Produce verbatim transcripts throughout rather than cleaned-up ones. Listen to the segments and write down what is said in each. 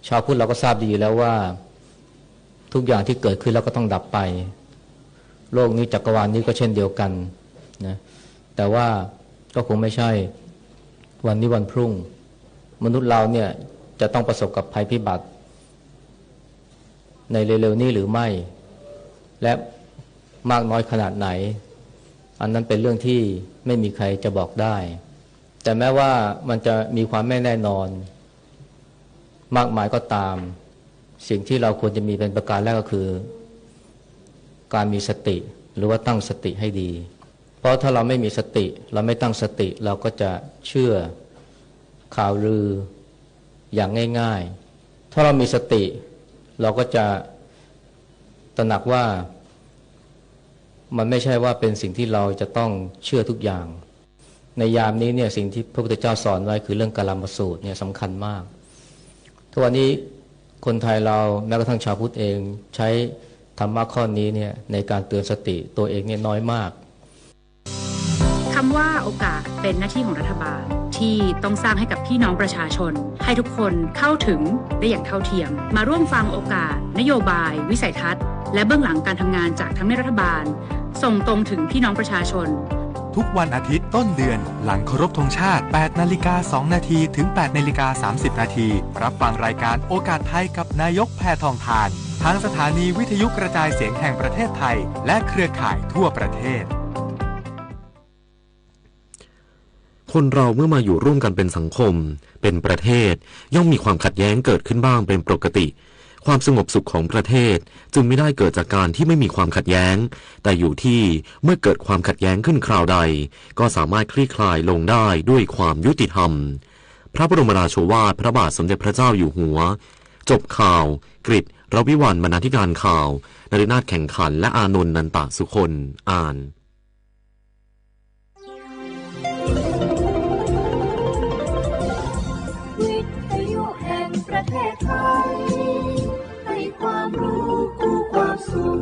ชาวพุทธเราก็ทราบดีอยู่แล้วว่าทุกอย่างที่เกิดขึ้นแล้วก็ต้องดับไป โลกนี้จักรวาลนี้ก็เช่นเดียวกันนะ แต่ว่าก็คงไม่ใช่วันนี้วันพรุ่ง มนุษย์เราเนี่ยจะต้องประสบกับภัยพิบัติในเร็วๆนี้หรือไม่ และมากน้อยขนาดไหน อันนั้นเป็นเรื่องที่ไม่มีใครจะบอกได้ แต่แม้ว่ามันจะมีความไม่แน่นอนมากมายก็ตาม สิ่งที่เราควรจะมีเป็นประการแรกก็คือ การมีสติ หรือว่าตั้งสติให้ดี เพราะถ้าเราไม่มีสติ เราไม่ตั้งสติ เราก็จะเชื่อข่าวลืออย่างง่ายๆ ถ้าเรามีสติ เราก็จะตระหนักว่า มันไม่ใช่ว่าเป็นสิ่งที่เราจะต้องเชื่อทุกอย่าง ในยามนี้เนี่ยสิ่งที่พระพุทธเจ้าสอนไว้คือเรื่องกาลามสูตรเนี่ยสำคัญมาก ทุกวันนี้คนไทยเราแม้กระทั่งชาวพุทธเองใช้ธรรมะข้อนี้เนี่ยในการเตือนสติตัวเองเนี่ยน้อยมาก คำว่าโอกาสเป็นหน้าที่ของรัฐบาลที่ต้องสร้างให้กับพี่น้องประชาชน ให้ทุกคนเข้าถึงได้อย่างเท่าเทียม มาร่วมฟังโอกาส นโยบาย วิสัยทัศน์ และเบื้องหลังการทำงานจากทำเนียบรัฐบาล ส่งตรงถึงพี่น้องประชาชน ทุกวันอาทิตย์ต้นเดือน หลังเคารพธงชาติ แปดนาฬิกาสองนาที ถึง แปดนาฬิกาสามสิบนาที รับฟังรายการโอกาสไทยกับนายกแพทองธาร ทางสถานีวิทยุกระจายเสียงแห่งประเทศไทย และเครือข่ายทั่วประเทศ คนเราเมื่อมาอยู่ร่วมกันเป็นสังคม เป็นประเทศ ย่อมมีความขัดแย้งเกิดขึ้นบ้างเป็นปกติ ความสงบสุขของประเทศจึงไม่ได้เกิดจากการที่ไม่มีความขัดแย้ง แต่อยู่ที่เมื่อเกิดความขัดแย้งขึ้นคราวใด ก็สามารถคลี่คลายลงได้ด้วยความยุติธรรม พระบรมราโชวาทพระบาทสมเด็จพระเจ้าอยู่หัว จบข่าว กฤษ รวิวัลย์ บรรณาธิการข่าว นฤนาถ แข็งขัน และอานนท์ นันตะสุคน อ่าน วิทยุแห่งประเทศไทย ให้ความรู้กู้ความสุข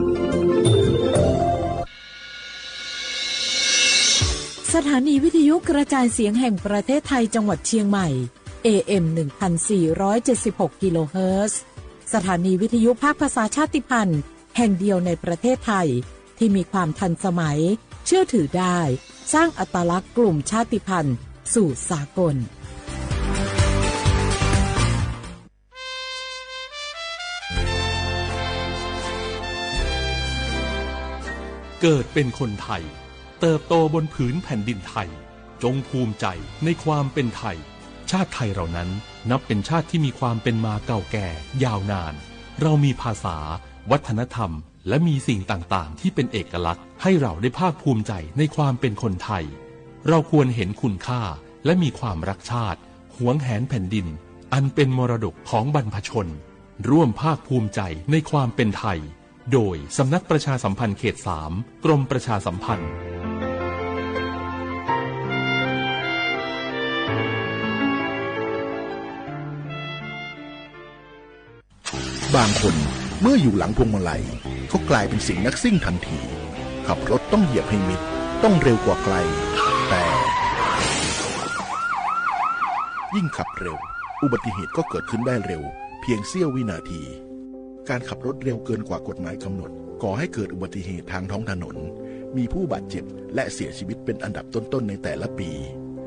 สถานีวิทยุกระจายเสียงแห่งประเทศไทยจังหวัดเชียงใหม่ เอ เอ็ม หนึ่งพันสี่ร้อยเจ็ดสิบหก กิโลเฮิรตซ์ สถานีวิทยุภาคภาษาชาติพันธุ์แห่งเดียวในประเทศไทย ที่มีความทันสมัย เชื่อถือได้ สร้างอัตลักษณ์กลุ่มชาติพันธุ์สู่สากล เกิดเป็นคนไทย เติบโตบนผืนแผ่นดินไทย จงภูมิใจในความเป็นไทย ชาติไทยเรานั้นนับเป็นชาติที่มีความเป็นมาเก่าแก่ยาวนาน เรามีภาษา วัฒนธรรม และมีสิ่งต่างๆ ที่เป็นเอกลักษณ์ ให้เราได้ภาคภูมิใจในความเป็นคนไทย เราควรเห็นคุณค่า และมีความรักชาติ หวงแหนแผ่นดิน อันเป็นมรดกของบรรพชน ร่วมภาคภูมิใจในความเป็นไทย โดยสำนักประชาสัมพันธ์เขตสาม กรมประชาสัมพันธ์ บางคนเมื่ออยู่หลังพวงมาลัยก็กลายเป็นเสียงนักซิ่งทันที ขับรถต้องเหยียบให้มิด ต้องเร็วกว่าใคร แต่ ยิ่งขับเร็ว อุบัติเหตุก็เกิดขึ้นได้เร็ว เพียงเสี้ยววินาที การขับรถเร็วเกินกว่ากฎหมายกำหนด ก่อให้เกิดอุบัติเหตุทางท้องถนน มีผู้บาดเจ็บและเสียชีวิตเป็นอันดับต้นๆ ในแต่ละปี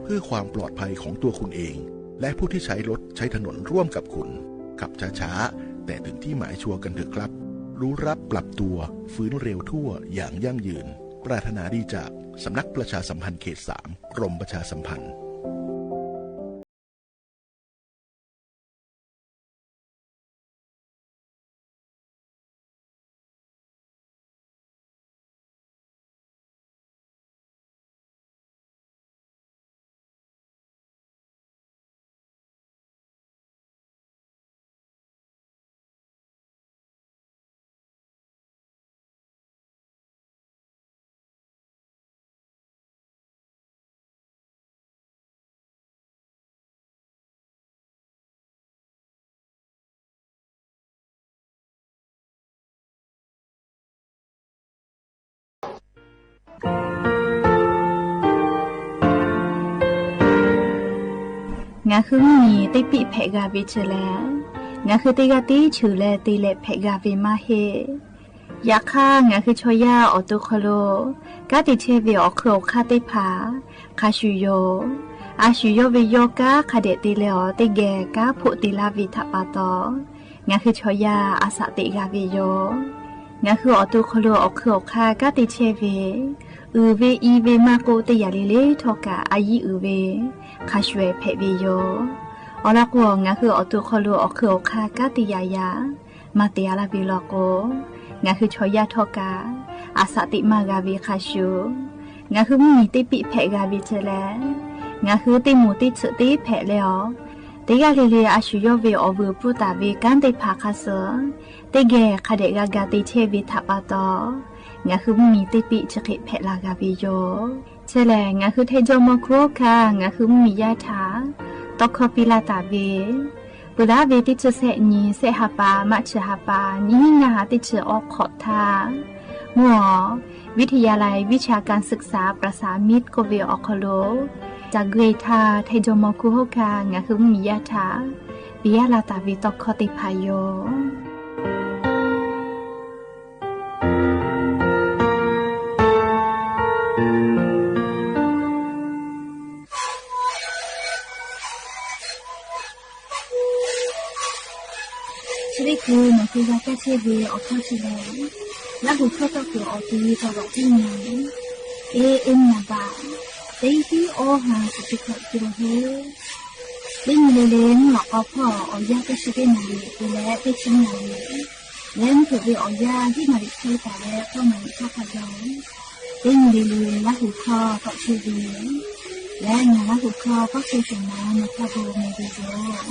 เพื่อความปลอดภัยของตัวคุณเอง และผู้ที่ใช้รถใช้ถนนร่วมกับคุณ ขับช้าๆ แต่ถึงที่หมายชัวร์กันเถอะครับ รู้รักปรับตัว ฟื้นเร็วทั่วอย่างยั่งยืน ปรารถนาดีจากสำนักประชาสัมพันธ์เขตสาม กรมประชาสัมพันธ์ งาคืนนี้ได้ปิ๊แผะกาเบเจอแล้ว ငါးခုတ့ဂၤတ့ ဆူၣ်လဲၣ်တ့လဲၣ် ဖဲးဂၤဝ့ၢ်မးဟ့ၣ် ယခါ ငါးခုဆီယါ အီၣ်တူၢ်ခီၣ်လိာ် ကါတ့ဆဲးဝ့ၢ် အီၣ်ခုးအီၣ်ခါတ့ၢ်ဖၣ် ခါဆူၣ်ယီၤ အဆူၣ်ယီၤဝ့ၢ်ယီၤ ကါခးဒဲးတ့လဲအီၤ တ့ၢ်ဂဲၤ ကါဖိးတ့လၢဝ့ၢ်ထးပာ်တီၤ ငါးခုဆီယါ အစးတ့ဂၤဝ့ၢ်ယီၤ ငါးခုအီၣ်တူၢ်ခီၣ်လိာ် အီၣ်ခုးအီၣ်ခါ ကါတ့ဆဲးဝ့ၢ် အုၣ်ဝ့ၢ်အံၤဝ့ၢ်မးကိး တ့ၢ်ယၤလံလံထီၣ်ကၣ် အယံၤအုၣ်ဝ့ၢ် ခါဆူၣ်ဖဲးဝ့ၢ်ယီၤ အီၤလီၤကိး ငါးခုအီၣ်တူၢ်ခီၣ်လိာ် အီၣ်ခုးအီၣ်ခါ ကါတ့ၢ်ယၤယၤ မၤတ့ၢ်အါလၢဝ့ၢ်လီၤကိး ငါးခုဆီယါထီၣ်ကၣ် အစးတ့မးဂၤဝ့ၢ်ခါဆူၣ် ငါးခုမုၢ်နံၤတ့ပံးဖဲးဂၤဝ့ၢ်ထဲလဲၣ် ငါးခုတ့မိၢ်တ့ဆံးတ့ဖဲးလဲအီၤ တ့ၢ်ဂၤလံလံ အဆူၣ်ယီၤဝ့ၢ် အီၣ်ဝုၢ်ပူၤတၢ်ဝ့ၢ် ကါတ့ၢ်ဖၣ်ခါဆူၣ် တ့ၢ်ဂဲၤ ခးဒဲးဂၤဂၤတ့ဆဲးဝ့ၢ်ထးပာ်တီၤ ငါးခုမုၢ်နံၤတ့ပံး ဆံးဃ့ဖဲးလၢဂၤဝ့ၢ်ယီၤ ထဲလဲၣ် ငါးခုထဲယီၤမီၤခူဟီၣ်ခါ ငါးခုမုၢ်နံၤယါထး တီခီပံလၢတၢ်ဝ့ၢ် ပူၤလၢဝ့ၢ်တ့ဆံးဆဲးနံၤ ဆဲးဟးပာ် မးဆံးဟးပာ် နံၣ်ဟံးနၢဟးတ့ဆံးအီခီၣ်ထါ မုၢ်အီၤ วิทยาลัยวิชาการศึกษาประสานมิตร ကိးဝ့ၢ်အီၣ်ခီၣ်လိာ် တၢ်ဂ့ၢ်ထါ ထဲယီၤမီၤခူဟီၣ်ခါ ငါးခုမုၢ်နံၤယါထး ပံယါလၢတၢ်ဝ့ၢ်တီခီတ့ၢ်ဖၣ်ယီၤ ဆၢဒ့ၣ်ကိး မီၤက့ၤဂၤကဲဆ့ဝ့ၢ် အီၣ်ခီၣ်ဆူၣ်လဲၣ် လၢဟူၣ်ခီၣ်ထီၣ်ကိးအီၤ တံၤသီၣ်ဘၣ်တံၤညၣ် အ့ဢ့နၢ်ဘၣ် တံၤသံအီဟၣ် စူၣ်စူၣ်ခီၣ်ခီၣ်ဟ့ တံၤနံၤလ့လ့ မုၢ်လီၤကီဖီၣ် အီၣ်ယၢ်ကဲဆ့ကဲနၣ်ရံၣ် ပူၤလဲၣ် တ့ဆံနၣ်ရံၣ် လၢမုၢ်ထူၣ်ဝ့ၢ်အီၣ်ယၢ် ယုၢ်နၣ်ရံၣ်ခဲတၢ်လၢ ဃိးနၣ်ရံၣ်ဆၢခီၣ်ယီၤ တံၤနံၤလ့လ့ လၢဟူၣ်ခီၣ်ထီၣ်ဆ့ဝ့ၢ် လၢနၤလၢဟူၣ်ခီၣ် ကီၢ်ဆၢၣ်မဲ နထီဘိ မ့ၢ်ဂ့ၤယိာ်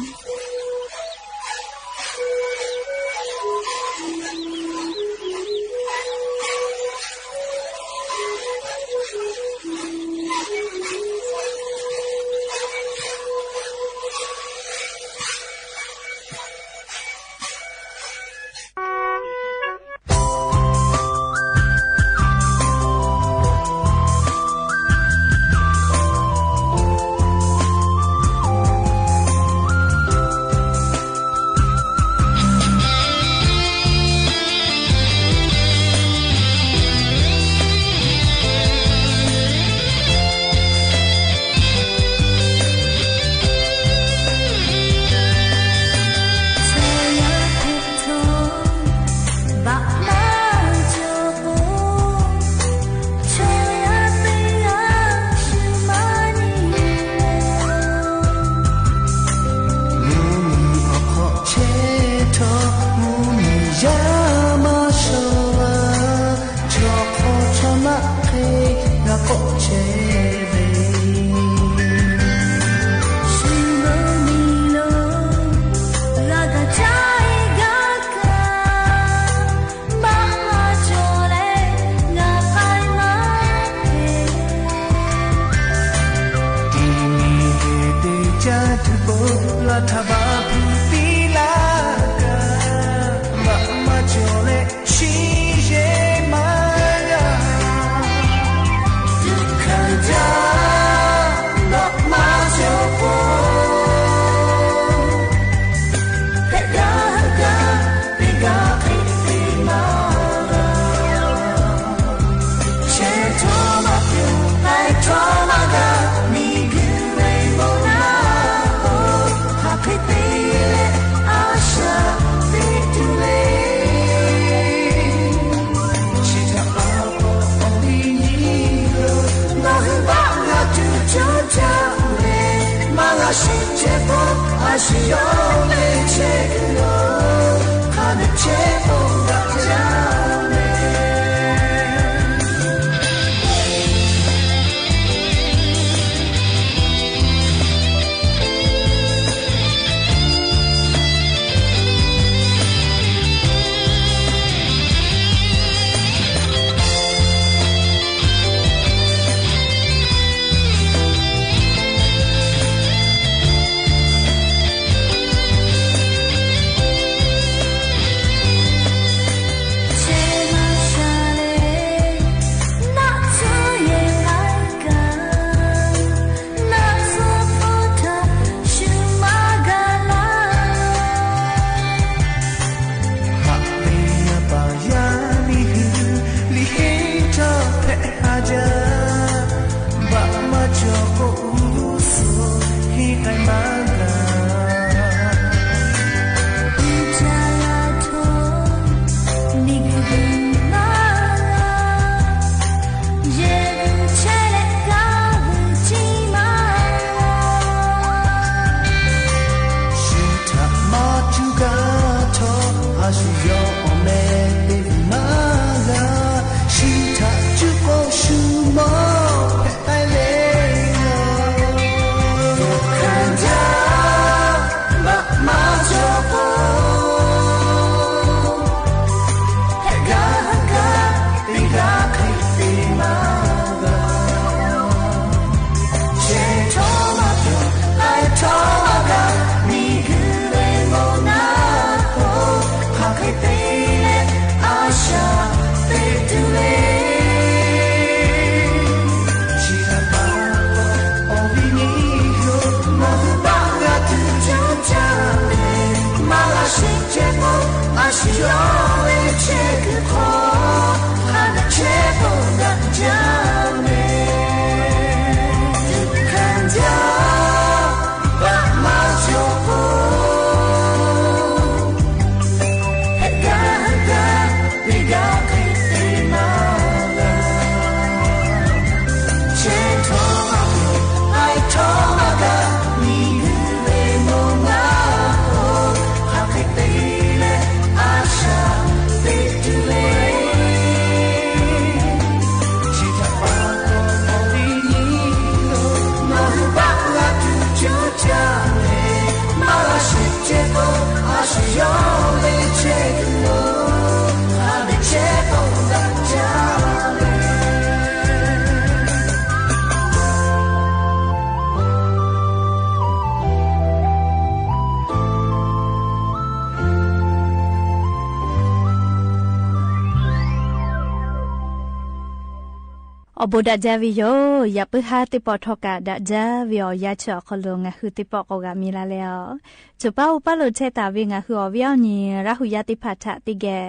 အိၣ်ဘိးဒၣ်ဒၢဝဲယိာ် ယၢပ်ၢၢ်ဟါ သ့ၣ်ပီၣ်ထီၣ်ကၢ်ဒၣ်ဒၢဝဲအီၤ ယၢ်ဆၢအီၤခီလိာ် ငါဟုသ့ၣ်ပီၣ်ကိးဂၤမံၤလၢ်လၢ်အီၤ ဆိပာ်အိၣ်ပာ်လိာ်ထဲတၢ်ဝဲ ငါဟုအီၤဝဲအီၤနံၤ ရၢ်ဟူယၢ်သ့ၣ်တဖၣ်ထးတကဲ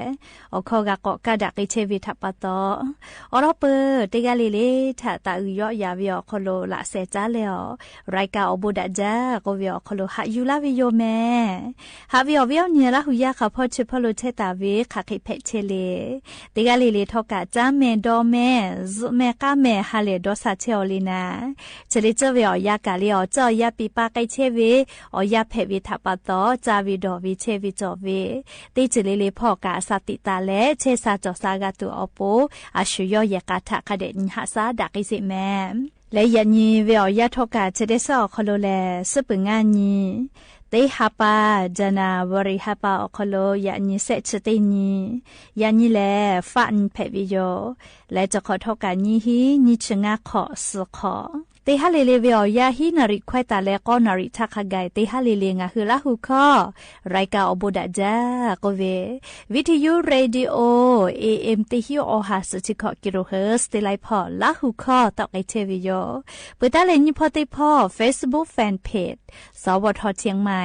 အိၣ်ခီဂာ်ကိးကၢ်ဒၣ်က့ၤထဲဝဲထးပာ်တီ အိၣ်ဒီးပၢၢ်တဂၤလၢ်လၢ် ထးတၢ်အုၣ်ယီၣ်ယၤဝဲအီၤခီလိာ် လၢ်စဲးတၢ်လဲၣ်အီၤ ရၢၣ်ကၢၣ်အိၣ်ဘိးဒၣ်ဒၢ ကိးဝဲအီၤခီလိာ် ဟးယူၤလၢ်ဝဲယိာ်မဲ ဟးဝဲအီၤဝဲအီၤနံၤ ရၢ်ဟူယၢ်ဃာ်ဖီ ဆိပာ်လိာ်ထဲတၢ်ဝဲ ခးဃ့ဖဲးဆဲးလ့ၣ် တဂၤလၢ်လၢ်ထီၣ်ကၢ် တၢ်မဲာ်ဒီးမဲာ် စုမဲာ်ကၢ်မဲာ် ဟးလဲၣ်ဒီးဆးဆဲးအီၤလံနၤ ဆဲးလ့ၣ် စၢ်ဝဲအီၤယၢ်ကၢ်လၢ်အီၤ စၢ်အီၤယၢ်ပံးပၢ်ကဲဆဲးဝဲ အီၤယၢ်ဖဲးဝဲထးပာ်တီ စၢ်ဝဲဒီးဝဲဆဲးဝဲကၠီၣ်ဝဲ တ့ဆဲးလ့ၣ်လၢ်ဖီၣ်ကၢ် အစၢ်တံာ်တာ်လဲၣ် ဆဲးစၢ်ကၠီၣ်စၢ်ဂာ်တုၤအီၤပူၤ အဆူၣ်ယီၣ်ယဲၢ်ကၢ်ထးခါဒဲး နံၤဟးစၢ်ဒၣ်က့ၤစ့ၢ်မဲ လၢယၢ်နံၤဝဲအီၤယၢ်ထီၣ်ကၢ် ဆဲးဒဲးစၢ်အီၤခီလိာ်လဲၣ် စူၢ်ပၢၢ်ငါနံၤ တ့ဟးပၢ် ယနဝါရံၤဟးပၢ်အီၤခီလိာ် ယၢ်နံၤစဲးဆံတ့နံၤ ယၢ်နံၤလဲၣ် ဖးနံၤဖဲးဝဲယိာ် လၢတခီၣ်ထီၣ်ကၢ်နံၤဟံး နံၤဆံငါခီၣ် စူၣ်ခီၣ် တ့ဟးလ့ၣ်လၢ်ဝဲအီၤယၢ်ဟံးနၣ်ရံၣ်ခွဲးတၢ်လၢ ဃိးနၣ်ရံၣ်ထးခါဂၤ တ့ဟးလ့ၣ်လၢ် ငါဟုရၢ်ဟူခီ ရၢၣ်ကၢၣ်အိၣ်ဘိးဒၣ်ဒၢ ကိးဝဲ ဝံထယုရ့ဒံအိၣ် AM တဟံးအီၣ်ဟးစူၣ်ထံခီၣ် ကံၣ်ရူၣ်ဟၢၣ် တ့လၢ်ဖီၣ် ရၢ်ဟူခီ တီၣ်က့ၤထဲဝဲယိာ် ပှဲၤတၢ်လၢညံဖီသ့ၣ်ဖီ Facebook Fanpage သဝထ เชียงใหม่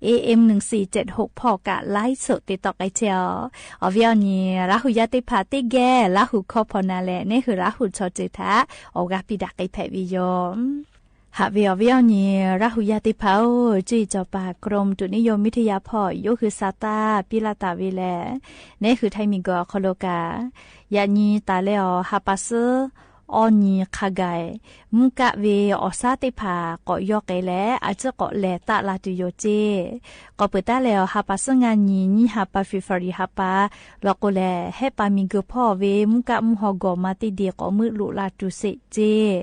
AM หนึ่งสี่เจ็ดหก ဖီၣ်ကၢ် ไลฟ์สด တ့တီၣ်က့ၤထဲအီၤ အီၤဝဲအီၤနံၤ ရၢ်ဟူယၢ်သ့ၣ်တဖၣ်တကဲ ရၢ်ဟူခီဖီၣ်နၤလဲၣ် နဟ့ၣ်ရၢ်ဟူစီၤစၢၤထး အီၣ်ဂၤပံးဒၣ်က့ၤဖဲးဝဲယိာ် ဟးဝဲအီၤဝဲအီၤနံၤ ရၢ်ဟူယၢ်သ့ၣ်တဖၣ်ဧၢ ကၠုအံၣ်စီၤပၤ กรมอุตุนิยมวิทยา ဖီၣ် ယိဟ့ၣ်စၢ်တၢ်ပံးလၢ်တၢ်ဝဲလဲၣ် နဟ့ၣ်ထံးမံၤကၢၢ်အီၤခီလိာ်ကၢ် ယၢ်နံၤတၢ်လၢအီၤ ဟးပာ်စူၣ် အီၣ်နံၤခါဂၤ မူးကၣ်ဝဲအီၣ်ဆၣ်သ့ၣ်တဖၣ် ကိးယီၢ်က့ၤလဲၣ် အစ့ၢ်ကီးလဲၤတၢ်လၢ်တုၤယိာ်ကၠ့ ကိးပှဲၤတၢ်လၢအီၤ ဟးပာ်စူၣ်ငါနံၤ နံၣ်ဟးပာ် February ဟးပာ် လီၤကိးလဲၣ် ဟဲပာ်မံၤကၢၢ်ဖီၣ်ဝဲ မူးကၣ်မူးဟီၣ်ဂီၤမၤသ့ဒံး ကိးမုၢ်လူၤလၢ်တုၤစ့ၢ်ကၠ့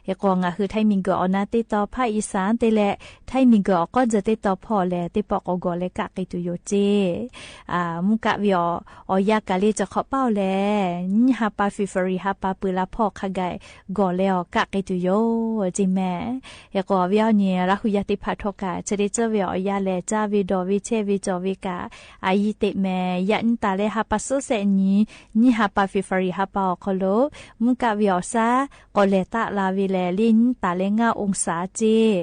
ဟ့ၣ်ကီး ငါဟုထံးမံၤကၢၢ်အီၤနၤသ့ၣ်တီဖၣ် အံၣ်စၣ် တ့လဲၣ် ထံးမံၤကၢၢ်အီၤကီၢ်စဲၣ်သ့ၣ်တီဖီၣ်လဲၣ် သ့ၣ်ပီၣ်ကိးဂီၤလဲၣ် ကၣ်က့ၤတုၤယိာ်ကၠ့ မူးကၣ်ဝဲအီၤ အီၤယၢ်ကၢ်လၢ် တခီၣ်ပာ်အီၤလဲၣ် နံၣ်ဟးပာ် February ဟးပာ် ပၢၢ်လၢ်ဖီၣ်ခါဂၤ ဂီၤလဲၣ်အီၤ ကၣ်က့ၤတုၤယိာ်ကၠ့မဲ ဟ့ၣ်ကီး အီၤဝဲအီၤနံၤ ရၢ်ဟူယၢ်သ့ၣ်တဖၣ်ထီၣ်ကၢ် ဆဲးဒဲးစၢ်ဝဲအီၤယၢ်လဲၣ် စၢ်ဝဲဒီးဝဲဆဲးဝဲကၠီၣ်ဝဲကၢ် အယံၤသ့ၣ်မဲ ယၢ်နံၤတၢ်လၢဟးပာ်စူၣ်စဲးနံၤ နံၣ်ဟးပာ် February ဟးပာ်အီၤခီလိာ် မူးကၣ်ဝဲအီၤဆၣ် ကိးလဲၤတၢ်လၢ်ဝဲလဲၣ် လၢနံၣ်တၢ်လၢ ငါးองศา ကၠ့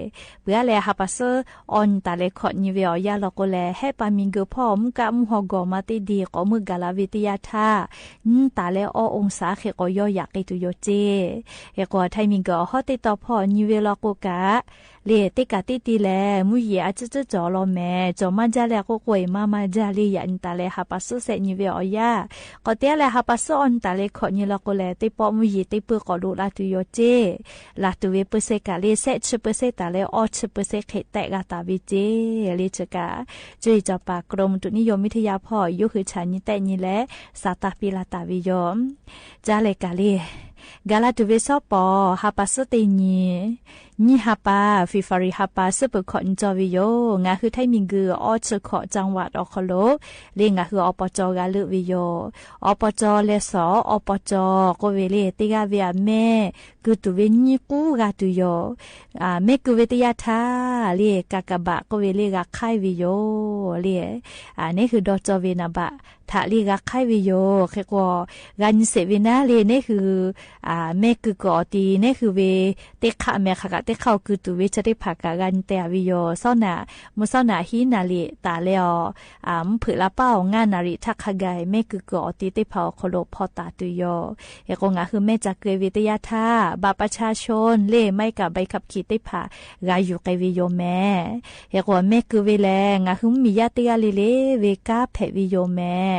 ပှဲၤလၢဟးပာ်စူၣ် အီၣ်နံၤတၢ်လၢ ခီၣ်နံၤဝဲအီၤယၢ်လီၤကိးလဲၣ် ဟဲပာ်မံၤကၢၢ်ဖီၣ် မူးကၣ်မူးဟီၣ်ဂီၤမၤသ့ဒံး ကိးမုၢ်ဂၤလၢ်ဝဲတယၢ်ထၢၣ် နံၣ်တၢ်လၢ အီၣ်องศา ဃ့ၢ်ကိးယီၢ်ယၢ်က့ၤတုၤယိာ်ကၠ့ ဟ့ၣ်ကီး ထံးမံၤကၢၢ်အီၤဟီၣ်သ့ၣ်တီဖီၣ်နံၤဝဲလီၤကိးကၢ် လၢသ့ၣ်ကၢ်သ့ၣ်တံၢ်လဲၣ် မူယံၤအစၢၢ်စၢၢ်ကၠီၣ်လီၤမဲာ် ကၠီၣ်မၤဒၣ်လဲၣ် ကိးကွဲးမၤမၤဒၣ်လၢ ယၢ်နံၤတၢ်လၢဟးပာ်စူၣ်စဲးနံၤဝဲအီၤယၢ် ကိးတဲလၢဟးပာ်စူၣ်အီၣ်နံၤတၢ်လၢ ခီၣ်နံၤလီၤကိးလဲၣ် သ့ၣ်ပီၣ်မူယံၤသ့ၣ်ပၢၢ်ကိးလူၤလၢ်တုၤယိာ်ကၠ့ လၢ်တုၤဝဲပၢၢ်ဆၢကၢ်လၢ ဆဲးဆံပၢၢ်ဆၢတၢ်လၢ အီၣ်ဆံပၢၢ်ဆၢဃ့ၢ်တဲာ်ဂၤတၢ်ဝဲကၠ့ လၢဆၢကၢ် ကၠုအံၣ်စီၤပၤ กรมอุตุนิยมวิทยา ဖီၣ် ယိဟ့ၣ်ဆၢနံၤသဲးနံၤလဲၣ် စၢ်တၢ်ပံးလၢ်တၢ်ဝဲယိာ် ကၠၢ်လဲၣ်ကၢ်လၢ် ဂၤလၢ်တုၤဝဲစီၤပီၣ် ဟးပာ်စူၣ်တ့နံၤ နံၣ်ဟးပာ် February ဟးပာ် စူၢ်ပၢၢ်ခီၣ်နံၤကၠီၣ်ဝဲယိာ် ငါဟုထံးမံၤကၢၢ် အီၣ်ဆံခီၣ် จังหวัด အီၤခီလိာ် လၢငါဟု อบจ. ဂၤလၢာ်ဝဲယိာ် อบจ. လဲၤစီၤ อบจ. ကိးဝဲလၢ တဂၤဝဲအမဲာ် ကုၢ်တုၤဝဲနံၣ်ကူဂၤတုၤယိာ် မဲာ်ကုၢ်ဝဲတယၢ်ထၢၣ် လၢ กากบาท ကိးဝဲလၢ ဂၤခါဝဲယိာ် လၢ နဟ့ၣ်ဒီးကၠီၣ်ဝဲနဘၣ် ထးလၢဂၤခါဝဲယိာ် ဃ့ၢ်ကွီၢ် ဂၤနံၤစဲးဝဲနၤလၢ နဟ့ၣ် မဲာ်ကုၢ်ကအီၤတံၢ် နဟ့ၣ်ဝဲ တ့ခးမဲာ်ခးဂၤ တ့ခးအီၤကုၢ်တုၤဝဲဆၢသ့ၣ်တဖၣ်ကၢ် ဂၤနံၤတဲဝဲယိာ် စီၤနၤ မုၢ်စီၤနၤဟံးနၤလံတၢ်လဲၣ်အီၤ မုၢ်ဖုးလၢပၢ်အီၤ ငါးနၣ်ရံၣ်ထးခါဂၤ မဲာ်ကုၢ်ကအီၤတံၢ်သ့ၣ်တဖၣ်အီၤခီလိာ် ဖီၣ်တၢ်တုၤယိာ် ဟ့ၣ်ကီး ငါဟုမဲာ်စၢ်ကဲဝဲတယၢ်ထၢၣ် บัตรประชาชน လၢ ใบขับขี่ သ့ၣ်တဖၣ် ဂၤယူၤကဲဝဲယိာ်မဲာ် ဟ့ၣ်ကီး မဲာ်ကုၢ်ဝဲလဲၣ် ငါဟုမ့ၢ်ယၤတဂၤလၢာ်လၢာ် ဝဲကါဖဲးဝဲယိာ်မဲာ်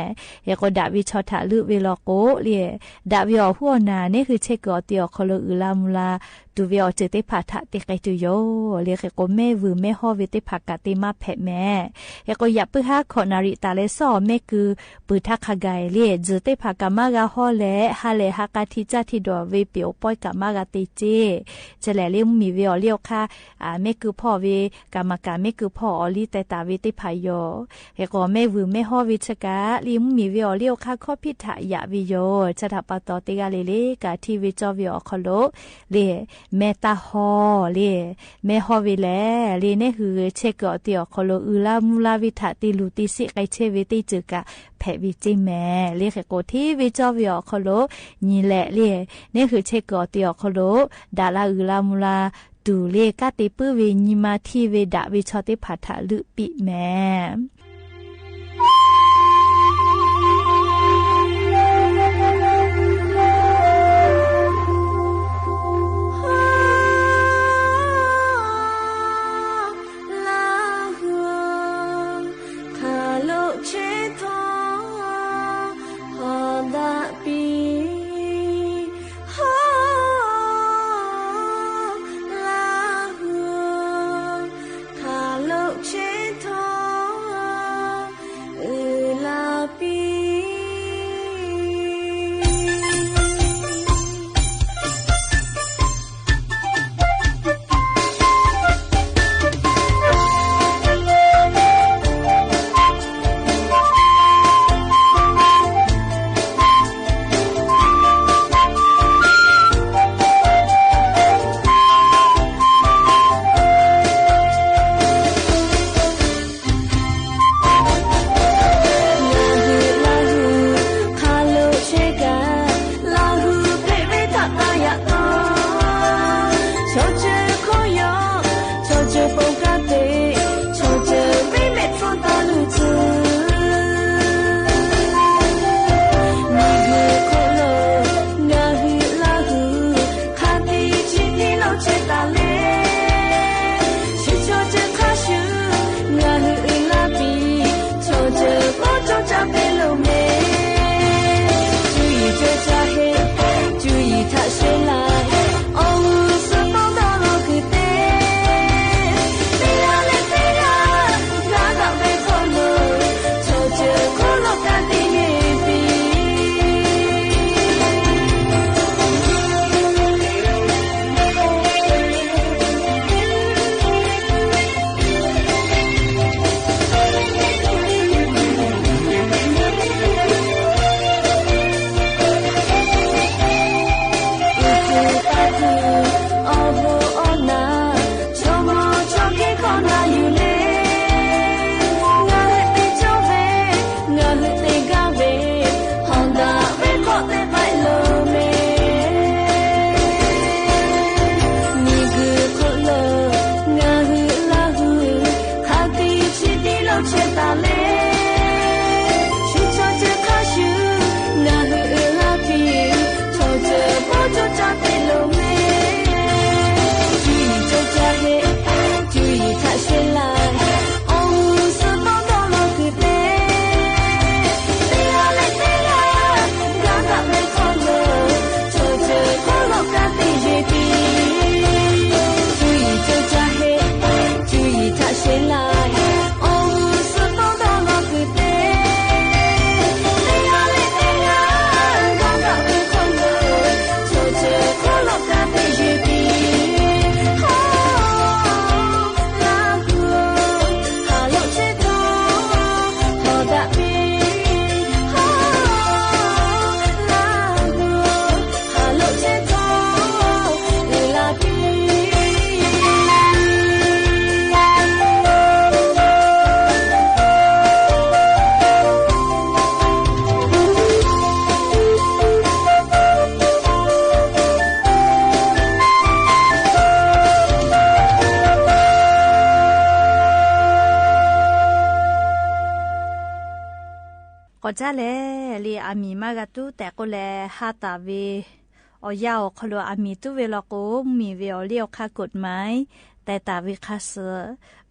ဟ့ၣ်ကီး ဒၣ်ဝဲဆီၣ်ထးလုၢ်ဝဲလီၤကိးလၢ ဒၣ်ဝဲအီၤဟူအီၣ်နၤ နဟ့ၣ်ဆဲးကုၢ်အီၤတံၢ်အီၤခီလိာ် အုၣ်လၢမူလၢ တုၤဝဲအီၤစၢၤသ့ၣ်တဖၣ် ထးတ့ကဲတုၤယိာ် လၢဃ့ၢ်ကီး မဲာ်ဝုၢ်မဲာ်ဟီၣ်ဝဲသ့ၣ်တဖၣ်ကၢ်သ့မၤဖဲးမဲာ် ဟ့ၣ်ကီး ယၢ်ပၢၢ်ဟါခီၣ်နၣ်ရံၣ်တၢ်လၢစီၤအီၤ မဲာ်ကုၢ်ပုၢ်ထးခါဂၤလၢာ် ယုၢ်သ့ၣ်တဖၣ်ကၢ်မၤဂၤဟီၣ်လဲၣ် ဟါလဲၣ်ဟါကါထံကၢ်ထံဒီးဝဲပ့ၤအိၣ်ပှဲၤကၢ်မၤဂၤသ့ကၠ့ ဆဲးလဲၣ်လၢမ့ၢ်ဝဲအီၤလၢအီၤခါ မဲာ်ကုၢ်ဖီၣ်ဝဲ ကၢ်မၤကၢ်မဲာ်ကုၢ်ဖီၣ်အီၤလံ တဲတၢ်ဝဲသ့ၣ်တဖၣ်ယိာ် ဟ့ၣ်ကီး မဲာ်ဝုၢ်မဲာ်ဟီၣ်ဝဲဆၢကၢ်လၢမ့ၢ်ဝဲအီၤလၢအီၤခါ ခီဖံးထးယၢ်ဝဲယိာ် ဆၢထၢၣ်ပာ်တီၤတဂၤလၢာ်လၢာ် ကၢ်ထံဝဲကၠီဝဲအီၤခီလိာ် လၢ မဲတၢ်ဟီၣ်လၢ မဲဟီၣ်ဝဲလဲၣ်လၢ နဟၢဆဲးကျိးအီၤတ့ၢ်အီၤခီလိာ် အုၣ်လၢမူလၢဝဲထးတ့ၢ်လူၢ်တ့ၢ်စ့း ကဲဆဲးဝဲတ့ၢ်စၢၤကး ဖဲးဝဲစ့ၢ်မဲာ်လၢ ဃဲးကိးထံၣ်ဝဲကၠီဝဲအီၤခီလိာ် နံၤလဲၣ်လၢ နဟၢဆဲးကျိးအီၤတ့ၢ်အီၤခီလိာ် ဒၣ်လၢအုၣ်လၢမူလၢ တူၢ်လၢကးတ့ၢ်ပၢၢ်ဝဲ နံၤမၤထံၣ်ဝဲဒၣ်ဝဲ ဆီတ့ၢ်ဖးထးလုၢ်ပံးမဲာ် ကီးဒ်လဲၣ် လၢအမံၤမါဂၤတူၢ်တဲာ်ကိးလဲၣ် ဟးတးဝဲ အီၤယၢ်အီၤခီလိာ် အမံၤတူၢ်ဝဲလီၤကိး မံၤဝဲအီၤလၢအီၤခါကိးမး တဲတၢ်ဝဲခါဆူ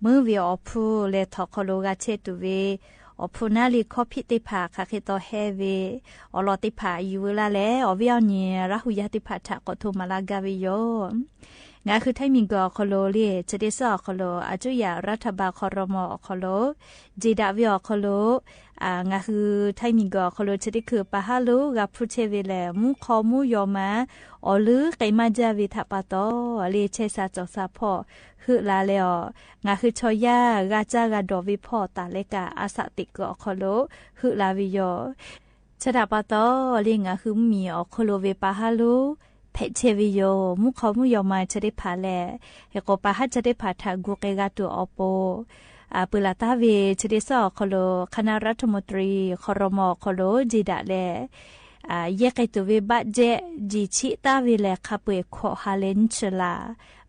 မၢဝဲအီၤဖုလဲၤထီၣ်ခီလိာ် ဂဲၤဆၢထၢၣ်ဝဲ အီၤဖုနၢ်လံ ခီပီၣ်သ့ၣ်တဖၣ် ခါဃ့တီဟဲဝဲ အီၤလီၢ်သ့ၣ်တဖၣ် ယူၤဝဲလၢ်လဲၣ် အီၤဝဲအီၤန့ၣ် ရၤဟူးယၢ်သ့ၣ်တဖၣ်ထး ကိးထီၣ်မၤလၢဂၤဝဲယီၤ ငါဃုထၢမံၤကီးအီၤခီလိာ်လံ ဆၢတ့ၢ်စၢ်အီၤခီလိာ် အစိယၤရးထၢၣ်ဘၣ်ခီရမီၤအီၤခီလိာ် ဒ့ဒၣ်ဝဲအီၤခီလိာ် အ ငါဃုထၢမံၤကီးအီၤခီလိာ် ဆၢတ့ၢ်ခုၣ်ပာ်ဟးလိာ် ဂၤဖုဆဲးဝဲလဲၣ် မူခီမူယီၤမး အီၤလၢကဲမးဒ်ဝဲထးပာ်တီၢ် လၢဆဲးစးစီၤစးဖီၣ် ဟုးလၢ်လဲၣ်အီၤ ငါဃုဆီယၢ် ဂၤစၢ်ဂၤဒီးဝဲဖီၣ်တၢ်လဲၤကၤ အစးသ့ၣ်ကီးအီၤခီလိာ် ဟုးလၢ်ဝဲယီၤ ဆၢတၢ်ပာ်တီၢ် လၢငါဃုမံၤအီၤခီလိာ်ဝဲပာ်ဟးလိာ် ဖဲးဆဲးဝဲယိၤ မူခီမူယီၤမၤ ဆဲးဒ့ဖးလဲၣ်. ဟဲကိးပာ်ဟးဆဲးဒ့ဖး ထးဂူာ်ကဲဂၤတူာ်အီၤပိာ် အပူၤလၢ်တၢ်ဝဲ ဆဲးဒ့စီအီၤခီလိာ် ခနရၢထမူတရီ ခီရီမီၤအီၤခီလိာ် က့ဒၣ်လဲၣ် ယဲၢ်ကဲတူာ်ဝဲ ဘးဒျဲး ယံာ်ဆံးတၢ်ဝဲလဲၣ် ခါပှဲၤခီၣ်ဟးလဲၣ် နဆၢလၢ်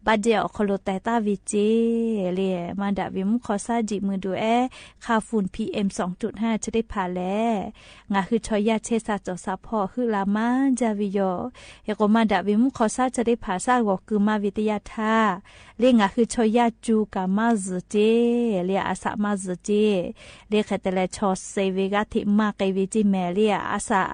ဘးဒျဲးအီၤခီလိာ် တဲတၢ်ဝဲက့ လၢမၤဒၣ်ဝဲမူခီဆါ ဒံးမုၢ်ဒိၣ်အဲ ခါ ฝุ่น PM สองจุดห้า ဆဲးဒ့ဖးလဲၣ်. ငါဟုဆီယၢ်ဆဲးစၢ်စီၤစၢ်ဖီၣ် ဟုးလၢမၤဒ်ဝဲယိၤ ဟဲကိးမၤဒၣ်ဝဲမူခီဆါ ဆဲးဒ့ဖး စၢ်ဂီၤကုမၤဝဲတယၢ်ထါ လၢငါဟုဆီယၢ်ကူကမၤစၢၤက့ လၢအစးမၤစၢၤက့ လၢဃဲတဲလဲၣ် ဆီစဲးဝဲဂၤထဲမၤကဲဝဲက့မဲာ် လၢအစး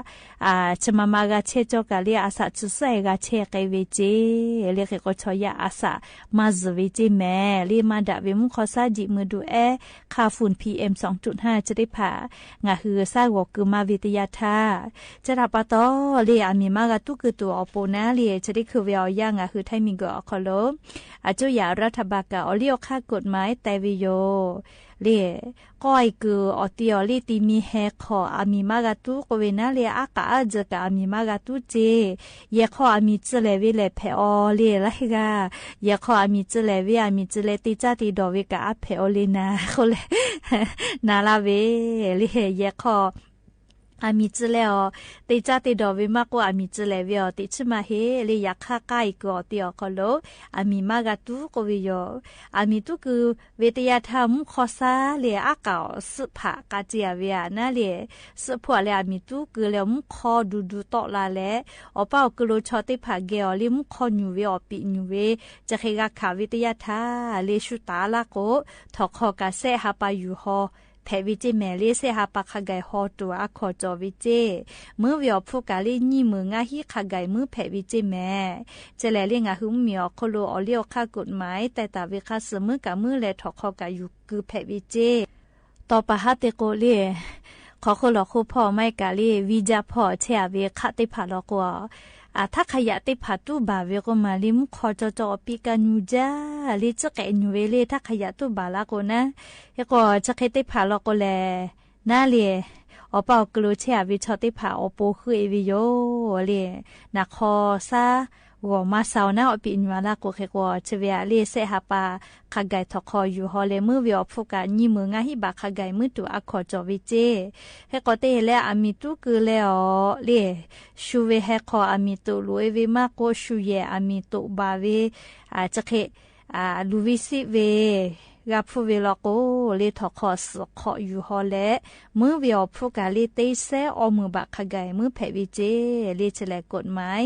ဆဲးမၤမၤဂၤဆဲးကၠီကး လၢအစးဆဲးစဲးဂၤဆဲးကဲဝဲက့ လၢဃဲကိးဆီယၢ်အစးမၤစၢၤဝဲက့မဲာ် လၢမၤဒၣ်ဝဲမူခီဆါ ဒံးမုၢ်ဒိၣ်အဲ ခါ ฝุ่น PM สองจุดห้า ဆဲးဒ့ဖး ငါဟုစၢ်ဂီၤကုမၤဝဲတယၢ်ထါ ဆဲးဒၣ်ပာ်တီၢ်လၢအမံၤမၤဂၤတူၢ် ကုတူာ်အီၤပိာ်နၤလၢ ဆဲးဒ့ခုးဝဲအီၤယၢ် ငါဟုထဲမံၤကီးအီၤခီလိာ် အကၠိယၤရၢထဘၢၣ်ကၣ် အီၤလံအီခါ กฎหมาย တဲဝဲယိၤ လၢ ကီၢ်အံၤကုာ်အီၤတ့ၢ်အီၤလၢ တံမံၤဟဲခီၣ်အမံၤမၤဂၤတူၢ် ကိးဝဲနၤလၢ အါကးအါစှၤကး အမံၤမၤဂၤတူၢ်က့ ယဲၢ်ခီၣ်အမံၤစၢၤလဲၣ်ဝဲလဲၣ် ဖဲးအီၤလၢ လၢဟဲဂၤ ယဲၢ်ခီၣ်အမံၤစၢၤလဲၣ်ဝဲ အမံၤစၢၤလဲၣ် တ့ကၢ်တ့ဒီးဝဲကး အါဖဲးအီၤလၢနၤ အဃိလဲၣ် နၤလၢဝဲ လၢ ယဲၢ်ခီၣ် အမံၤစၢၤလဲၣ်အီၤ တ့ကၢ်တ့ဒီးဝဲမးကိး အမံၤစၢၤလဲၣ်ဝဲအီၤ တ့ဆ့မးဟ့ လၢယခါကၢ်အံၤကုာ်အီၤတ့ၢ်အီၤခီလိာ် အမံၤမၤဂၤတူၢ် ကိးဝဲယိၤ အမံၤတူၢ်ကုာ်ဝဲတယၢ်ထါ မူခီဆါလၢအါကးအီၤ စုဖးကးက့ၤအဝဲဧါ နၤလၢ စုဖီလၢအမံၤတူၢ်ကုာ်လၢ မူခီဒူဒူတီၢ်လၢ်လဲၣ် အီၤပၢ်အီၤကလိၤဆီသ့ၣ်တဖၣ် ဂဲၤအီၤလၢမူခီညူၤဝဲ အီၤပံာ်ညူၤဝဲ ကဃ့ဂၤခးဝဲတယၢ်ထါ လၢဆူတၢ်လၢ်ကိး ထီၣ်ခီၣ်ကး စဲးဟးပာ်ယူၢ်ဟီၣ် ဖဲးဝဲက့မဲာ် လၢစဲးဟးပာ်ခးဂာ်ဟီၣ်တူာ် အခီၣ်ကၠီဝဲက့ မၢဝဲအီၤဖှိၣ်ကးလၢ နံၣ်မုၢ်ငါဟံၣ် ခးဂာ်မၢ ဖဲးဝဲက့မဲာ် ကလဲၣ် လၢငါဟုမံၤအီၤခီလိာ် အီၤလံအီခါ กฎหมาย တဲတၢ်ဝဲခါစၢၤ မၢကးမၢလဲၤထီၣ်ခီၣ်ကး ယူၢ်ကုဖဲးဝဲက့ တီၢ်ပာ်ဟးတ့ၢ်ကိးလၢ ခီဃိလီၤဃိဖီၣ် မ့ၢ်ကးလၢ ဝံကၠါဖီၣ် ဆဲးအဝဲခးသ့ၣ်တဖၣ်လီၤကိး အထးခးယၣ်သ့ၣ်တဖၣ်တူၢ်ဘၣ်ဝဲကိးမး လၢမူခီကၠီကၠီ အီၤပံာ်ကးညူၤကၠၢ် လၢကၠီကဲညူၤဝဲလၢ ထးခးယၣ်တူၢ်ဘၣ်လၢကိးနၤ ဟဲကိး ဆၢခ့သ့ၣ်တဖၣ်လီၤကိးလဲၣ် နၤလၢ အီၤပၢ်အီၤကလိၤဆဲးအဝဲဆီသ့ၣ်တဖၣ် အီၤပိာ်ဃုာ်အီၤဝဲယိၤ လၢ နၤခီဆါ ဂီၤမၤစၢၤအီၤနၤ အီၤပံာ်ညူၤလၢကိး ဃဲကိး ဆၢဝဲလၢစဲးဟးပာ်ခးဂာ်ထီၣ်ခီၣ်ယူၢ်ဟီၣ်လဲၣ် မၢဝဲအီၤဖှိၣ်ကး နံၣ်မုၢ်ငါဟံၣ်ဘၣ် ခးဂာ်မၢတူာ် အခီၣ်ကၠီဝဲက့ ဟဲကိးတ့ၢ်လၢအမံၤတူၢ်ကုာ်လဲၣ်အီၤလၢ စူၢ်ဝဲဟဲခီၣ်အမံၤတူာ်လိာ်အီၤဝဲမးကိး စူၢ်ယဲၢ်အမံၤတူာ်ဘၣ်ဝဲ ဆၢခ့ လူၤဝံစံးဝဲ ဂၤဖှိၣ်ဝဲလီၤကိး လၢထီၣ်ခီၣ်စုခီၣ်ယူၢ်ဟီၣ်လဲၣ် မၢဝဲအီၤဖှိၣ်ကးလၢ တ့စဲးအီမုၢ်ဘၣ် ခးဂာ်မၢဖဲးဝဲက့ လၢကလဲၣ် กฎหมาย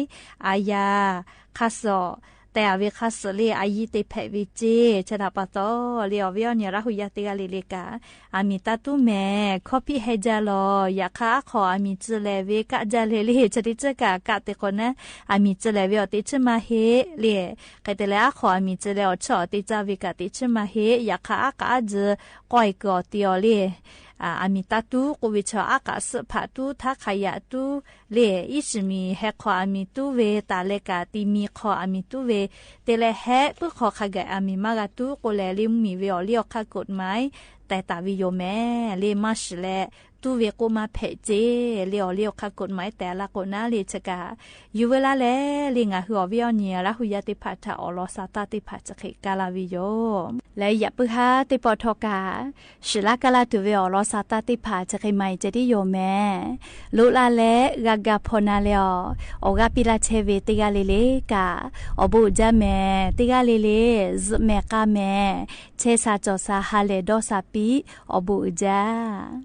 အယၤ ခါစၢၤ တဲအဝဲခါစၢၤလၢ အယံၤတ့ၢ်ဖဲးဝဲက့ ဆဲးဒၣ်ပာ်တီၢ်လၢ အီၤဝဲအီၤန့ၣ် ရၢ်ဟူယၤတဂၤလၢ်လၢ်ကး အမံၤတၢ်တူၢ်မဲာ် ခီပံဟဲကၠၢ်လီၤ ယခါအါခီၣ်အမံၤစၢၤလဲၣ်ဝဲ ကးကၠၢ်လဲၣ်လၢ ဆၢဒ့ဆၢကး ကးတ့ၢ်ကိးနၤ အမံၤစၢၤလဲၣ်ဝဲအီၤ တ့ဆ့မးဟ့ လၢ ဃဲတဲလဲၣ် အါခီၣ်အမံၤစၢၤလဲၣ်အီၤ ဆၢအီၤတ့ကၠၢ်ဝဲကး တ့ဆ့မးဟ့ ယခါအါကးအါစှၤ ကီၢ်အံၤကုာ်အီၤတ့ၢ်အီၤလၢ အမံၤတၢ်တူၢ်ကိးဝဲဆီ အါကးစုဖးတူၢ် ထးခးယၣ်တူၢ် လၢ အံၣ်စမံၤ ဟဲခီၣ်အမံၤတူၢ်ဝဲ တၢ်လဲၤကးတံၤမံၤခီၣ်အမံၤတူၢ်ဝဲ တ့လဲၤဟဲပုၢ်ခီၣ်ခးဂာ်အမံၤမၤဂၤတူၢ်ကိးလဲၣ် လၢမုၢ်မံၤဝဲအီၤလံအီခါ กฎหมาย တဲတၢ်ဝံယိၤမဲာ် လၢမၤစၢၤလဲၣ် တူၢ်ဝဲကိးမးဖဲးက့ လၢအီၤလံအီခါ กฎหมาย တဲအလၢကိးနၤလၢဆၢကး ယူၤဝဲလၢလဲၣ် လၢငါဟုအီၤဝဲအီၤန့ၣ် ရၢ်ဟူယၤသ့ၣ်တဖၣ်ထးအီၣ်လီၤစၢ်တၢ်သ့ၣ်တဖၣ် ဆၢခ့ကါလၢ်ဝံယိၤ လၢယပုၢ်ဟါသ့ၣ်ပီၣ်ထီၣ်ကး စှၤလၢကါလၢ်တုၤဝဲအီၣ်လီၤစၢ်တၢ်သ့ၣ်တဖၣ် ဆၢခ့မၤအံၤကဲဒ်ယိၤမဲာ် လိၣ်လၢလဲၣ် ဂၤဂၤဖီၣ်နၤလဲၣ်အီၤ အီၣ်ဂၤပံလၢ်ဆဲးဝဲတဂၤလၢ်လၢ်ကး အီၣ်ဘူးအုးကၠၢ်မဲာ် တဂၤလၢ်လၢ် စူၣ်မဲာ်ကါမဲာ် ဆဲးစၢ်ကၠီၣ်စၢ် ဟါလဲၣ်ဒီးစၢ်ပံ အီၣ်ဘူးအုးကၠၢ်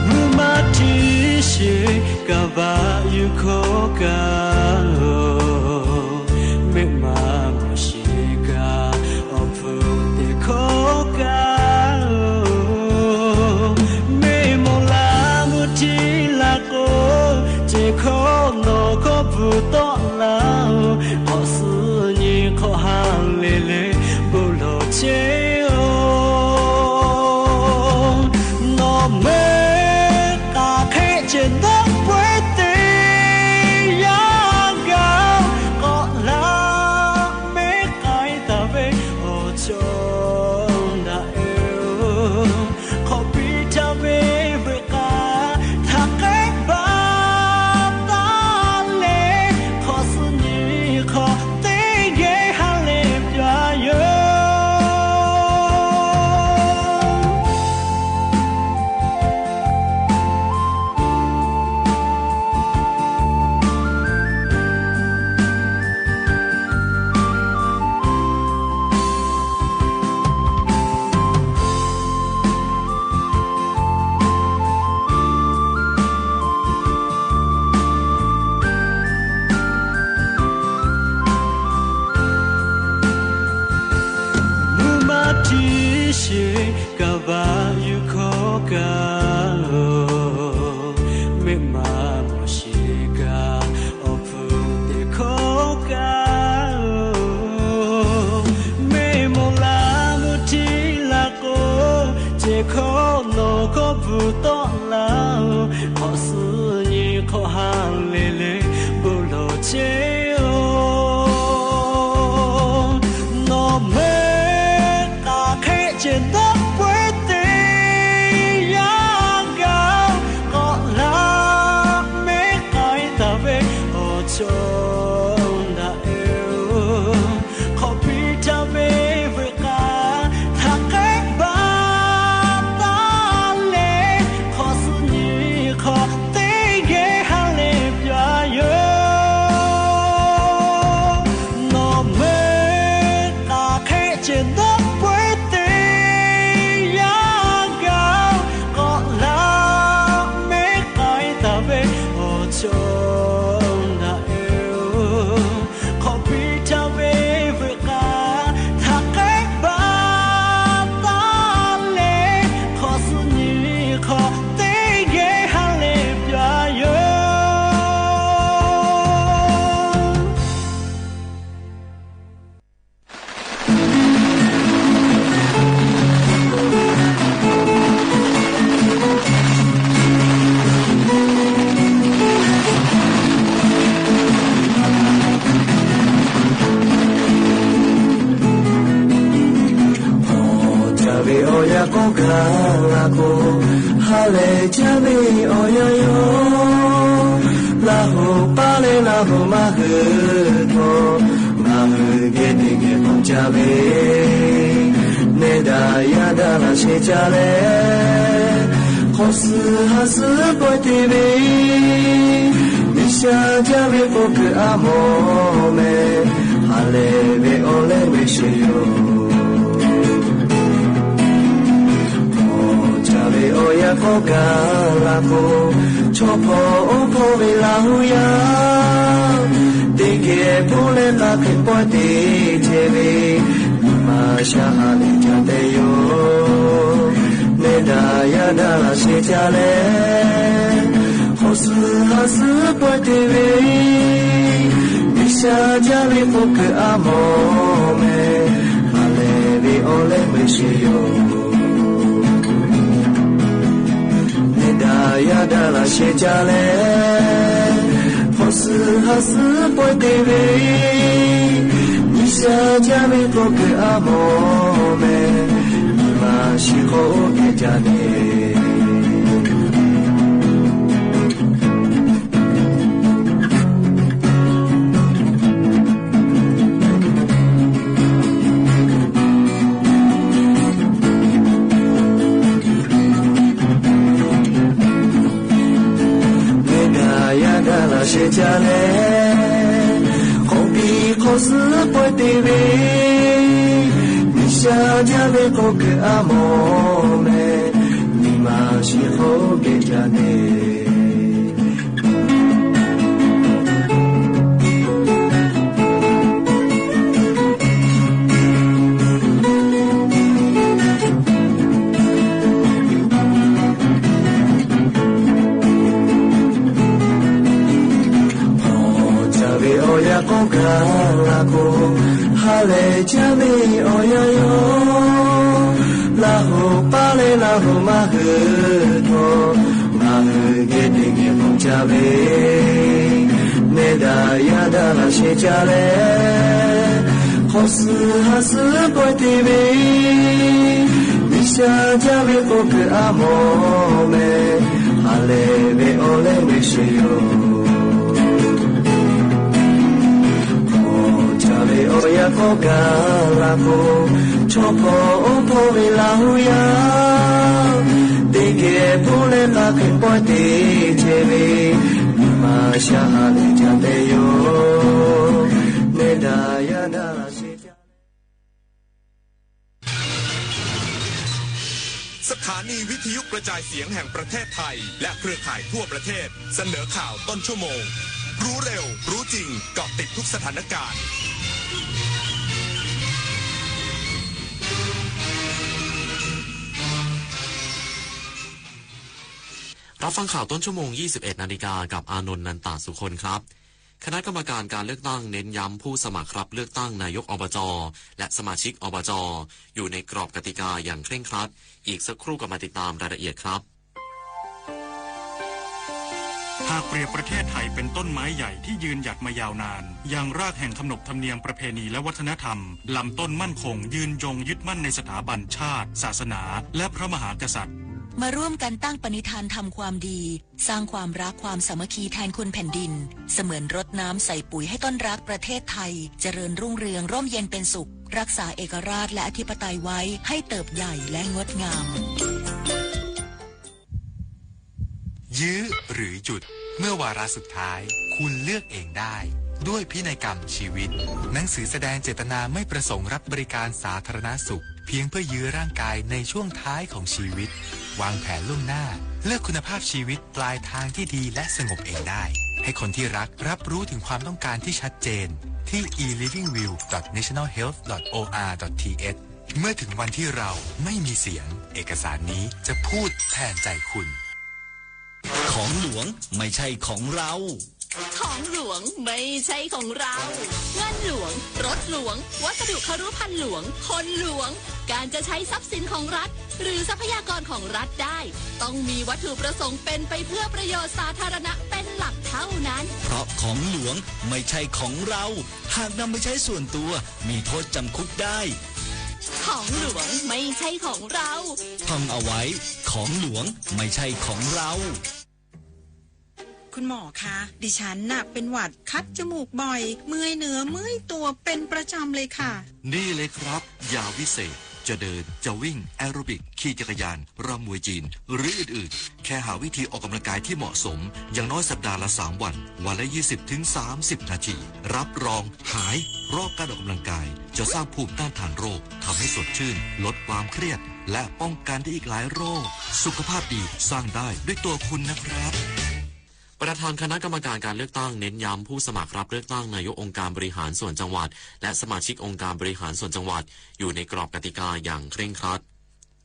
မုၢ်မးထံၣ်ရှ့ကဘၣ်ယုၢ်ခီကၤဧိၤ, မ့ၢ်မၤမီၢ်ရှ့ကၤ အီၣ်ဖုးတဲာ်ခီကၤဧိၤ, မ့ၢ်မိၢ်လၢမုၢ်ထံလၢ်ကိး စဲးခီနီၢ်ခီပူၤတီၢ် ကါဧိၤ, မ့ၢ်မၤမီၢ်ရှ့ကၤ အိၣ်ဖုးတ့ၢ်ခိၣ်ကါဧိၤ, မ့ၢ်မိၢ်လၢ်မုၢ်ထံလၢ်ကိး တ့ၢ်ခိၣ်နီၢ်ခိၣ်ပူၤတီၢ်လၢ်ဧိၤ, ခီဆူညံၣ်ခီၣ်ဟါလ့လ့ ဘူးလိာ်တ့ၢ်ဧိၤ, နီၢ်မ့ၢ် ကးခဲကဲဒီးပှဲၤတ့ၢ် ယၤကၤ ကီးလၢ် မ့ၢ်ကဲတၢ်ဝဲ အိၣ်ဆိးနၤအဲၣ်ဧိၤ, ခီပီတၢ်ဝဲဝ့ၢ်ကါ တၢ်ကဲဘၣ်တၢ်လဲၤ ခီဆူညံၣ်ခီၣ် တ့ၢ်က့ၤဟါလ့ပျၢ်ယိာ်, နီၢ်မ့ၢ် ကးခဲကဲဒီးပှဲၤတ့ၢ် ယၤကၤ ကီးလၢ် မ့ၢ်ကဲတၢ်ဝဲ အိၣ်ဆိးနၤအဲၣ်ဧိၤ, ခီပီတၢ်ဝဲဝ့ၢ်ကါ တၢ်ကဲဘၣ်တၢ်လဲၤ ခီဆူညံၣ်ခီၣ် တ့ၢ်က့ၤဟါလ့ပျၢ်ယိာ်. အိၣ်တၢ်ဝဲအီယၤကိးဂၤလၢ်ကိး, ဟါလ့ကၠၢ်ဝဲအီယၤယိာ်, လၢ်ဟူပာ်လ့လၢ်ဟူမၤဟုၣ်ထီၣ်, မၤဟုၣ်ဂ့ၤတ့ၢ်ဂ့ၤကိးကၠၢ်ဝဲ, နဲဒၣ်ယၤဒၣ်လၢ်ဆံးကၠၢ်လဲၣ်, ခီဆူဟၢ်ဆူပှဲၤတ့ၢ်ဝဲ, မ့ၢ်ဆှၢကၠၢ်ဝဲကိးက့ၤအမိၢ်မဲ, ဟါလ့ဝဲအီလ့ဝဲဆံးယိာ်. အိၣ်တၢ်ဝဲအီယၤကိးဂၤလၢ်ကိး, ဆီၣ်ဖီၣ်အိၣ်ဖီၣ်ဝဲလၢ်ဟူယၤ, တ့ၢ်က့ၤဖိလဲၣ်ကးက့ၤပှဲၤတ့ၢ်ထဲဝဲ, မ့ၢ်မၤဆှၢဟါလ့ကၠၢ်တဲယိာ်, နဲဒၣ်ယၤဒၣ်လၢ်ဆံးကၠၢ်လဲၣ်, ခီဆူဟၢ်ဆူပှဲၤတ့ၢ်ဝဲ, မ့ၢ်ဆှၢကၠၢ်ဝဲကိးက့ၤအမိၢ်မဲ, ဟါလ့ဝဲအီလ့ဝဲဆံးယိာ်. နဲဒၣ်ယၤဒၣ်လၢ်ဆံးကၠၢ်လဲၣ်, ခီဆူဟၢ်ဆူပှဲၤတ့ၢ်ဝဲ, မ့ၢ်ဆှၢကၠၢ်ဝဲကိးက့ၤအမိၢ်မဲ, မ့ၢ်မၤဆံးဃီအိၣ်က့ၤကၠၢ်န့ၣ်. နဲဒၣ်ယၤဒၣ်လၢ်ဆံးကၠၢ်လဲၣ်, ခီပီခီဆူပှဲၤတ့ၢ်ဝဲ, မ့ၢ်ဆှၢကၠၢ်ဝဲကိးက့ၤအမိၢ်မဲ, မ့ၢ်မၤဆံးဃီအိၣ်က့ၤကၠၢ်န့ၣ်. အိၣ်တၢ်ဝဲအီယၤကိးဂၤလၢ်ကိး, ဟါလ့ကၠၢ်ဝဲအီယၤယိာ်, လၢ်ဟူပာ်လ့လၢ်ဟူမၤဟုၣ်ထီၣ်, မၤဟုၣ်ဂ့ၤတ့ၢ်ဂ့ၤကိးကၠၢ်ဝဲ, နဲဒၣ်ယၤဒၣ်လၢ်ဆံးကၠၢ်လဲၣ်, ခီဆူဟၢ်ဆူပှဲၤတ့ၢ်ဝဲ, မ့ၢ်ဆှၢကၠၢ်ဝဲကိးက့ၤအမိၢ်မဲ, ဟါလ့ဝဲအီလ့ဝဲဆံးယိာ်. အိၣ်တၢ်ဝဲအီယၤကိးဂၤလၢ်ကိး, ဆီၣ်ဖီၣ်အိၣ်ဖီၣ်ဝဲလၢ်ဟူယၤ, တ့ၢ်က့ၤဖိလဲၣ်ကးက့ၤပှဲၤတ့ၢ်ထဲဝဲ, မ့ၢ်မၤဆှၢဟါလ့ကၠၢ်တဲယိာ်, နဲဒၣ်ယၤဒၣ်လၢ်ဆံးကၠၢ် สถานีวิทยุกระจายเสียงแห่งประเทศไทย และเครือข่ายทั่วประเทศ เสนอข่าวต้นชั่วโมง รู้เร็ว รู้จริง เกาะติดทุกสถานการณ์ รับฟังข่าวต้นชั่วโมง ยี่สิบเอ็ดนาฬิกา กับอานนท์ นันตสุคนครับ คณะกรรมการการเลือกตั้งเน้นย้ำผู้สมัครรับเลือกตั้งนายก อบจ และสมาชิก อบจ อยู่ในกรอบกติกาอย่างเคร่งครัด อีกสักครู่กลับมาติดตามรายละเอียดครับ หากเปรียบประเทศไทยเป็นต้นไม้ใหญ่ที่ยืนหยัดมายาวนาน ยังรากแห่งขนบธรรมเนียมประเพณีและวัฒนธรรม ลำต้นมั่นคง ยืนยงยึดมั่นในสถาบันชาติ ศาสนา และพระมหากษัตริย์ มาร่วมกันตั้งปณิธานทำความดี สร้างความรักความสามัคคีแทนคุณแผ่นดิน เสมือนรดน้ำใส่ปุ๋ยให้ต้นรักประเทศไทย เจริญรุ่งเรืองร่มเย็นเป็นสุข รักษาเอกราชและอธิปไตยไว้ให้เติบใหญ่และงดงาม ยื้อหรือหยุด เมื่อวาระสุดท้าย คุณเลือกเองได้ ด้วยพินัยกรรมชีวิต หนังสือแสดงเจตนาไม่ประสงค์รับบริการสาธารณสุข เพียงเพื่อยื้อร่างกายในช่วงท้ายของชีวิต วางแผนล่วงหน้า เลือกคุณภาพชีวิตปลายทางที่ดีและสงบเองได้ ให้คนที่รักรับรู้ถึงความต้องการที่ชัดเจน ที่ e living will dot national health dot o r dot t h เมื่อถึงวันที่เราไม่มีเสียง เอกสารนี้จะพูดแทนใจคุณ ของหลวงไม่ใช่ของเรา ของหลวงไม่ใช่ของเรา เงินหลวง รถหลวง วัสดุครุภัณฑ์หลวง คนหลวง การจะใช้ทรัพย์สินของรัฐ หรือทรัพยากรของรัฐได้ ต้องมีวัตถุประสงค์เป็นไปเพื่อประโยชน์สาธารณะเป็นหลักเท่านั้น เพราะของหลวงไม่ใช่ของเรา หากนำไปใช้ส่วนตัว มีโทษจำคุกได้ ของหลวงไม่ใช่ของเรา ท่องเอาไว้ ของหลวงไม่ใช่ของเรา คุณหมอคะ ดิฉันน่ะเป็นหวัดคัดจมูกบ่อย เมื่อยเนื้อเมื่อยตัวเป็นประจำเลยค่ะ นี่เลยครับ ยาวิเศษ จะเดิน จะวิ่ง แอโรบิก ขี่จักรยาน รำมวยจีน หรืออื่นๆ แค่หาวิธีออกกำลังกายที่เหมาะสม อย่างน้อยสัปดาห์ละสามวัน วันละยี่สิบถึงสามสิบนาที รับรองหาย เพราะการออกกำลังกายจะสร้างภูมิต้านทานโรค ทำให้สดชื่น ลดความเครียด และป้องกันได้อีกหลายโรค สุขภาพดีสร้างได้ด้วยตัวคุณนะครับ ประธานคณะกรรมการการเลือกตั้งเน้นย้ำผู้สมัครรับเลือกตั้งนายกองค์การบริหารส่วนจังหวัด และสมาชิกองค์การบริหารส่วนจังหวัด อยู่ในกรอบกติกาอย่างเคร่งครัด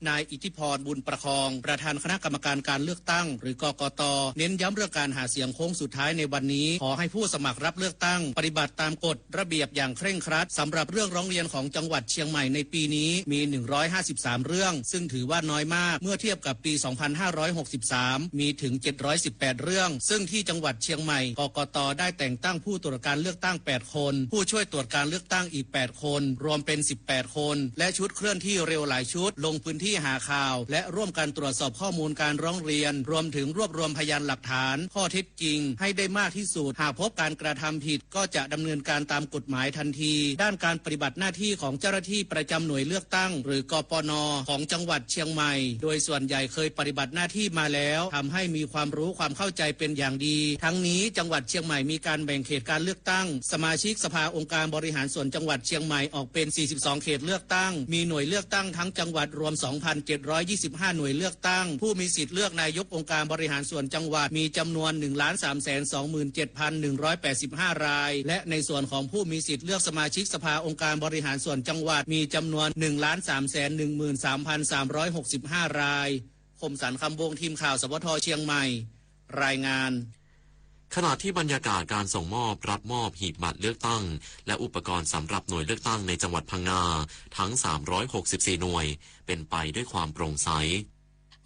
นายอิทธิพร บุญประคอง ประธานคณะกรรมการการเลือกตั้ง หรือ กกต เน้นย้ำเรื่องการหาเสียงโค้งสุดท้ายในวันนี้ ขอให้ผู้สมัครรับเลือกตั้ง ปฏิบัติตามกฎระเบียบอย่างเคร่งครัด สำหรับเรื่องร้องเรียนของจังหวัดเชียงใหม่ในปีนี้มี หนึ่งร้อยห้าสิบสาม เรื่อง ซึ่งถือว่าน้อยมาก เมื่อเทียบกับปี สองพันห้าร้อยหกสิบสาม มีถึง เจ็ดร้อยสิบแปด เรื่อง ซึ่งที่จังหวัดเชียงใหม่ กกต ได้แต่งตั้งผู้ตรวจการเลือกตั้ง แปด คน ผู้ช่วยตรวจการเลือกตั้งอีก แปด คน รวมเป็น สิบแปด คน และชุดเคลื่อนที่เร็วหลายชุด ลงพื้นที่หาข่าว และร่วมกันตรวจสอบข้อมูลการร้องเรียน รวมถึงรวบรวมพยานหลักฐาน ข้อเท็จจริง ให้ได้มากที่สุด หากพบการกระทำผิด ก็จะดำเนินการตามกฎหมายทันที ด้านการปฏิบัติหน้าที่ของเจ้าหน้าที่ประจำหน่วยเลือกตั้ง หรือ กปน ของจังหวัดเชียงใหม่ โดยส่วนใหญ่เคยปฏิบัติหน้าที่มาแล้ว ทำให้มีความรู้ความเข้าใจเป็นอย่างดี ทั้งนี้จังหวัดเชียงใหม่มีการแบ่งเขตการเลือกตั้ง สมาชิกสภาองค์การบริหารส่วนจังหวัดเชียงใหม่ออกเป็น สี่สิบสอง เขตเลือกตั้ง มีหน่วยเลือกตั้งทั้งจังหวัดรวม สองพันเจ็ดร้อยยี่สิบห้า หน่วยเลือกตั้ง ผู้มีสิทธิ์เลือกนายกองค์การบริหารส่วนจังหวัดมีจำนวน หนึ่งล้านสามแสนสองหมื่นเจ็ดพันหนึ่งร้อยแปดสิบห้า ราย และในส่วนของผู้มีสิทธิ์เลือกสมาชิกสภาองค์การบริหารส่วนจังหวัดมีจำนวน หนึ่งล้านสามแสนหนึ่งหมื่นสามพันสามร้อยหกสิบห้า ราย คมสันต์ คำวงศ์ ทีมข่าว สวท เชียงใหม่ รายงาน ขณะที่บรรยากาศการส่งมอบรับมอบหีบบัตรเลือกตั้ง และอุปกรณ์สำหรับหน่วยเลือกตั้งในจังหวัดพังงา ทั้ง สามร้อยหกสิบสี่ หน่วย เป็นไปด้วยความโปร่งใส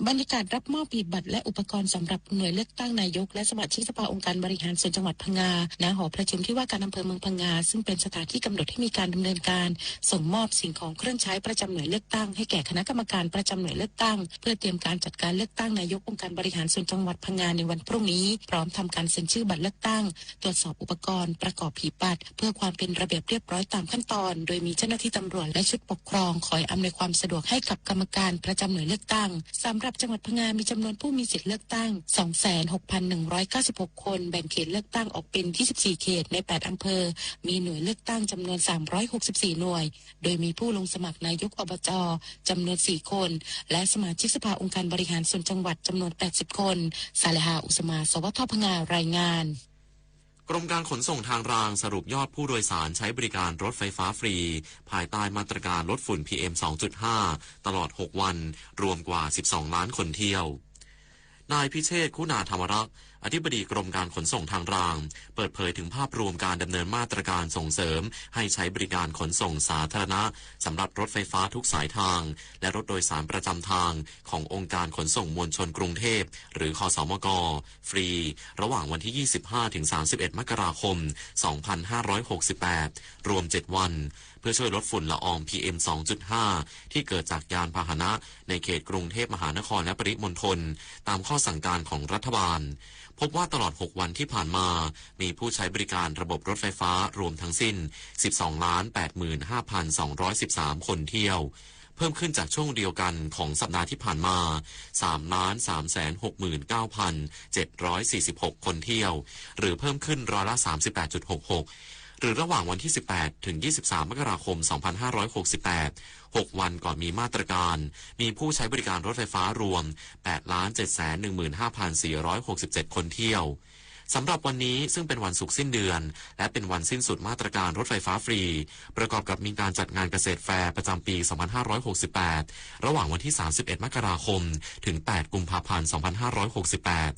บรรยากาศรับมอบหีบบัตรและอุปกรณ์สำหรับหน่วยเลือกตั้งนายกและสมาชิกสภาองค์การบริหารส่วนจังหวัดพังงา ณ หอประชุมที่ว่าการอำเภอเมืองพังงา ซึ่งเป็นสถานที่กำหนดให้มีการดำเนินการส่งมอบสิ่งของเครื่องใช้ประจำหน่วยเลือกตั้งให้แก่คณะกรรมการประจำหน่วยเลือกตั้ง เพื่อเตรียมการจัดการเลือกตั้งนายกองค์การบริหารส่วนจังหวัดพังงาในวันพรุ่งนี้ พร้อมทำการเซ็นชื่อบัตรเลือกตั้ง ตรวจสอบอุปกรณ์ประกอบหีบบัตร เพื่อความเป็นระเบียบเรียบร้อยตามขั้นตอน โดยมีเจ้าหน้าที่ตำรวจและชุดปกครองคอยอำนวยความสะดวกให้กับกรรมการประจำหน่วยเลือกตั้ง สำหรับจังหวัดพังงามีจำนวนผู้มีสิทธิ์เลือกตั้ง สองแสนหกพันหนึ่งร้อยเก้าสิบหก คน แบ่งเขตเลือกตั้งออกเป็น ยี่สิบสี่ เขตใน แปด อำเภอ มีหน่วยเลือกตั้งจำนวน สามร้อยหกสิบสี่ หน่วย โดยมีผู้ลงสมัครนายก อบจ จำนวน สี่ คน และสมาชิกสภาองค์การบริหารส่วนจังหวัดจำนวน แปดสิบ คน ซาเลฮา อุสมา สวท พังงา รายงาน กรมการขนส่งทางรางสรุปยอดผู้โดยสารใช้บริการรถไฟฟ้าฟรี ภายใต้มาตรการลดฝุ่น พีเอ็ม สองจุดห้า ตลอด หก วัน รวมกว่า สิบสอง ล้านคนเที่ยว นายพิเชษฐ คุณาธรรมรักษ์ อธิบดีกรมการขนส่งทางราง เปิดเผยถึงภาพรวมการดำเนินมาตรการส่งเสริมให้ใช้บริการขนส่งสาธารณะสำหรับรถไฟฟ้าทุกสายทาง และรถโดยสารประจำทางขององค์การขนส่งมวลชนกรุงเทพฯ หรือ คสมก ฟรี ระหว่างวันที่ ยี่สิบห้า ถึง สามสิบเอ็ด มกราคม สองพันห้าร้อยหกสิบแปด รวม เจ็ด วัน เพื่อช่วยลดฝุ่นละออง พีเอ็ม สองจุดห้า ที่เกิดจากยานพาหนะในเขตกรุงเทพมหานครและปริมณฑล ตามข้อสั่งการของรัฐบาล พบว่าตลอด หก วันที่ผ่านมา มีผู้ใช้บริการระบบรถไฟฟ้ารวมทั้งสิ้น สิบสองล้านแปดหมื่นห้าพันสองร้อยสิบสาม คนเที่ยว เพิ่มขึ้นจากช่วงเดียวกันของสัปดาห์ที่ผ่านมา สามล้านสามแสนหกหมื่นเก้าพันเจ็ดร้อยสี่สิบหก คนเที่ยว หรือเพิ่มขึ้นร้อยละ สามสิบแปดจุดหกหก หรือระหว่างวันที่ สิบแปด ถึง ยี่สิบสาม มกราคม สองพันห้าร้อยหกสิบแปด หก วันก่อนมีมาตรการ มีผู้ใช้บริการรถไฟฟ้ารวม แปดล้านเจ็ดแสนหนึ่งหมื่นห้าพันสี่ร้อยหกสิบเจ็ด คนเที่ยว สำหรับวันนี้ซึ่งเป็นวันศุกร์สิ้นเดือน และเป็นวันสิ้นสุดมาตรการรถไฟฟ้าฟรี ประกอบกับมีการจัดงานเกษตรแฟร์ประจำปี สองพันห้าร้อยหกสิบแปด ระหว่างวันที่ สามสิบเอ็ด มกราคม ถึง แปด กุมภาพันธ์ สองพันห้าร้อยหกสิบแปด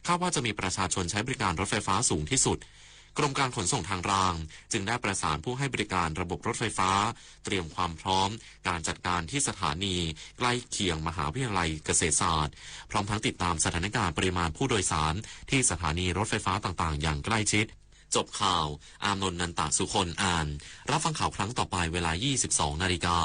คาดว่าจะมีประชาชนใช้บริการรถไฟฟ้าสูงที่สุด กรมการขนส่งทางรางจึงได้ประสานผู้ให้บริการระบบรถไฟฟ้า เตรียมความพร้อมการจัดการที่สถานีใกล้เคียงมหาวิทยาลัยเกษตรศาสตร์ พร้อมทั้งติดตามสถานการณ์ปริมาณผู้โดยสารที่สถานีรถไฟฟ้าต่างๆ อย่างใกล้ชิด จบข่าว อานนท์ นันตะสุคน อ่าน รับฟังข่าวครั้งต่อไปเวลา ยี่สิบสอง นาฬิกา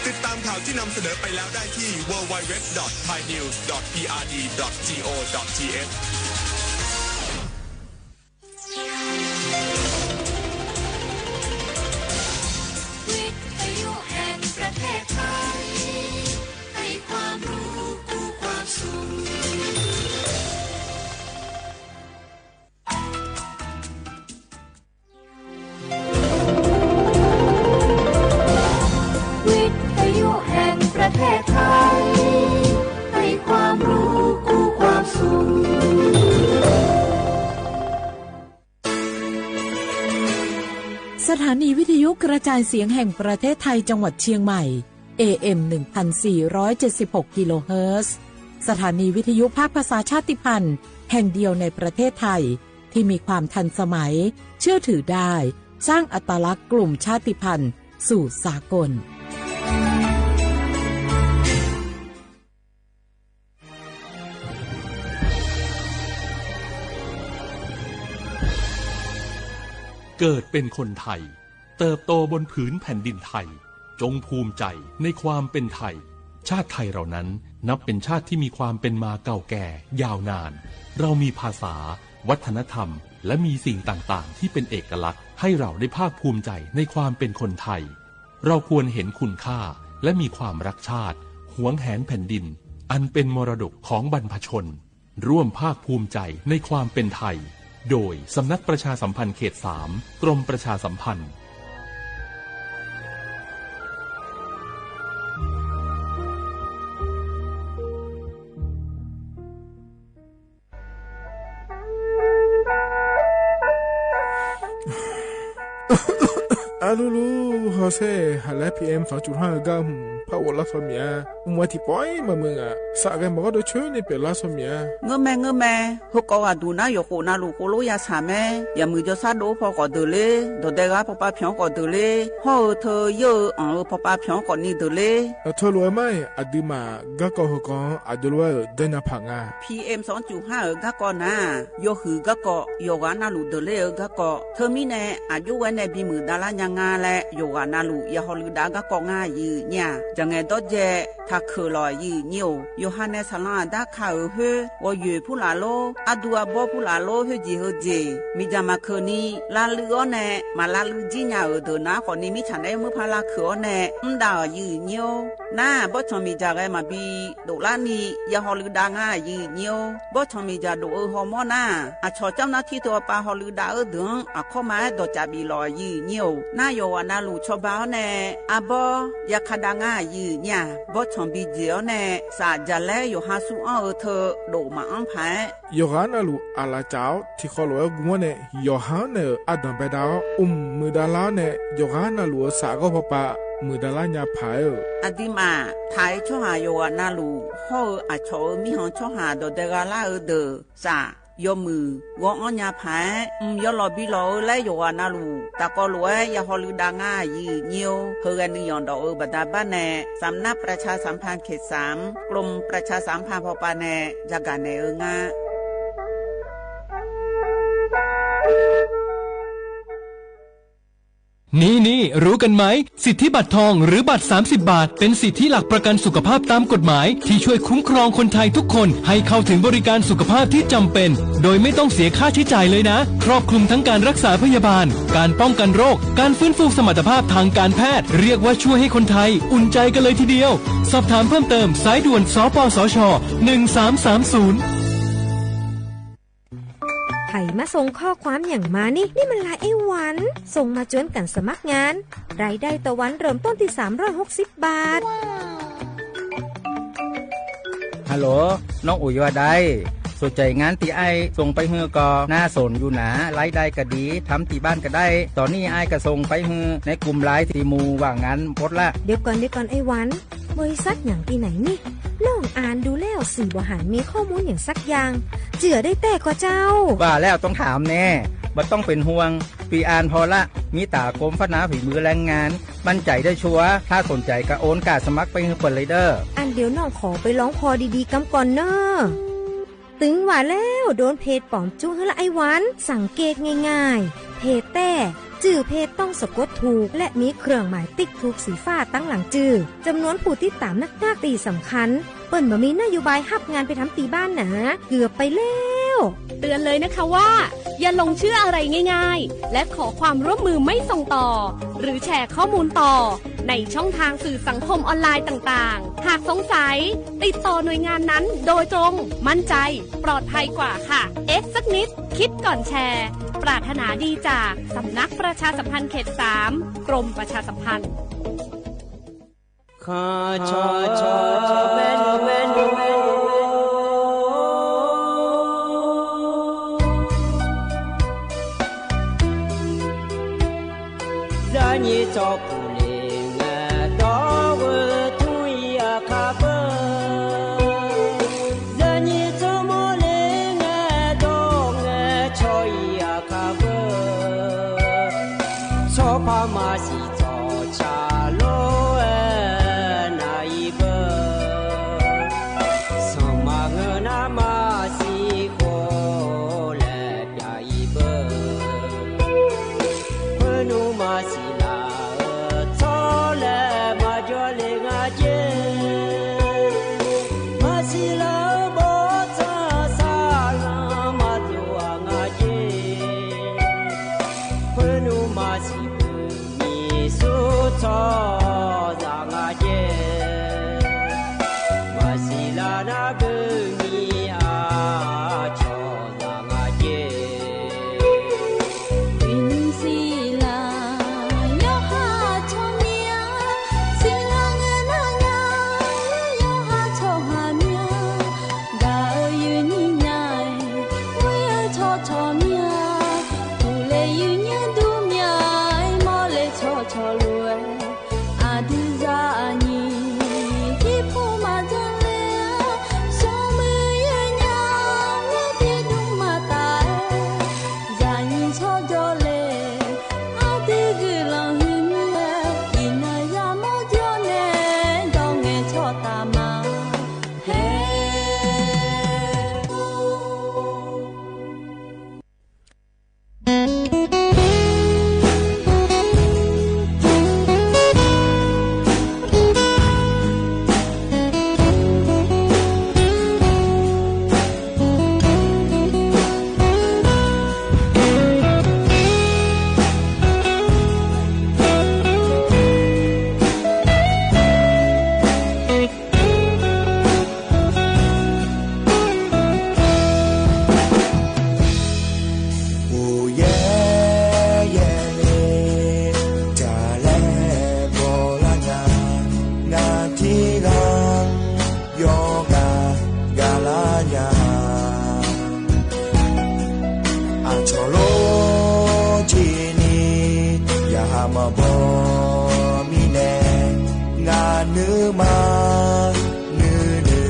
ติดตามข่าวที่นำเสนอไปแล้วได้ที่ ดับเบิลยู ดับเบิลยู ดับเบิลยู ดอท ไทยนิวส์ ดอท พีอาร์ดี ดอท จี โอ ดอท ที เอช วิทยุแห่งประเทศไทย ให้ความรู้คู่ความสุข วิทยุแห่งประเทศไทย ให้ความรู้คู่ความสุข สถานีวิทยุกระจายเสียงแห่งประเทศไทยจังหวัดเชียงใหม่ เอเอ็ม หนึ่งพันสี่ร้อยเจ็ดสิบหก กิโลเฮิรตซ์ สถานีวิทยุภาคภาษาชาติพันธุ์แห่งเดียวในประเทศไทย ที่มีความทันสมัย เชื่อถือได้ สร้างอัตลักษณ์กลุ่มชาติพันธุ์สู่สากล เกิดเป็นคนไทย เติบโตบนผืนแผ่นดินไทย จงภูมิใจในความเป็นไทย ชาติไทยเรานั้นนับเป็นชาติที่มีความเป็นมาเก่าแก่ยาวนาน เรามีภาษา วัฒนธรรม และมีสิ่งต่างๆ ที่เป็นเอกลักษณ์ ให้เราได้ภาคภูมิใจในความเป็นคนไทย เราควรเห็นคุณค่า และมีความรักชาติ หวงแหนแผ่นดิน อันเป็นมรดกของบรรพชน ร่วมภาคภูมิใจในความเป็นไทย โดยสำนักประชาสัมพันธ์เขตสาม กรมประชาสัมพันธ์ อะลูลู ฮอเซ่ หาแลพีเอ็ม สองจุดห้า เออก้า อืม ผ้าอ้วนลักษมีอะ อุ้มไว้ตี้ปอยมาเมืองอะ สะแกมบอกว่าโดยช่วยในเปลี่ยนลักษมีอะ เงอะแม่ เงอะแม่ เฮากออะดูนะ หยอกโขนาลูกโคโลยาสาแม่ อย่ามือจอซาโดพอก่อเดินเลย ดอแดงาพอปาเผียงก่อเดินเลย ห่อเออเธอเยอะเอออ่องเออพอปาเผียงก่อนี่เดินเลย เออ เธอรู้ไหม อะดื้อมา ก้าก่อเฮากอ อะดูรู้ว่าเออ เดินหน้าผางา พีเอ็ม สองจุดห้า เออ ก้าก่อนะ ยอหือก้าก่อ หยอกหานาลูกเดินเลยเออ ก้าก่อ เธอมีแน่ อะยุไว้ในบีมือดารายังงาแล หยอกหานาลูก อย่าฮอลือดาก้าก่องายือเนี่ย จะไงดอแจ ถ้าเขอหล่อยือเนี่ย โยฮันเนสสาราด้าข้าเออเฮ้อ วอเหยื่อผู้หลาโล อะดูอะบอผู้หลาโล เฮ้อจีเฮอเจ มีจามาเขอนี้ ลาลืออ้อแน่ มาลาลือจี้ญาเออเดินนะ ขอนี้มิจฉาได้เมื่อพาลาเขออ้อแน่ อืมดาเออยือเนี่ย น้า บอสชองมีจาแกมาบี โดละนี่ อย่าฮอลือดางายือเนี่ย บอสชองมีจาโดเออฮอมอน้า อะชอเจ้าหน้าที่ตัวปาฮอลือดาเออเดือง อะเข้ามาดอจ่าบีหล่อยือเนี่ย น้าหยอกหานาลูกชอบาอ้อแน่ อะบอ อย่าคาดางายือเนี่ย บอสชองบีเจ๋ออ้อแน่ สาจ่าแลหยอกหาสู้อ้อเออเธอ โดมาอ้อมผาย หยอกหานาลูก อะลาจ๋าว ตี้คอหลวงเออกังวลแน่ หยอกหาแน่เออ อะดอนไปดาว อุ้มมือดาลาแน่ หยอกหานาลูกเออ สาก็พอปะ မုၢ်တလါညါဖးဧၢ အဒံးမး ထးအီၤ ဆီဟၣ်ယွၤနၢ်လူၢ် ဟီၣ်ဧိၤ အဆီၣ်ဧိၤ မီးဟီၣ်ဆီဟၣ် ဒီးဒဲဂၤလၢ်ဧိၤဒီး စး ယီၤမုၢ် ဂီၤအီၣ်ညါဖး ယီၤလီၤဘံလီၤဧိၤလၢယွၤနၢ်လူၢ် တၢ်ကီလိာ်ဝဲ ယဟီၣ်လူၢ်ဒၣ် ငါယံာ်ညိ ဟၢဂဲၤနုာ်ယီၣ်ဒီးဧိၤ ဘၣ်ဒါဘၣ်နဲၣ် สำนักประชาสัมพันธ์เขตสาม กรมประชาสัมพันธ์ พอปาแน ยากาแนเอองา นี่ๆ รู้กันไหม สิทธิบัตรทองหรือบัตรสามสิบบาท เป็นสิทธิหลักประกันสุขภาพตามกฎหมาย ที่ช่วยคุ้มครองคนไทยทุกคนให้เข้าถึงบริการสุขภาพที่จำเป็น โดยไม่ต้องเสียค่าใช้จ่ายเลยนะ ครอบคลุมทั้งการรักษาพยาบาล การป้องกันโรค การฟื้นฟูสมรรถภาพทางการแพทย์ เรียกว่าช่วยให้คนไทยอุ่นใจกันเลยทีเดียว สอบถามเพิ่มเติม สายด่วน สปสช หนึ่งสามสามศูนย์ ใผมาส่งข้อความหยังมานี่ นี่มันไลน์ไอ้หวัน ส่งมาจวนกั๋นสมัครงาน รายได้ต่อวันเริ่มต้นตี้สามร้อยหกสิบบาท ฮัลโหล น้องอุ๋ยว่าใด สนใจ๋งานตี้อ้ายส่งไปหื้อก่อ น่าสนอยู่หนา รายได้ก็ดี ทำตี้บ้านก็ได้ ต๋อนนี้อ้ายก็ส่งไปหื้อในกลุ่มไลน์ตี้หมู่ว่างงานหมดละ เดี๋ยวก่อน เดี๋ยวก่อนไอ้หวัน บริษัทหยังตี้ไหนนี่ น้องอ่านดูแล้วสี่บ่หันมีข้อมูลหยังสักอย่าง เจื้อได้แต๊ก่อเจ้า ว่าแล้วต้องถามแน่ บ่ต้องเป๋นห่วง ปี้อ่านผ่อละ มีต๋ากรมพัฒนาฝีมือแรงงาน มั่นใจ๋ได้ชัวร์ ถ้าสนใจ๋ก็โอนก้าสมัครไปหื้อเปิ้นเลยเด้อ อันเดี๋ยวน้องขอไปลองผ่อดีๆ กำก่อนเน่อ ตึงว่าแล้ว โดนเพจป๋อมจุ๊หื้อละไอ้หวัน สังเกตง่ายๆ เพจแต๊ จื้อเพจต้องสะกดถูก และมีเครื่องหมายติ๊กถูกสีฟ้าตังหลังจื้อ จำนวนผู้ติดต๋ามนักๆ ตี้สำคัญ เปิ้นบ่มีนโยบายฮับงานไปทำตี้บ้านหนา เกือบไปแล้ว เตือนเลยนะคะว่า อย่าหลงเชื่ออะไรง่ายๆ และขอความร่วมมือไม่ส่งต่อ หรือแชร์ข้อมูลต่อ ในช่องทางสื่อสังคมออนไลน์ต่างๆ หากสงสัย ติดต่อหน่วยงานนั้นโดยตรง มั่นใจ ปลอดภัยกว่าค่ะ เอ๊ะสักนิด คิดก่อนแชร์ ปรารถนาดีจากสำนักประชาสัมพันธ์เขตสาม กรมประชาสัมพันธ์ အဆီၣ်လိ ထံၣ်နံၤ ယဟးမၤဘီမံၤနဲၣ် မၤ နုၤနုၤ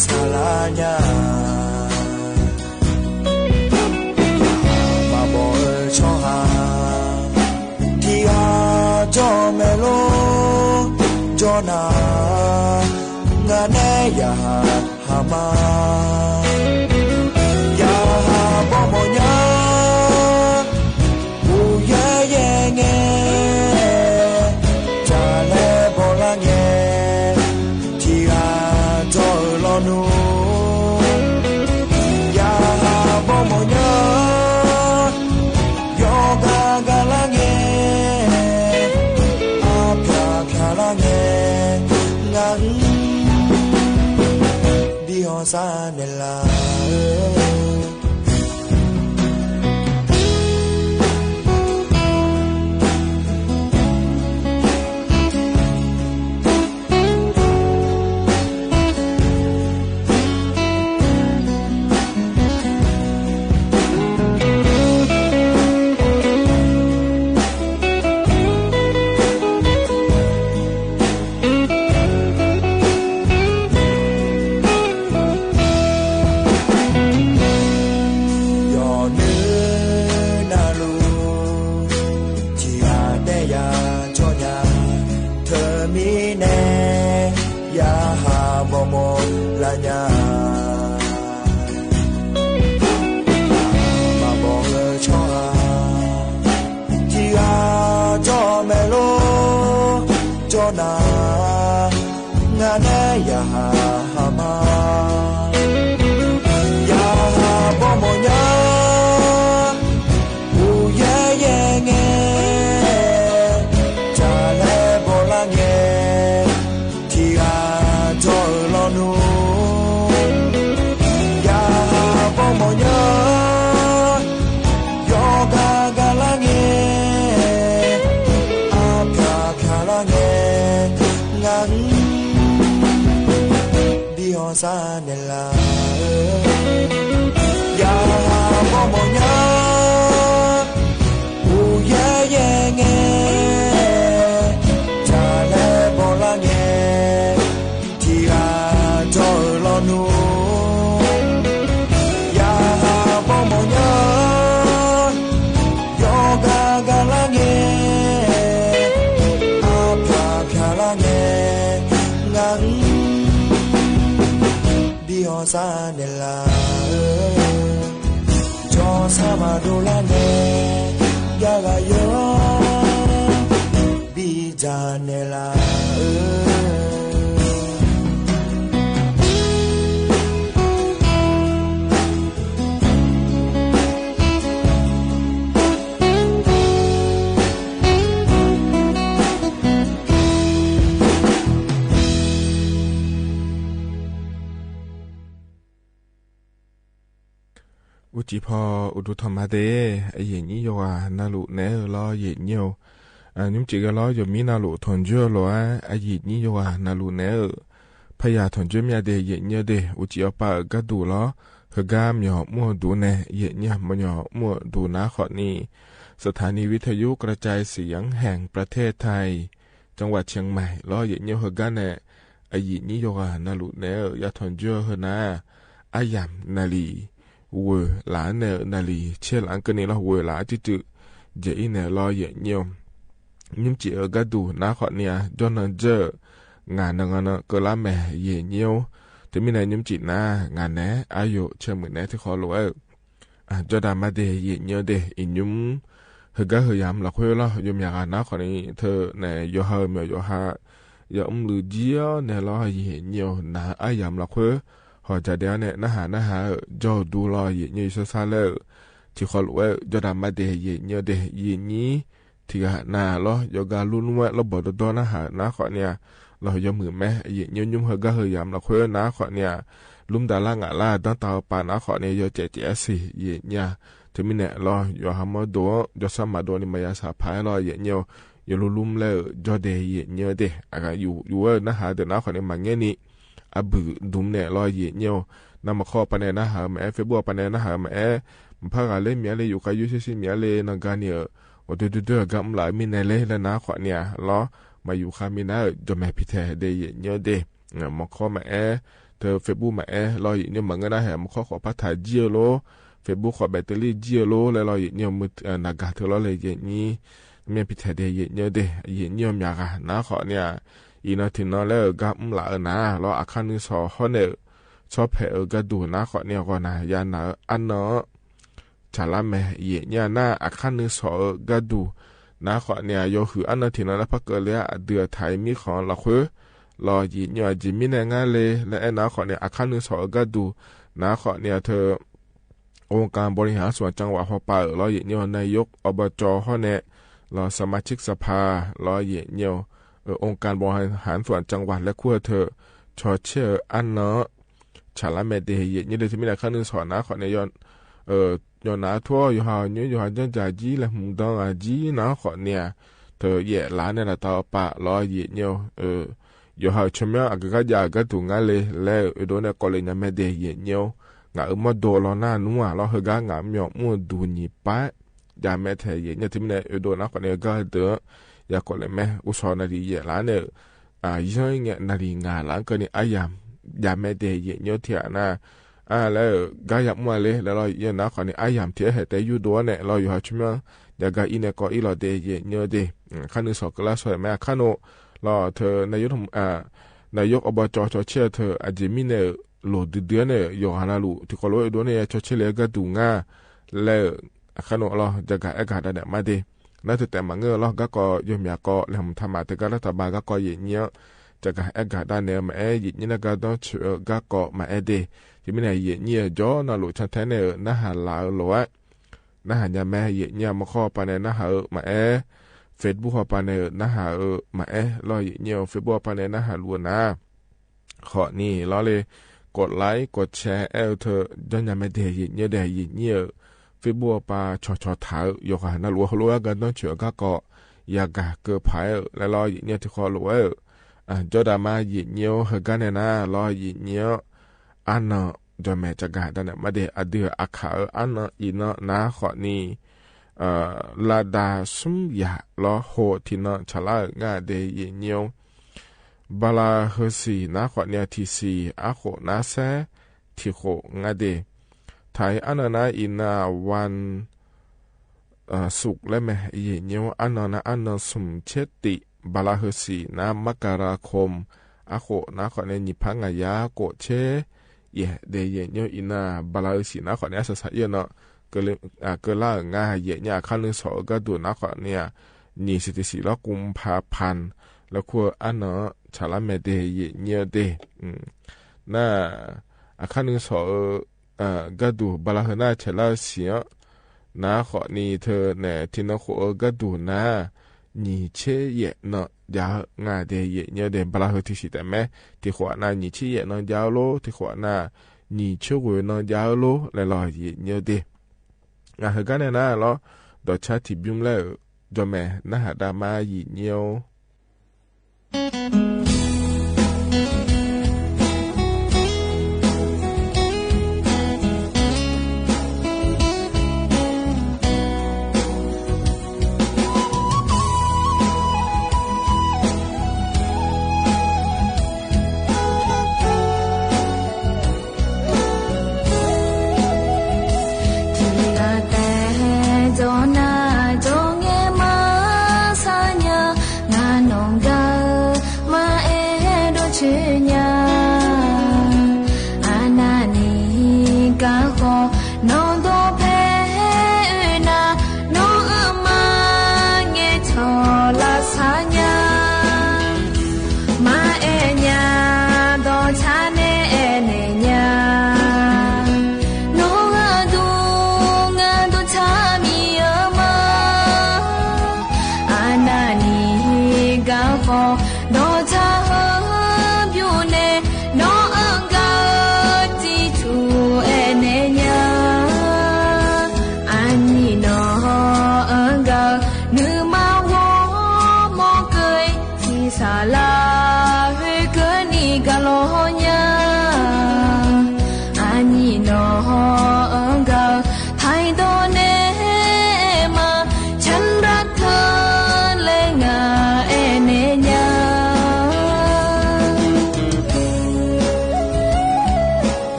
ဆၢလၢညါ မၤဘီၣ်ဧၢ ချီဟၣ် ထံဂၤ ကၠီမဲာ်လိ ကၠီနၤ ငါနဲယဟး ဟးမၤ ယဟးဘီၣ်မီၢ်ညါ ပူၤယဲယဲငဲ တၢ်လဲဘီၣ်လၢငဲ ထံဂၤ ကၠီဧၢ လီၤနူ ယဟးဘီၣ်မီၢ်ညါ ယီၤဂၤဂၤလၢငဲ အဖျါဖျါလၢငဲ ငါ ဒ်ဟီၣ်စၢ်နဲၣ်လၢ ယီၤနုၤနၤလူၤ ထံဂၤတဲယၤ ကၠီညါ ထၢမံနဲ ယဟးဘီၣ်မီၢ်လၢညါ မၤဘီၣ်ဧၢ ချီဟၣ် ထံဂၤ ကၠီမဲာ်လိ ကၠီနၤ ငါနဲယဟး ဟးမၤ ယဟးဘီၣ်မီၢ်ညါ ပူၤယဲယဲငဲ တၢ်လဲဘီၣ်လၢငဲ ထံဂၤ ကၠီဧၢ လီၤနူ ယဟးဘီၣ်မီၢ်ညါ ယီၤဂၤဂၤလၢငဲ အဖျါဖျါလၢငဲ ငါ ဒ်ဟီၣ်စၢ်နဲၣ်လၢ ယဟးဘီၣ်မီၢ်ညါ ပူၤယဲယဲငဲ တၢ်လဲဘီၣ်လၢငဲ ထံဂၤ ကၠီဧၢ လီၤနူ ယဟးဘီၣ်မီၢ်ညါ ယီၤဂၤဂၤလၢငဲ အဖျါဖျါလၢငဲ ငါ ဒ်ဟီၣ်စၢ်နဲၣ်လၢ ကၠီစၢ်မၤဒိလၢနဲ ယဂၤယီၤ ဘံၣ်တၢ်နဲၣ်လၢ အိၣ်ကံၢ်ဖီ အိၣ်ဒိၣ်ထီၣ်မးဒဲး အယိာ်ညိယိာ်ဂၤ နၤလူၤနဲဧၢလီၤ ယိာ်ညိ နွံကၠံးဂၤလီၤ ယိာ်မံနၤလူၤ ထွန်ကြို လီၤဧါ အယိာ်ညိယိာ်ဂၤ နၤလူၤနဲဧၢ ဖယၢၣ်ထွန်ကြို မ့ၢ်အဒဲး ယိာ်ညိဒဲး အိၣ်ကံၢ်အီၣ်ပာ် အဂၤဒူၣ်လီၤ ဟၢဂၤမၠီၣ်မူၣ်ဒူၣ်နဲ ယိာ်ညိမၠီၣ်မူၣ်ဒူၣ် နါခီၣ်နံၣ် สถานีวิทยุกระจายเสียงแห่งประเทศไทย จังหวัดเชียงใหม่ လီၤ ယိာ်ညိဟၢဂၤနဲ အယိာ်ညိယိာ်ဂၤ နၤလူၤနဲဧၢ ယထွန်ကြိုဟၢနၤ အယၢမ်းနၤလံ ဝဲၤလီၤနဲ နၤလံ ဆဲးလီၤကန့ၣ်လီၤ ဝဲၤလီၤတံၢ်တံၢ် ယဲအံၤနဲလီၤ ယိာ်ညိ နွံကၠံးအဂၤဒူၣ် နါခီၣ်နံၣ် ကၠီနၢၤကၠၢ ငါနၤဂီၢ်နၤ ကလါမဲာ် ယိာ်ညိ တမံၤနဲ နွံကၠံးနၤ ငါနဲ အါယိာ်ဆၢမုၢ်နဲ ထံၣ်ဃီလိာ်ဝဲ ကၠီဒၣ်မးဒဲး ယိာ်ညိဒဲး အံၤနွံ ဟၢဂၤဟၢယၢမ်းလီၤခွဲလီၤ ယိာ်မၠးဂၤ နါခီၣ်နံၣ် ထၢနဲ ယိာ်ဟးမၠီၣ်ယိာ်ဟး ယိာ်အုၣ်လုၢ်ကံအီၤနဲလီၤ ယိာ်ညိ နၤအယၢမ်းလီၤခွဲ ဟီၣ်ကၠၢ်ဒဲးန့ၣ် နဟးနဟး ကၠီဒူလီၤ ယိာ်ညိ ယဆၢဆါလၢ ထံၣ်ဃီလိာ်ဝဲ ကၠီဒၣ်မးဒဲး ယိာ်ညိဒဲး ယိာ်ညိ ထံၣ်ဂၤနၤလီၤ ယိာ်ဂၤလူလူဝဲ လီၤဘီၣ်ဒီဒီနဟး နါခီၣ်နံၣ် လီၤယိာ်မုၢ်မဲ ယိာ်ညိ နွံဟၢဂၤဟၢယၢမ်းလီၤခွဲ နါခီၣ်နံၣ် လူမ်တၢ်လၢငါလၢ ဒၢတၢ်အီၣ်ပာ် နါခီၣ်နံၣ် ယိာ်စဲးစဲးစံး ယိာ်ညိ တမံၤနဲလီၤ ယိာ်ဟးမီၢ်ဒိၣ် ယိာ်ဆၢမၤဒိၣ်န့ၣ် မၤယၤစၢ်ဖးလီၤ ယိာ်ညိ ယိာ်လူလူလဲ ကၠီဒဲး ယိာ်ညိဒဲး အဂၤယူၤယူၤဝဲ နဟးဒီး နါခီၣ်နံၣ် မၤငဲၢ်နံၣ် အဘုၣ်ဒုးနဲလီၤ ယိာ်ညိ နမၤခီပၤနဲ နဟးမၤအဲၣ် Facebook ပၤနဲ နဟးမၤအဲၣ် မၤဖးဂၤလၢ မံၤအါလ့ ယူၤကါယူၤဆံးဆံး မံၤအါလ့ နဂၤန့ၣ် အိၣ်ဒုးဒုးဒုး အဂၤမုၢ်လၢ်မံၤနဲလ့ လၢနါခီၣ်နံၣ်လီၤ မၤယူၤဃာ်မံၤနါ ၸိုၚ်မး ပျံၤထဲဒၣ်ယဲၢ်ညီဒၣ် မုၢ်ခီမးအဲၣ် ထဲ Facebook မးအဲၣ် လီၤယဲၢ်ညီ မၤငၢၢ်နၢ်ဟဲ မုၢ်ခီဃိးဖးထးကၠံၣ်ဧိၤလီၤ Facebook ဃိးဘဲးတလံၣ်ကၠံၣ်ဧိၤလီၤ လၢလီၤယဲၢ်ညီ မုၢ် နၤဂၤထၢၣ်လီၤလၢယဲၢ်ညီ မ့ၢ်ပျံၤထဲဒၣ်ယဲၢ်ညီဒၣ် ယဲၢ်ညီမးဂၤ နါဃိးန့ၣ် အံၤနီၤထံၣ်နီၤလၢ ကါမုၢ်လၢ်အၢနၤ လီၤအခါနုၢ်စီၤဟီၣ်နဲၣ် ဆီဖဲးအၢကါဒူၣ် နါဃိးန့ၣ် ဂီၤနၤ ယၤနၤအၢအါနီၤ ဆၣ်လါမဲာ် ယဲၢ်ညီနၢ် အခါနုၢ်စီၤအၢကါဒူၣ် နါဃိးန့ၣ် ယိၤဟုၣ်အါနီၤထံၣ်နီၤလၢ ဖးကၢလၢအဒုးအထၢၣ်မံဃီလီၤဃိ လီၤယဲၢ်ညီ အကၠံၣ်မံၣ်နဲၣ်ငါလၢ လၢအဲၣ်နါဃိးန့ၣ် အခါနုၢ်စီၤအၢကါဒူၣ် နါဃိးန့ၣ် ထဲ องค์การบริหารส่วนจังหวัด ဟီၣ်ပၢ်ဧၢ လီၤယဲၢ်ညီ นายกอบจ ဟီၣ်နဲၣ် လီၤ สมาชิกสภา လီၤယဲၢ်ညီ องค์การบริหารส่วนจังหวัด လၢခူၣ်ထဲ ဆီဆဲၣ်အၢအါနီၤ ဆၣ်လါမဲာ်ဒၣ်ယဲၢ်ညီဒၣ် တမံၤန့ၣ် အခါနုၢ်စီၤနါဃိးန့ၣ် ယိၤနၤထီၣ် ယိၤဟၣ်ညိ ယိၤဟၣ်ကၠီၣ်ကၠၣ်ကၠံ လဲၤမူဒီဂၤကၠံ နါဃိးန့ၣ် ထဲယဲၢ်လါန့ၣ် လၢတၢ်အီၣ်ပာ် လီၤယဲၢ်ညီ ယိၤဟၣ်ဆၢမံၣ် အကဂၤယၤအကါဒူၣ်ငါလၢ လၢအဒိးနဲၣ်ကိးလၢညါမဲာ်ဒၣ်ယဲၢ်ညီ ငါအၢမီၢ်ဒိလီၤနၢ်နူဧါ လီၤဟဲဂၤ ငါမၠီၣ်မူၣ်ဒူၣ်နံၤပၢ် ယၤမဲာ်ထဲယဲၢ်ညီ တမံၤန့ၣ် အဒိးနါဃိးန့ၣ် အဂၤဒၢ ယၤကိးလၢမဲာ် အိၣ်ဆီနၣ်ရံၣ်ယဲၢ်လါန့ၣ် ယဲၢ်နၣ်ရံၣ်ငါလါကၢန့ၣ် အါယၤ ယၤမဲာ်ဒၣ်ယဲၢ်ညီထံၣ်အနၢ် အါလၢ ကါယၤမူၣ်လၢ လၢလီၤယဲၢ်နါဃိးန့ၣ် အါယၤထံၣ်ဟဲတဲယုၢ်ဒိၣ်န့ၣ် လီၤယိၤဟၣ်ဆၢမံၣ် ယၤဂၤအံၤန့ၣ်ကိးအံၤလီၤဒၣ်ယဲၢ်ညီဒၣ် အခါနုၢ်စီၤကလါစီၤမဲာ် အခါနုၢ် လီၤထဲ นายกอบจ ဆီဆဲၣ်ထဲ အကၠံၣ်မံၣ်နဲၣ် လိၣ်ဒုးဒုးန့ၣ် ယိၤဟၣ်နၢ်လူၣ် ထံကီၢ်လၢအဒိးန့ၣ် ဆီဆဲၣ်လၢအကါဒူၣ်ငါ လၢ အခါနုၢ်လီၤ တဂၤအဲၣ်ဂၤဒၣ်နဲၣ်မးဒၣ် နၢ်တတဲမၤငၢၢ်လီၤ ဂၤကိးယိၤမၠးကိး လဲၤမူထၢမး တဂၤလၢတၢ်ဘါ ဂၤကိးယဲၢ်ညီ တဂၤအဲၣ်ဂၤဒၣ်နဲၣ်မးအဲၣ် ယဲၢ်ညီနၢ်ဂၤဒီဆၢ ဂၤကိးမးအဲၣ်ဒၣ် တမံၤန့ၣ် ယဲၢ်ညီအကၠီ နၢ်လိၣ်ဆၣ်ထဲန့ၣ် နၢ်ဟးလၢအလိၤဝဲ နၢ်ဟးညါမဲာ် ယဲၢ်ညီ မုၢ်ခီပၤန့ၣ် နၢ်ဟးအၢမးအဲၣ် Facebook ဟီၣ်ပၤန့ၣ် နၢ်ဟးအၢမးအဲၣ် လီၤယဲၢ်ညီ Facebook ဟီၣ်ပၤန့ၣ် နၢ်ဟးလူၤနၤ ဃိးနံၣ်လီၤလၢ ကိးlike ကိးshare အဲၣ်အၢထဲ ကၠီၣ်ညါမဲာ်ဒၣ်ယဲၢ်ညီဒၣ် ယဲၢ်ညီအၢ Facebook ပၤဆီၣ်ဆီၣ်ထး ယိၤဟၣ်နၢ်လူၣ်ဟိလိဝဲဂၤဒီဆၢ ဂၤကိး ယၤဂၤကၢၢ်ဖးအဲၣ် လၢလီၤယဲၢ်ညီထံဃီလိဝဲ ကၠီၣ်ဒၣ်မး ယဲၢ်ညီဟဲဂၤန့ၣ်နၤ လီၤယဲၢ်ညီ အါနီၤ ကၠီၣ်မဲာ်တဂၤဒၣ်နဲၣ်မးဒၣ် အဒုးအခါအၢအါနီၤ အံၤနီၤ နါဃိးနံၣ် လၢဒၢ်ဆူယၤလီၤ ဟိထံနီၤ ဆၣ်လါအၢငါဒၣ်ယဲၢ်ညီ ဘၤလးဟၢဆံၣ် နါဃိးနံၣ် ထံၣ်ဆံၣ် အဃိးနါဆဲ ထံၣ်ဃိးငါဒၣ် ထၢၣ်အါနီၤနၤ အံၤနၤ วันศุกร์ လၢမဲာ် ယဲၢ်ညီ အါနီၤနၤ အါနီၤ သုးဆဲတံး ဘၤလးဟၢဆံၣ်နၤ มกราคม အဃိး နါဃိးနံၣ် နံၣ်ဖးနံၣ်ယဲၢ်ကိးဆဲ ယဲၢ်ဒၣ်ယဲၢ်ညီ အံၤနၤ ဘၤလးဟၢဆံၣ် နါဃိးနံၣ် အစၢစၢအံၤနီၤ ကလၢ ကလါအၢငါ ယဲၢ်ညီ အခါနုၢ်စီၤအၢကါဒိၣ် နါဃိးနံၣ် နံၣ်ဆံတဆံလီၤ กุมภาพันธ์ လၢခူၣ်အၢအါနီၤ ဆၣ်လါမဲာ်ဒၣ်ယဲၢ်ညီဒၣ် န အခါနုၢ်စီၤအၢ ကါဒိၣ် ဘၤလးဟၢနၤ ဆၣ်လါအၢဆံၣ်အီၤ နါဃိးနံၣ်ထဲန့ၣ် ထံနီၤဃိးအၢကါဒိၣ်နၤ နံၣ်ဆံယဲၢ်နီၤ ယဲၢ်ငါဒၣ်ယဲၢ်ညီဒၣ် ဘၤလးဟၢထံၣ်ဆံၣ်တၢ်မဲာ် ထံဃိးနၤ နံၣ်ဆံယဲၢ်နီၤ ယဲၢ်လီၤ ထံဃိးနၤ နံၣ်ဆံဂီၤနီၤ ယဲၢ်လီၤ လၢလီၤယဲၢ်ညီဒၣ် အဟဲဂၤန့ၣ်နၤလီၤ ဒီးဆါထံၣ်ဘုမလဲၣ် ကၠီၣ်မဲာ် နၢ်ဟးဒၣ်မးယဲၢ်ညီ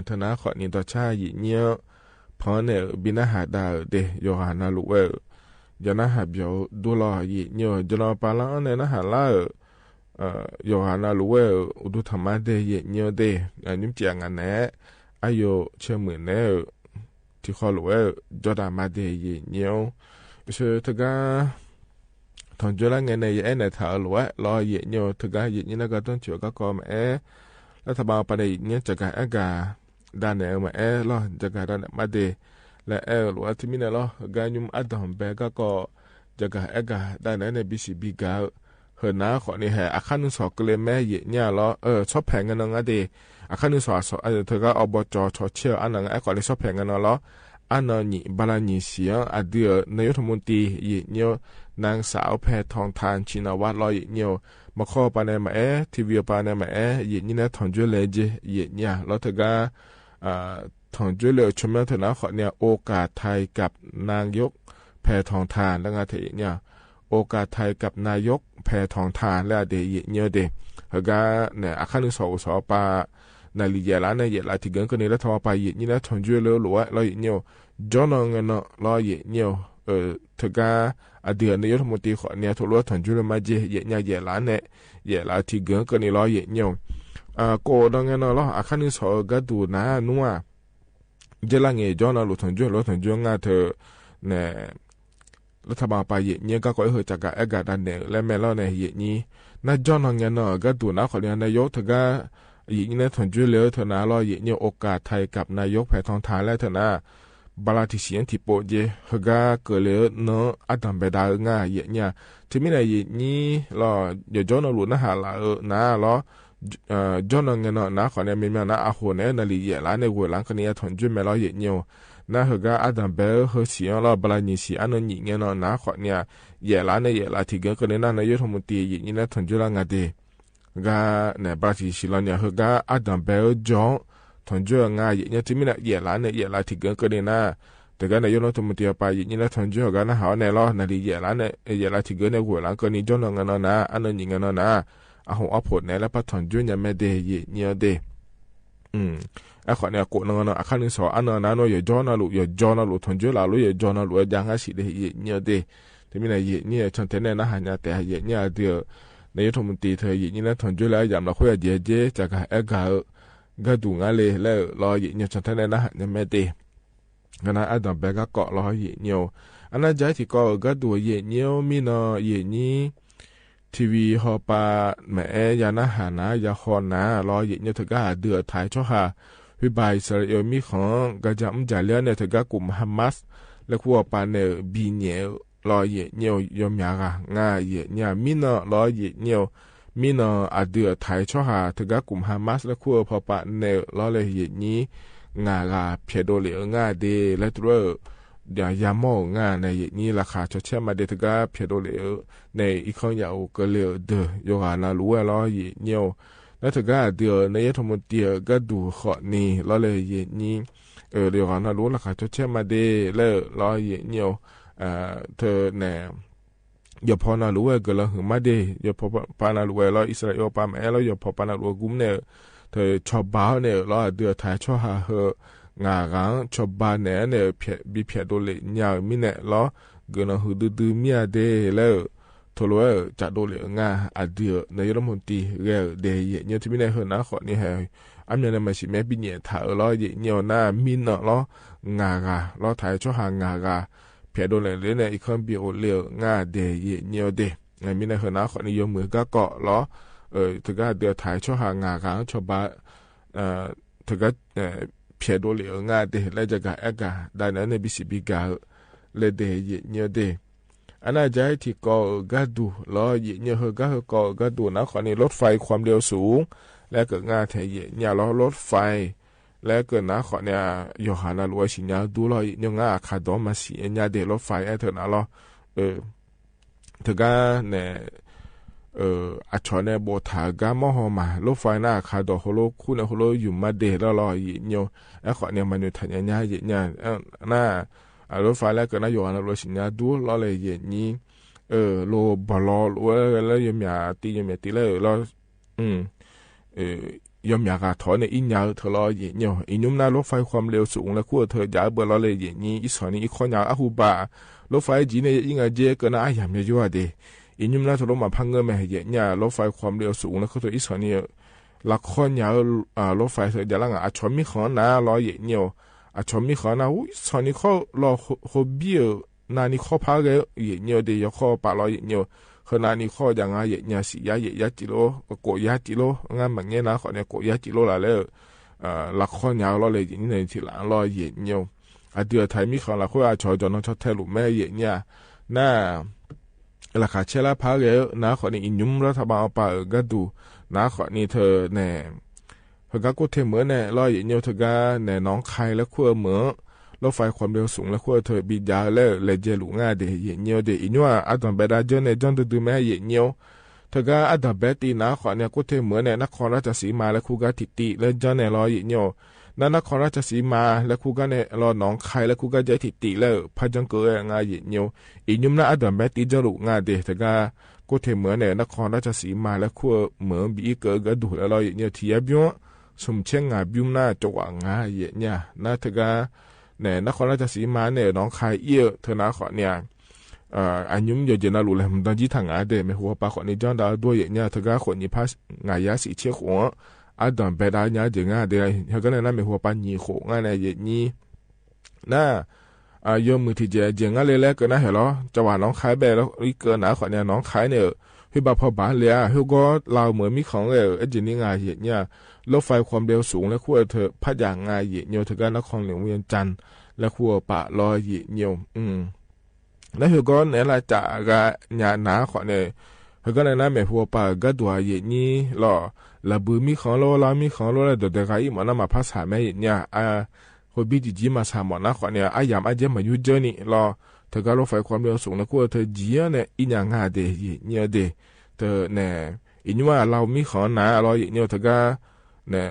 เทอหนาขอนี้ ดอดชา เยะเยี้ย พอแหน่ บินหน้าหาดาเอ๋อเด โยหานาลูเว่อ ยาหน้าหาเบียวดูลอ เยะเยี้ย จนอปาละอันแหน่ หน้าหาละเอ๋อ เอ่อ โยหานาลูเว่อ อุดูธรรมะเด เยะเยี้ยเด อ่า นิ่มเจียงอันแหน่ อายุเชื่อหมื่นแหน่ ที่ข้อลูเว่อ จอดามาเด เยะเยี้ย เชิญเถิงก้า ถอนจ้วยละไงในเยะแหน่ ถามลูเว่อ ลอเยะเยี้ย เถิงก้า เยะเยี้ย นาก็ต้องเจียวก้าก็มาแอ รัฐบาลปาเด เยะเยี้ย จะกาแอกา ดาแหน่มาแอลอ จะกาดาแหน่มาเด และแอลูเว่อ ที่มีแหน่ลอ ก้ายุมอัดดอมแบก้าก็ จะกาแอกา ดาแหน่ใน บีซี บี ก้า เหินหน้าขอนี้แห อาคารหนึ่งสองก็เลยแม่เยะเยี้ยลอ เออ ซอฟแผงเงินนองอะเด อาคารหนึ่งสอง สอ เออ เถิงก้า อบจ ชอเชี่ยว อันนั้น แอขอนี้ซอฟแผงเงินนองลอ อันนั้นหยี่ บาลาหยี่สิบ อันเดียว นายกรัฐมนตรี เยะเยี้ย นางสาว แพทองธาร ชินวัตร ลอเยะเยี้ย มาข้อปาแหน่มาแอ ทีวีปาแหน่มาแอ เยะเยี้ย นาถอนจ้วยเลยเจ เยะเยี้ย ลอเถิงก้า อ่า ถอนจ้วยเลย ชมเถิงหน้าขอนี้ โอกาสไทยกับนายก แพทองธาร และงาเทเยียะเยี้ย โอกาสไทยกับนายก แพทองธาร และเด เยะเยี้ยเด เถิงก้า แหน่ อาคารหนึ่งสอง สอปา นาลีเยะละแหน่ เยะละ ที่เกินก็นี้ รัฐบาลปาเยะเยี้ย นาถอนจ้วยเลยลูเว่อ ลอเยะเยี้ย จอนอเงินนอ ลอเยะเยี้ย เออ เถิงก้า อันเดียวนายกรัฐมนตรีขอนี้ ถูกลวดถอนจ้วยเลยมาเจ เยะเยี้ย เยะละแหน่ เยะละ ที่เกินก็นี้ ลอเยะเยี้ย อ่า โกดองเงินนอลอ อาคารหนึ่งสอง ก้าดูหน้านัว เยะละไง จอนอลูถอนจ้วย ลอถอนจ้วยงาเถิง แหน่ รัฐบาลปาเยะเยี้ย ก้าก็เออ จะกาแอกา ดาแหน่ และแม่ลอแหน่ เยะเยี้ย นาจอนอเงินนอ ก้าดูหน้าขอนี้ นายกเถิงก้า เยะเยี้ย นาถอนจ้วยเลยเถิงหน้า ลอเยะเยี้ย โอกาสไทยกับนายก แพทองธาร และเถิงหน้า บาลาที่เสียงที่โปะเจ เถิงก้า เกิดเลยเนาะ อัดดอมแบดาเอ๋องา เยะเยี้ย ที่มีแหน่ เยะเยี้ย ลอ เยียะจอนอลูหน้าหาละเอ๋อ หน้าลอ เอ่อ จอนอเงินนอ หน้าขอนี้ มีแม่หน้า อาโหแหน่ นาลีเยะละแหน่ โหยหลังก็นี้ ถอนจ้วยแม่ลอเยะเยี้ย นาเถิงก้า อัดดอมแบเฮอเสียงลอ บาลาหยี่สิบ อันนั้นหยี่เงินนอ หน้าขอนี้ เยะละแหน่ เยะละ ที่เกินก็นี้ นายกรัฐมนตรี เยะเยี้ย นาถอนจ้วยละงาเด ก้า แหน่ บาลาที่เสียงลอนี้ เถิงก้า อัดดอมแบจอน ถอนจ้วยงา เยะเยี้ย ที่มีแหน่ เยะละแหน่ เยะละ ที่เกินก็นี้ นา เถิงก้า นายกรัฐมนตรีปาเยะเยี้ย นาถอนจ้วย เถิงก้า หน้าหาแหน่ลอ นาลีเยะละแหน่ เยะละ ที่เกินแหน่ โหยหลังก็นี้ จอนอเงินนอ หน้า อันนั้นหยี่เงินนอ หน้า อาโห อาโผดแหน่ และปาถอนจ้วยเยียะแม่เด เยะเยี้ยเด อืม ไอ้ขอนี้ โกดองเงินนอ อาคารหนึ่งสอง อันนั้นหน้านัว เยียะจอนอลู เยียะจอนอลูถอนจ้วยละลู เยียะจอนอลู เยียะงาสิเด เยะเยี้ยเด ที่มีแหน่ เยะเยี้ย ชันเทแหน่ หน้าหาเยียะ แต่เยะเยี้ย เดียว นายกรัฐมนตรีเถิง เยะเยี้ย นาถอนจ้วยละ ยามละค่อยเยียะเจ จะกาแอกา ก้าดูงาเลย และลอเยะเยี้ย ชันเทแหน่ หน้าหาเยียะแม่เด ก็นาอัดดอมแบก้าก็ ลอเยะเยี้ย อันนาจายที่ก็ ก้าดูเยะเยี้ย มีเนาะ เยะเยี้ย ทีวีฮอปา แม่แอยาหน้าหาหน้า ยาฮอนหน้า ลอเยะเยี้ย เถิงก้า เดือดถ่ายช่อหา วิบายอิสราเอล มีของ กาซา อืม จ๋าเลี้ยงแหน่ เถิงก้า กลุ่มฮามาส และครัวปาแหน่ บีเน่ ลอเยะเยี้ย ยอมยากางา เยะเยี้ย มีเนาะ ลอเยะเยี้ย มีเนาะ อาเดือดถ่ายช่อหา เถิงก้า กลุ่มฮามาส และครัวปาแหน่ ลอเลยเยะเยี้ย งากา เผียดโดเหลวงาเด และตรวจ เดี๋ยวยาหม้องาในเยะเยี้ย ราคาชอแช่มาเด เถิงก้า เผียดโดเหลว ในอีกครั้งยาวก็เหลวเดอ โยหานาลูเว่อ ลอเยะเยี้ย และเถิงก้า เดือด นายกรัฐมนตรี ก้าดูขอนี้ ลอเลยเยะเยี้ย เออ เดี๋ยวก่อนนาลู ราคาชอแช่มาเด และลอเยะเยี้ย เอ่อ เถิงแหน่ ยอพอนาลูเว่อ เกิดละหึงมาเด ยอพอปานาลูเว่อ ลออิสราเอลปาแม่แอย ลอยอพอปานาลูเว่อ กุมแหน่ เถิงชอบ้านแหน่ ลอเดือดถ่ายช่อหาเฮอ งากาง ชอบ้านแหน่ แหน่ เผียด บีเผียดโดเหลวงา มีแหน่ ลอ เกิดละหึงดื้อๆ เมียเด และ โทรเว่อ จะโดเหลวงา อาเดือด นายกรัฐมนตรี แกเด เยะเยี้ย ที่มีแหน่ เหินหน้าขอนี้แห อำนาจในมาชิแม่ บีเน่ ถาม ลอเยะเยี้ย หน้า มีเนาะ ลอ งากา ลอถ่ายช่อหางากา เผียดโดเหลวแหน่ อีกครั้ง เผียดโดเหลวงาเด เยะเยี้ยเด ไง มีแหน่ เหินหน้าขอนี้ ยอมมือก้าก็ลอ เอ่อ เถิงก้า เดือดถ่ายช่อหางากา ชอบ้าน เอ่อ เถิงก้า เอ่อ เผียดโดเหลวงาเด และจะกาแอกา ดาแหน่ ใน บีซี บี กา และเด เยะเยี้ยเด อันนาจายที่ก็ เออ ก้าดู ลอเยะเยี้ย เถิงก้า เถิงก็ เออ ก้าดู หน้าขอนี้ รถไฟความเร็วสูง และเกิดงาแถเยะเยี้ย ลอ รถไฟ และเกิดหน้าขอนี้ โยหานาลูเว่อ สิญญาดู ลอเยะเยี้ย งาอาคาดอมาสิญญาเด รถไฟ แอเถิงหน้า ลอ เออ เถิงก้าแหน่ เอ่อ อาชอแหน่ โบถาก้าหม้อฮอมา รถไฟหน้าอาคาดอ โฮโลคู่แหน่ โฮโลอยู่มาเด ลอ ลอเยะเยี้ย แอขอนี้ มานิวทันญาญาเยะเยี้ย เอ่อ หน้า อ่า รถไฟและเกิดหน้าโยหานาลูเว่อ สิญญาดู ลอเลยเยะเยี้ย เออ โลบ่ลอ โล แล้วโยเมียติ โยเมียติ แล้ว ลอ อืม เออ ယွမ်းอยากจะถอนในอิ๊งยาวเถิดลอเยะเยี่ยว อี่นุ้มนะ รถไฟความเร็วสูง และครัวเถิดจ๋าเบอร์ลอเลยเยะเยี่ยว อี่สองนี่อี่ข้อยาวอะฮูบา รถไฟจี๋เนี่ยยิ่งอะเจ๊เกินนะ อะหยามเยอะๆ เดะ อี่นุ้มนะ เถิดลอมาพังเงอแม่เยะเยี่ยว รถไฟความเร็วสูง และครัวเถิดอี่สองนี่ ละข้อยาว อ่า รถไฟเถิดจ๋าละอ่ะ อะฉอนมีของนะลอเยะเยี่ยว อะฉอนมีของนะ อู้ อี่สองนี่ข้อลอโฮ โฮเบี้ย นานี่ข้อพาเกเยะเยี่ยวเดะ ยอข้อปะลอเยะเยี่ยว เฮอนานี่ข้อยางาเยะเยี่ยว สี่ยะเยะยะจิโล โกะยะจิโล งามันเงี้ยนะ ข้อเนี่ยโกะยะจิโลละเลย เอ่อ ละข้อยาวลอเลยเยะเยี่ยว ในทีหลังลอเยะเยี่ยว อะเดือไทยมีของละข้อ อะฉอจ๋อนอชอแทลูกแม่เยะเยี่ยว นา ราคาเช่นละพาเกนะ ข้อนี้อี่นุ้มรัฐบาลเอาไปเออก็ดูนะ ข้อนี้เถิดแน่ เถิดก็กู้เทเหมือนแน่ลอเยะเยี่ยว เถิดก็แน่หนองคายและครัวเหมือน รถไฟความเร็วสูงและครัวเถิดบีจ๋าแล้ว และเจหลูง่าเดะเยะเยี่ยวเดะ อี่นุ้มอะ อะด่านแบดาเจิ้นแน่ เจิ้นดื้อๆ แม่เยะเยี่ยว เถิดก็อะด่านแบดตี้นะ ข้อนี้กู้เทเหมือนแน่ นครราชสีมาและครัวก็ถิติแล้วเจิ้นแน่ลอเยะเยี่ยว นะ นครราชสีมาและครัวก็แน่ลอ หนองคายและครัวก็เจอถิติแล้ว พาเจิ้นเกอง่าเยะเยี่ยว อี่นุ้มนะ อะด่านแบดตี้เจอหลูง่าเดะ เถิดก็กู้เทเหมือนแน่ นครราชสีมาและครัวเหมือน บีอี้เกอก็ดูแล้วลอเยะเยี่ยว เทียบยวง สมเช็งงาบิ้มนะ จังหวัดงาเยะเยี่ยว นะ เถิดก็ แน่ นครราชสีมาแน่ หนองคายเอี้ยว เถิดนะ ข้อนี้ เอ่อ อะยุ้มเยอะเจ๋นนะ หลูแหละ มันต้องจี้ถังงาเดะ แม่หัวปาข้อนี้จ้องดาวด้วยเยะเยี่ยว เถิดก็ข้อนี้พาสงายาสีเชียงของ อะด่านแบดาเยอะเจ๋งงาเดะ เถิดก็แน่นะ แม่หัวปาหนีของงาแน่เยะเยี่ยว นะ อ่า ยอมมือที่เจ๋งเจ๋งงาเลยแลเกินนะ เห็นลอ จังหวัดหนองคายแบดลอ อี้เกินนะ ข้อนี้ หนองคายเนี่ย เฮ้ย บาปพอบาปเลยอะ เฮ้ย ก็ลาวเหมือนมีของเลย เออ เจ๋นนี่งาเยะเยี่ยว รถไฟความเร็วสูงและครัวเถิด พาจ๋างาเยะเยี่ยว เถิดก็นครหลวงเวียงจันทน์และครัวปะลอเยะเยี่ยว อืม แล้วเฮอก็แน่ละจ๋าก็ยาหนาข้อเนี่ย เฮอก็แน่นะ แม่หัวปาก็ดัวเยะเยี่ยวลอ ละบือมีของลอ ลาวมีของลอ แล้วเดี๋ยวเดี๋ยวก็อี้หมอนะ มาพาสาแม่เยะเยี่ยว อ่า คนบีจี๋จี๋มาสาหมอนะ ข้อเนี่ย อะหยามอะเจ๊มาอยู่เจอนี่ลอ เถิดก็รถไฟความเร็วสูงและครัวเถิดเจ๋นเนี่ย อี้ยางาเดะเยะเยี่ยวเดะ เถิดแน่ อี่นุ้มว่าลาวมีของหนาลอเยะเยี่ยว เถิดก็ แน่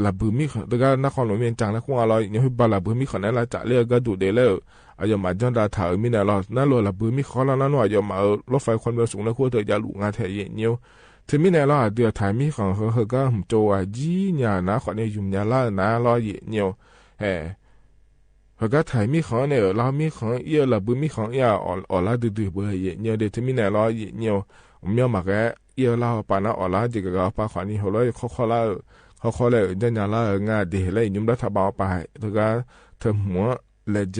ละบือมีของ เถิดก็นครหลวงเวียงจันทน์และครัวลอเยะเยี่ยว เฮ้ย บาละบือมีของแน่ละจ๋าเลือกก็ดูเดะแล้ว อะยอมมาจ้องดาวถามมีแน่ลอ นั่นลอ ละบือมีของลอ นั่นลอ อะยอมมา เออ รถไฟความเร็วสูงและครัวเถิดจ๋าหลูง่าแท้เยะเยี่ยว เถิดมีแน่ลอ อะเดือไทยมีของ เฮอ เฮอก็หืมโจว่าจี้ยาหนา ข้อนี้ยุ่มยาละหนาลอเยะเยี่ยว แฮ่ เฮอก็ไทยมีของเนี่ย ลาวมีของเอี้ยว ละบือมีของเอี้ยว อ่อ อ่อละดื้อๆ เบอร์เยะเยี่ยวเดะ เถิดมีแน่ลอเยะเยี่ยว เมียวหมากแกเอี้ยวลาวปานะ อ่อละเจ๋งกะปาข้อนี้ เฮอลอ ข้อข้อละ ข้อข้อละ เออ จ้องยาละ เออ งาเดะ และอี่นุ้มรัฐบาลเอาไป เถิดก็เถิดหัว และเจ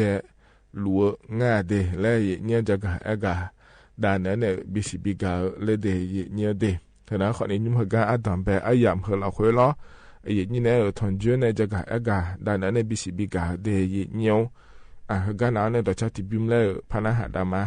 หลูง่าเดะ และเยะเยี่ยวจ๋ากาแอะกา ดาเนินเนี่ย บีซีบีกา และเดะเยะเยี่ยวเดะ เถิดนะ ข้อนี้ยุ้มเฮอก็อะด่านแบด อะหยามเฮอละคุยลอ เยะเยี่ยวเนี่ย เออ ถอนเจื้อเนี่ยจ๋ากาแอะกา ดาเนินเนี่ย บีซีบีกา เดะเยะเยี่ยว อ่ะ เฮอก็หนาเนี่ย ต่อชาติบิมแล้ว พานะหาดามา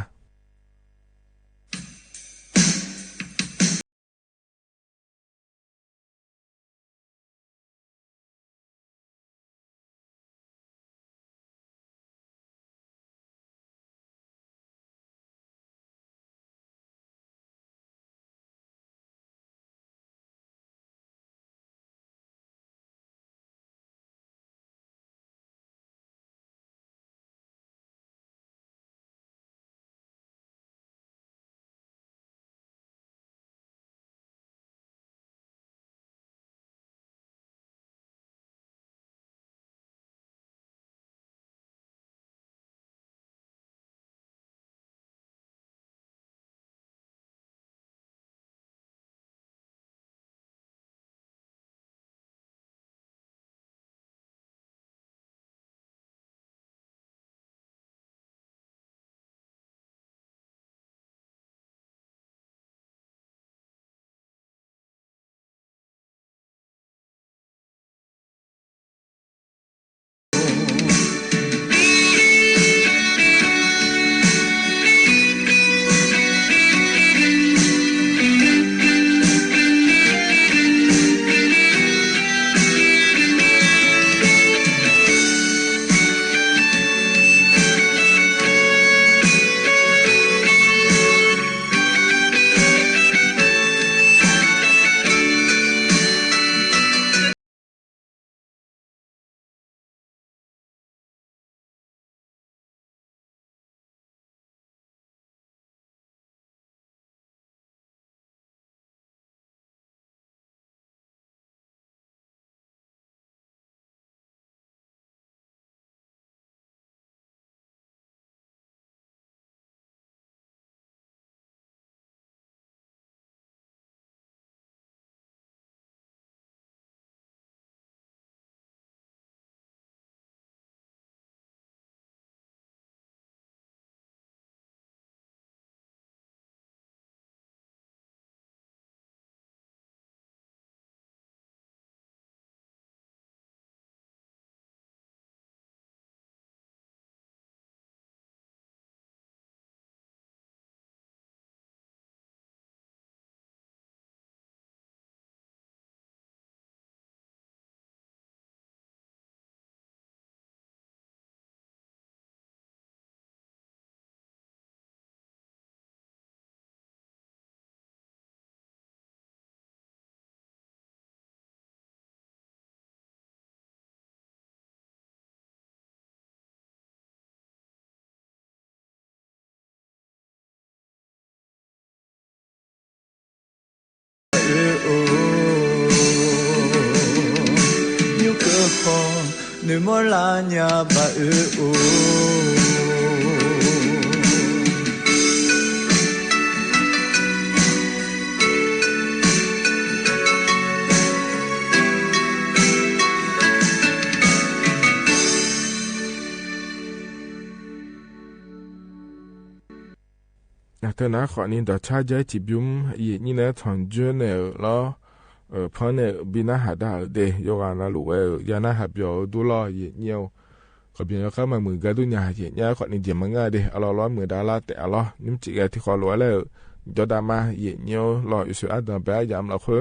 မွဲလၢညါဘၣ်အၢအိၣ် အတၢ်နါဃိးနံၤ ဒီးဆါယဲတံဘျုး ယံာ်နံၣ်န့ၣ် ထွန်ယိုန့ၣ်လီၤ. ဖဲန့ၣ် ဘံနါဟးဒါအီၤဒ့ၣ် ယိၤဂၤနၤလူၤဝဲဧၢ, ယၤနါဟးပျီၣ်အီၤဒူလီၤ ယံာ်နံၣ်ဧၢ. ကဘျီညါကမၤမုာ်ဂဲၤဒိၣ်ညါ ယံာ်နံၣ်ဧၢ, ဃိးနံၤယံာ်မၤငါဒ့ၣ် အလီၢ်လီၢ်မုာ်ဒါလၢတဲာ်အလီၢ် နမ့ၢ်စံးကဲထံဃီလိာ်ဝဲလၢ ယီဒၣ်မါ ယံာ်နံၣ်ဧၢလီၤ. ယ့ၣ်ၡူးအဒၢးဘဲယၤမလီၤဃိ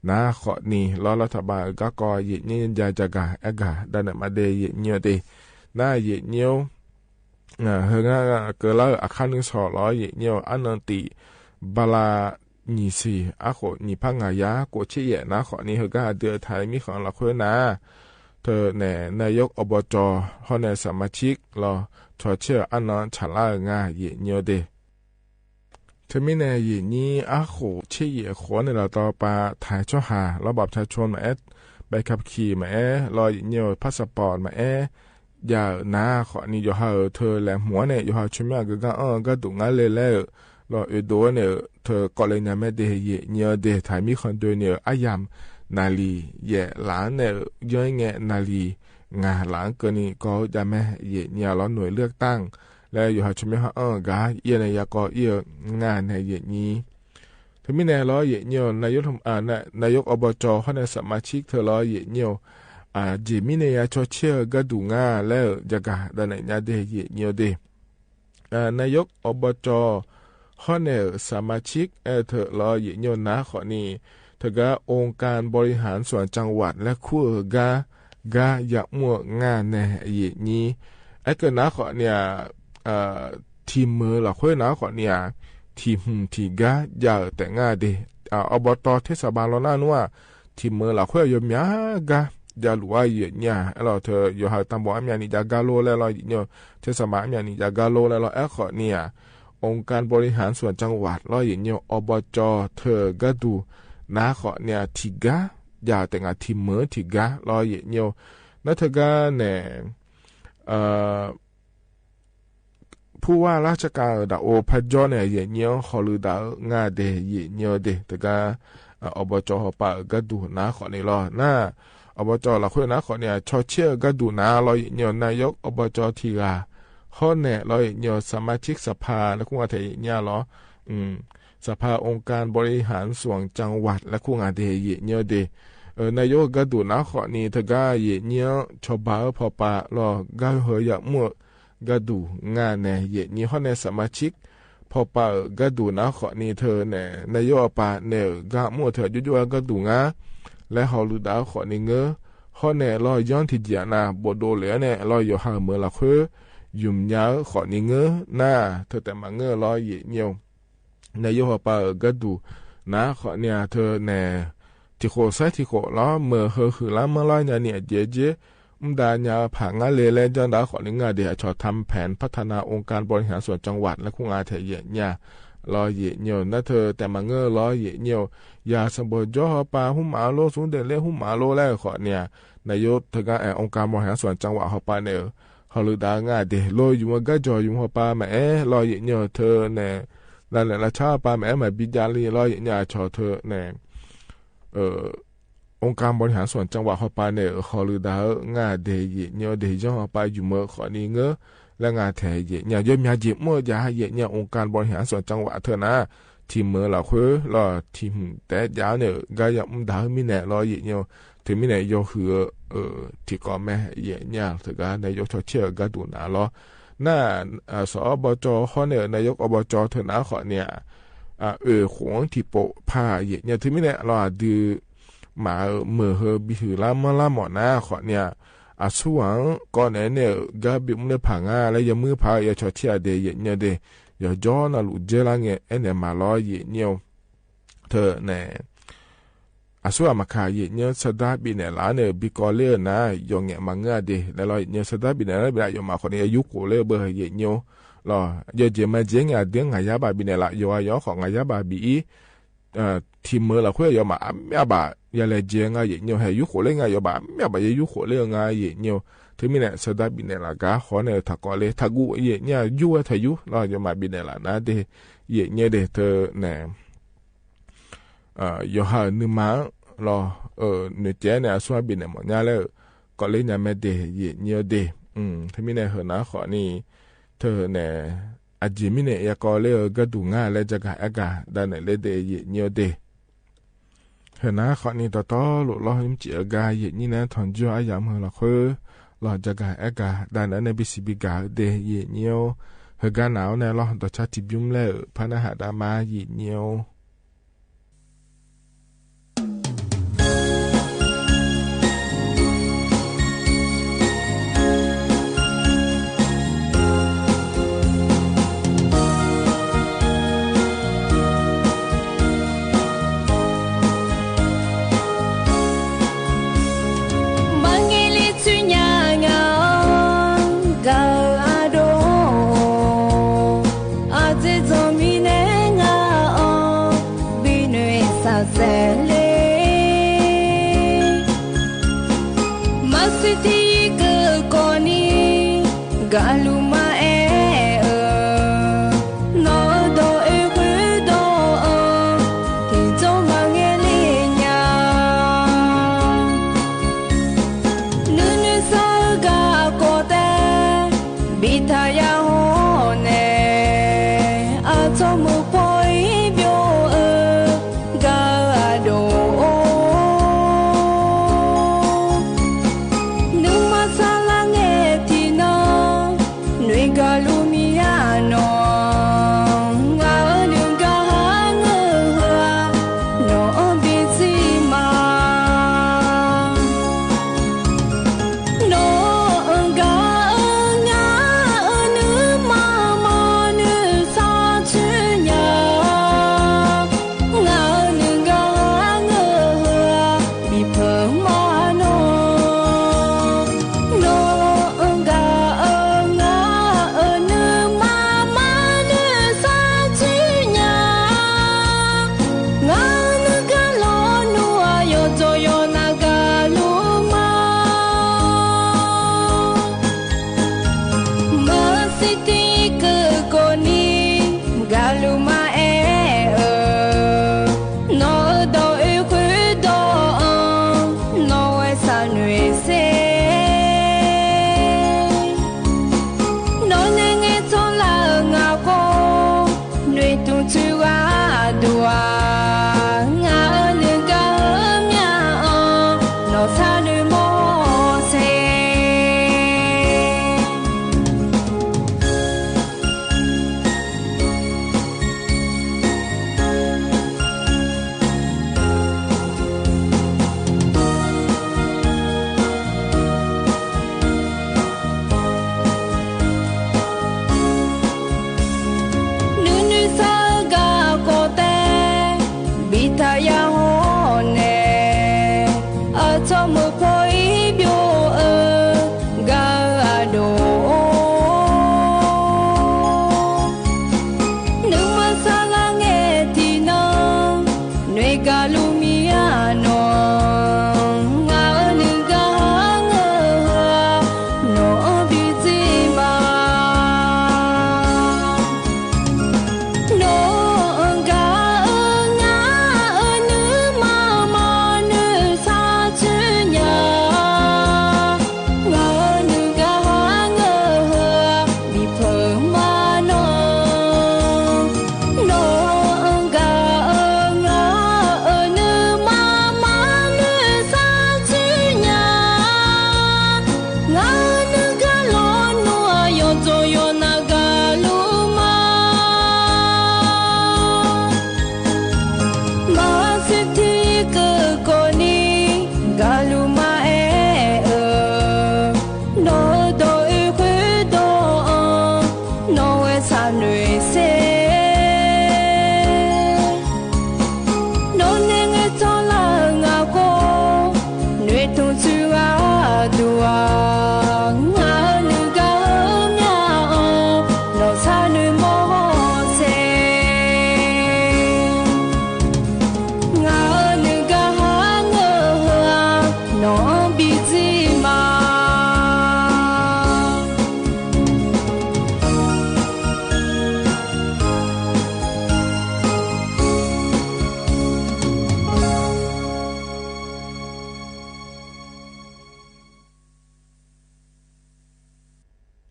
နါဃိးနံၤလီၤ လီၤထးဘးအဂၤကီး ယံာ်နံၣ် ယၤယၤဂၤ အဲဂၤ ဒၣ်နဲၣ်မးဒ့ၣ် ယံာ်နံၣ်ဧၢဒ့ၣ် နါယံာ်နံၣ်ဧၢ ဟၢဂၤကလၢအခါနုၢ်ဆီၣ်လီၤ ယံာ်နံၣ်ဧၢ, အါနီၢ်တံၢ် ဘၤလး နံၣ်ဆံ အဃိးနံၣ်ဖးငါးယၤ ကိးဆံယဲၢ် နါဃိးနံၤ ဟၢဂၤအဒုးအထါမံၣ်ဃီလီၤဃိနၤ တၢ်နဲၣ် นายกอบจ ဟီၣ်နဲၣ် สมาชิก လီၤ ဆီၣ်ဆၢအါနီၢ်ဆၣ်လါဧၢ နါယံာ်နံၣ်ဧၢဒ့ၣ် တမံၤန့ၣ် ယံာ်နံၣ် အဃိးဆံယဲၢ်ဃိးန့ၣ် လီၤတီၤပာ် ถ่ายเอกสาร လီၤ บัตรประชาชน မးအဲၣ် ใบขับขี่ မးအဲၣ် လီၤ ယံာ်နံၣ်ဧၢ พาสปอร์ต မးအဲၣ် ယၤဧၢ နါဃိးနံၤ ယိၤဟၣ်ဧၢ ထၢၣ်လဲၤမူန့ၣ် ယိၤဟၣ်ဆူမဲာ်အကဂၤအီၣ် ကၢ်ဒူၣ်ငါလ့လဲၣ်ဧၢ လီၤ အဲၣ်ဒိးဝဲန့ၣ် ထၢၣ်ကိးလၢညါမးဒ့ၣ် ယံာ်နံၣ်ဧၢဒ့ၣ် ထါမံၣ်ဃီဒုးန့ၣ် အယၤမ်ၣ်နၤလံၤယဲၢ်လါန့ၣ် ယဲၢ်ငဲၢ်နၤလံၤ ငါးလါကၢန့ၣ် ကီၢ်ဒၣ်မး ယံာ်နံၣ်ဧၢလီၤ หน่วยเลือกตั้ง လၢယိၤဟၣ်ဆူမဲာ်ဟီၣ်အီၣ်ဂၤ ယဲၢ်န့ၣ် ယၤကီးယဲၢ်ငါၢ်န့ၣ် ယံာ်နံၣ် တမံၤန့ၣ်လီၤ ယံာ်နံၣ်ဧၢ นายก อบจ ဟီၣ်နဲၣ် สมาชิก ထၢၣ်လီၤ ယံာ်နံၣ်ဧၢ အဂ့ၢ်မံၤန့ၣ် ယၤဆီၣ်ဆၢကၢ်ဒူၣ်ငါလၢယၤဂၤ ဒၣ်နဲၣ်ညါဒ့ၣ် ယံာ်နံၣ်ဧၢဒ့ၣ် นายก อบจ ဟီၣ်နဲၣ် สมาชิก အဲၣ်ထၢၣ်လီၤ ယံာ်နံၣ်ဧၢ နါဃိးနံၤ ထၢၣ်ဂၤ องค์การบริหารส่วนจังหวัด လၢခူၣ်ဧၢ ဂၤ ဂၤယၤမူငါၢ်န့ၣ် ယံာ်နံၣ် အဲၣ်ကၢၣ်နါဃိးနံၤ ထံၣ်မုာ်လီၤဃိ နါဃိးနံၤ ထံၣ်မုာ်ထံၣ်ဂၤ ယၤဧၢ တဲာ်ငါဒ့ၣ် อบต เทศบาล လီၤနၢ်နူဧါ ထံၣ်မုာ်လီၤဃိ ယၤမူဂၤ ယၤလူၤဝဲ ယံာ်နံၣ်ဧၢ အဲၣ်လီၤထၢၣ် ယိၤဟၣ်တၢ်ဘီအါမးနံၤ ယၤဂၤလိလဲၣ်လီၤ ယံာ်နံၣ်ဧၢ เทศบาล အါမးနံၤ ယၤဂၤလိလဲၣ်လီၤ အဲၣ်ဃိးနံၤ องค์การบริหารส่วนจังหวัด လီၤ ယံာ်နံၣ်ဧၢ อบจ ထၢၣ်ကၢ်ဒူၣ် နါဃိးနံၤ ထံၣ်ဂၤ ယၤတဲာ်ငါ ထံၣ်မုာ်ထံၣ်ဂၤလီၤ ယံာ်နံၣ်ဧၢ နထၢၣ်ဂၤန့ၣ် ผู้ว่าราชการ ဒၣ်အိၣ်ဖးကၠီန့ၣ် ယံာ်နံၣ်ဧၢ ဟီၣ်လူၢ်ဒၣ်ဧၢ ငါၢ်ဒ့ၣ် ယံာ်နံၣ်ဧၢဒ့ၣ် တဂၤ อบจ ဟီၣ်ပာ်ဧၢ ကၢ်ဒူၣ်နါဃိးနံၤလီၤ နါ อบจ လီၤဃိ နါဃိးနံၤ ဆီၣ်ဆၢဧၢ ကၢ်ဒူၣ်နါလီၤ ယံာ်နံၣ်ဧၢ นายก อบจ ထံၣ်ဂၤ ဟီၣ်နဲၣ်လီၤ ယံာ်နံၣ်ဧၢ สมาชิกสภา လၢခူၣ်ငါထဲ ယံာ်နံၣ်ဧၢလီၤ สภาองค์การบริหารส่วนจังหวัด လၢခူၣ်ငါဒ့ၣ် ယံာ်နံၣ်ဧၢဒ့ၣ် นายก ကၢ်ဒူၣ်နါဃိးနံၤ တဂၤ ယံာ်နံၣ်ဧၢ ဆီၣ်ဘၣ်ဧၢ ဖီၣ်ပာ်လီၤ ဂၤဟၢယၤမူ ကၢ်ဒူၣ်ငါၢ်န့ၣ် ယံာ်နံၣ်ဧၢ ဟီၣ်နဲၣ် สมาชิก ဖီၣ်ပာ်ဧၢ ကၢ်ဒူၣ်နါဃိးနံၤ ထၢၣ်န့ၣ် นายก အပၢ်န့ၣ် ဂၤမူထၢၣ် ယိယိ ကၢ်ဒူၣ်ငါ လၢဟီၣ်လူၢ်ဒၣ်ဃိးနံၤငၢ ဟီၣ်နဲၣ်လီၤ ယီၣ်ထံၣ်ကၠံနၤ ဘိၣ်ဒိၣ်လဲၣ်န့ၣ် လီၤ ယိၤဟၣ်မုာ်လီၤဃိ ယုၢ်မၠါဃိးနံၤငၢ နါ ထၢၣ်တဲာ်မၤငၢလီၤ ယံာ်နံၣ်ဧၢ နၢ်ယိၤဟီၣ်ပၢ်ဧၢ ကၢ်ဒူၣ်နါဃိးနံၤ ထၢၣ်န့ၣ် ထံၣ်ဃိးစဲထံၣ်ဃိးလီၤ မၢၢ်ဟၢဃုာ်လါမၢလီၤ ညါနံၣ်အကဲကဲ မူဒါညါဖးငါလဲလဲ ကၠီဒၣ်ဃိးနံၤငါဒ့ၣ် အဆီၣ် ทำแผนพัฒนาองค์การบริหารส่วนจังหวัด လၢခူၣ်ငါထဲ ယံာ်နံၣ်ဧၢ လီၤ ယံာ်နံၣ်ဧၢ နထၢၣ်တဲာ်မၤငၢလီၤ ယံာ်နံၣ်ဧၢ ယၤစၢၣ်ဘီၣ်ကၠီဟီၣ်ပၢ် ဟူမးလိ သူဒဲးလဲ ဟူမးလိလဲၣ်ဃိးနံၤ နၢ်ယိၤတဂၤ အဲ องค์การบริหารส่วนจังหวัด ဟီၣ်ပၢ်န့ၣ် ဟီၣ်လူၢ်ဒၣ်ငါဒ့ၣ် လီၤ ယုၢ်မၢကၠီ ယုၢ်ဟီၣ်ပၢ်မးအဲ လီၤ ယံာ်နံၣ်ဧၢ ထၢၣ်န့ၣ် လၢလဲၤလၢဆါဟီၣ်ပၢ်မးအဲ မၤဘံၣ်ဒၣ်လံလီၤ ယံာ်နံၣ်ဧၢ အဆီၣ်ထၢၣ်န့ၣ် องค์การบริหารส่วนจังหวัด ဟီၣ်ပၢ်န့ၣ် ဟီၣ်လူၢ်ဒၣ်ဧၢငါဒ့ၣ် ယံာ်နံၣ်ဧၢ ဒ့ၣ်ယီၤဟီၣ်ပၢ် ယုၢ်မၢဃိးနံၤငၢ လၢငါထဲ ယံာ်နံၣ်ဧၢ ယီၤမၠါယံာ်မူဒါ ယံာ်နံၣ်ဧၢ องค์การบริหารส่วนจังหวัด ထၢၣ်နၤ ထံၣ်မုာ်လီၤဃိလီၤ ထံၣ်မုာ်တဲာ်ဒၣ်န့ၣ် ကါယၤမူဒါမံၤနဲၣ်လီၤ ယံာ်နံၣ်ဧၢ ထၢၣ်မံၤနဲၣ် ယီၤဃုာ်ဧၢ ထံၣ်ကိးမဲ ယံာ်နံၣ်ဧၢ တဂၤ နၢ်ယိၤဆီၣ်ဆၢဧၢ ကၢ်ဒူၣ်နါလီၤ နၢ် စ อบจ ဟီၣ်န့ၣ် นายกอบจ ထၢၣ်နၤဃိးနံၤ အ့ၣ် ဃိးထံၣ်ပိာ်ဖး ယံာ်နံၣ်ဧၢ ထၢၣ်မံၤနဲၣ် လီၤအဒုး မၤမၢၢ်ဟၢဘံၣ်ဟုၣ်လါမၢလါမၢ်နၤဃိးနံၤ အဆူၣ်အကီးနဲၣ်န့ၣ် ကါဘ့ၣ်မူလၢဖးငါ လၢယမုၢ်ဖး ယဆီၣ်ဆၢအဒ့ၣ် ယံာ်နံၣ်ဧၢ ဒ့ၣ် ယီၤကၠီနၤလူၢ်ကၠဲလါငဲ အဲၣ်နဲၣ်မးလီၤ ယံာ်နံၣ်ဧၢ ထၢၣ်နဲၣ် အဆူၣ်အမၤခး ယံာ်နံၣ်ဧၢ ဆဒါဘံၣ်နဲၣ်လါန့ၣ် ဘံၣ်ကီးလၢနၤ ယီၤငဲမၤငၢအဒ့ၣ် လဲၤလီၤ ယံာ်နံၣ်ဧၢ ဆဒါဘံၣ်နဲၣ်လါ ဘံၣ်ဒၣ်ယီၤမးဃိးနံၤ ယယူၢ်ကိးလၢဘၢ ယံာ်နံၣ်ဧၢ လီၤ ယီၤကၠဲမၤကၠဲငဲ အဒ့ၣ် ငါယါဘၣ်ဘံၣ်နဲၣ်လါ ယီၤအယီၤဃိး ငါယါဘၣ်ဘံၣ်အံၤ ထံၣ်မုာ်လီၤ ခွဲးယွၤမၤအမျးဘၣ် ယလဲၤစဲးငါယဲၢ်ညိ ဟဲယူၣ်ဃိးလၢငါ ယွၤမၤအမျးဘၣ် ယယူၣ်ဃိးလၢငါယဲၢ်ညိ တမံၤန့ၣ် ဆၢဒၣ်ဘိးနဲၣ်လီၤ ကါဃီန့ၣ် ထးကီးလၢ ထးကူၣ် ယဲၢ်ညိ ယူၣ်ဝဲထီၣ်ယူၣ်လီၤ ယွၤမၤဘိးနဲၣ်လီၤ နါဒ့ ယဲၢ်ညိဒ့ တၢ်န့ၣ် ယွၤဟးနုာ်မၤလီၤ နစဲးန့ၣ် အဆိဘိးနဲၣ် မီၢ်ညါလၢ ကီးလၢညါမဲဒ့ ယဲၢ်ညိဒ့ တမံၤန့ၣ် ဟဲနါဃီန့ၣ် တၢ်န့ၣ် အစ့မံၤန့ၣ် ယကီးလၢ ကဲဒိၣ်ငါလၢ ကဲကဲအဲကဲ ဒၣ်နဲၣ်လၢဒ့ ယဲၢ်ညိဒ့ ဟဲနါဃီန့ၣ် တီတီလိၤလီၤ ယမ့ၢ်စံးအဂၤ ယဲၢ်ညိန့ၣ် ထီၣ်ယွၤအယၤမုာ်လီၤ ခွဲးလီၤ ကဲကဲအဲကဲ ဒၣ်နဲၣ်လၢ ဘံၣ်စံးဘံၣ်ကၤဒ့ ယဲၢ်ညိ ဟဲကနၣ်အီၤန့ၣ်လီၤ ဒီးဆါတံၢ်ဘျုးမလဲၣ် ဖးနၢဟးဒါမါ ယဲၢ်ညိ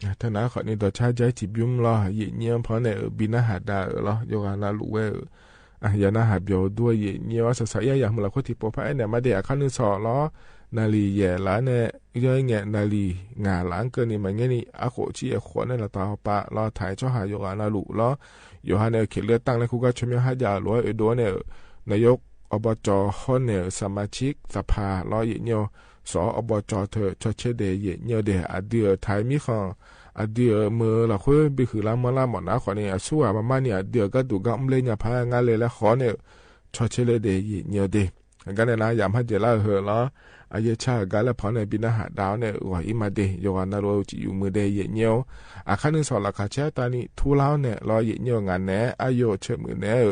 ထၢနၤ ခီၣ်နံၤဒီးဆါ ယဲၢ်ထံၣ်ဘျုးလီၤ ယ့ၣ်ညိၣ် ဖီန့ၣ် ဘိးနၢဟၣ်ဒါလီၤ ယိၤဂၤနၢ်လူၣ်ဝဲ ယၤနၢဟၣ်ဘျီၣ်ဒိၣ် ယ့ၣ်ညိၣ် စၢ်စၢ်ယဲၢ် ယၤမုၢ်လၢ်ခိၣ်ထံးပိာ်ဖးအဲၣ်န့ၣ် မၤဒ့ၣ် အခါနုၢ်စီၤလီၤ နၣ်လံၣ်ယဲၢ်လးန့ၣ် ယဲၢ်ငဲၣ် နၣ်လံၣ်ငါးလး ကၢၢ်နံၤမၤငဲၢ်နံၤ အခိၣ်ဆံယဲၢ်ဃိးန့ၣ် လီၤတၢ်အီၤပာ်လီၤ ထၢၣ်ဆီဟၣ် ယိၤဂၤနၢ်လူၣ်လီၤ ယိၤဟၣ်န့ၣ် ခ့လၢတၢ်လၢ ခူကၢ်ဆၢမၠိဟါယၢ်လိၤ အဲၣ်ဒိးန့ၣ် နၣ်ယိၣ် အဘီကၠီၤ ဟီၣ်နဲၣ် စမၤဆံၣ်သၣ်ဖၣ်လီၤ ယ့ၣ်ညိၣ် စီၤအဘီကၠီၤထၢၣ် ဆီဆ့ဒ့ၣ် ယ့ၣ်ညိၣ်ဒ့ၣ် အဒုးအထၢၣ်မံၣ်ဃီၣ် အဒုးအမုၢ်လၢ်ဃု ဘ့ၣ်ဃုာ်လၢမီလၢမီၢ်နၤ ခီၣ်နံၤ အဆူၣ်အမၤမၤနံၤ အဒုးအကါဒိၣ်ကါအူဘျ့ညါဖး ငါလဲၤလၢဃီန့ၣ် ဆီဆ့လ့ဒ့ၣ် ယ့ၣ်ညိၣ်ဒ့ၣ် အဂၤန့ၣ်နၤ ယၤမၤယဲၢ်လၢအဟၢၣ်လီၤ အယဲၢ်ဆါအဂၤလၢဖီန့ၣ် ဘိးနၢဟၣ်ဒါန့ၣ် ဂီၤအံၤမၤဒ့ၣ် ယိၤဂၤနၢ်လိၤ စံးယူၣ်မုာ်ဒ့ၣ် ယ့ၣ်ညိၣ် အခါနုၢ်စီၤလီၤခၣ်ဆၢတၢ်နံၣ်ထူလါန့ၣ်လီၤ ယ့ၣ်ညိၣ် ငါနဲၣ် အယိၣ်ဆၢမုၢ်နဲၣ်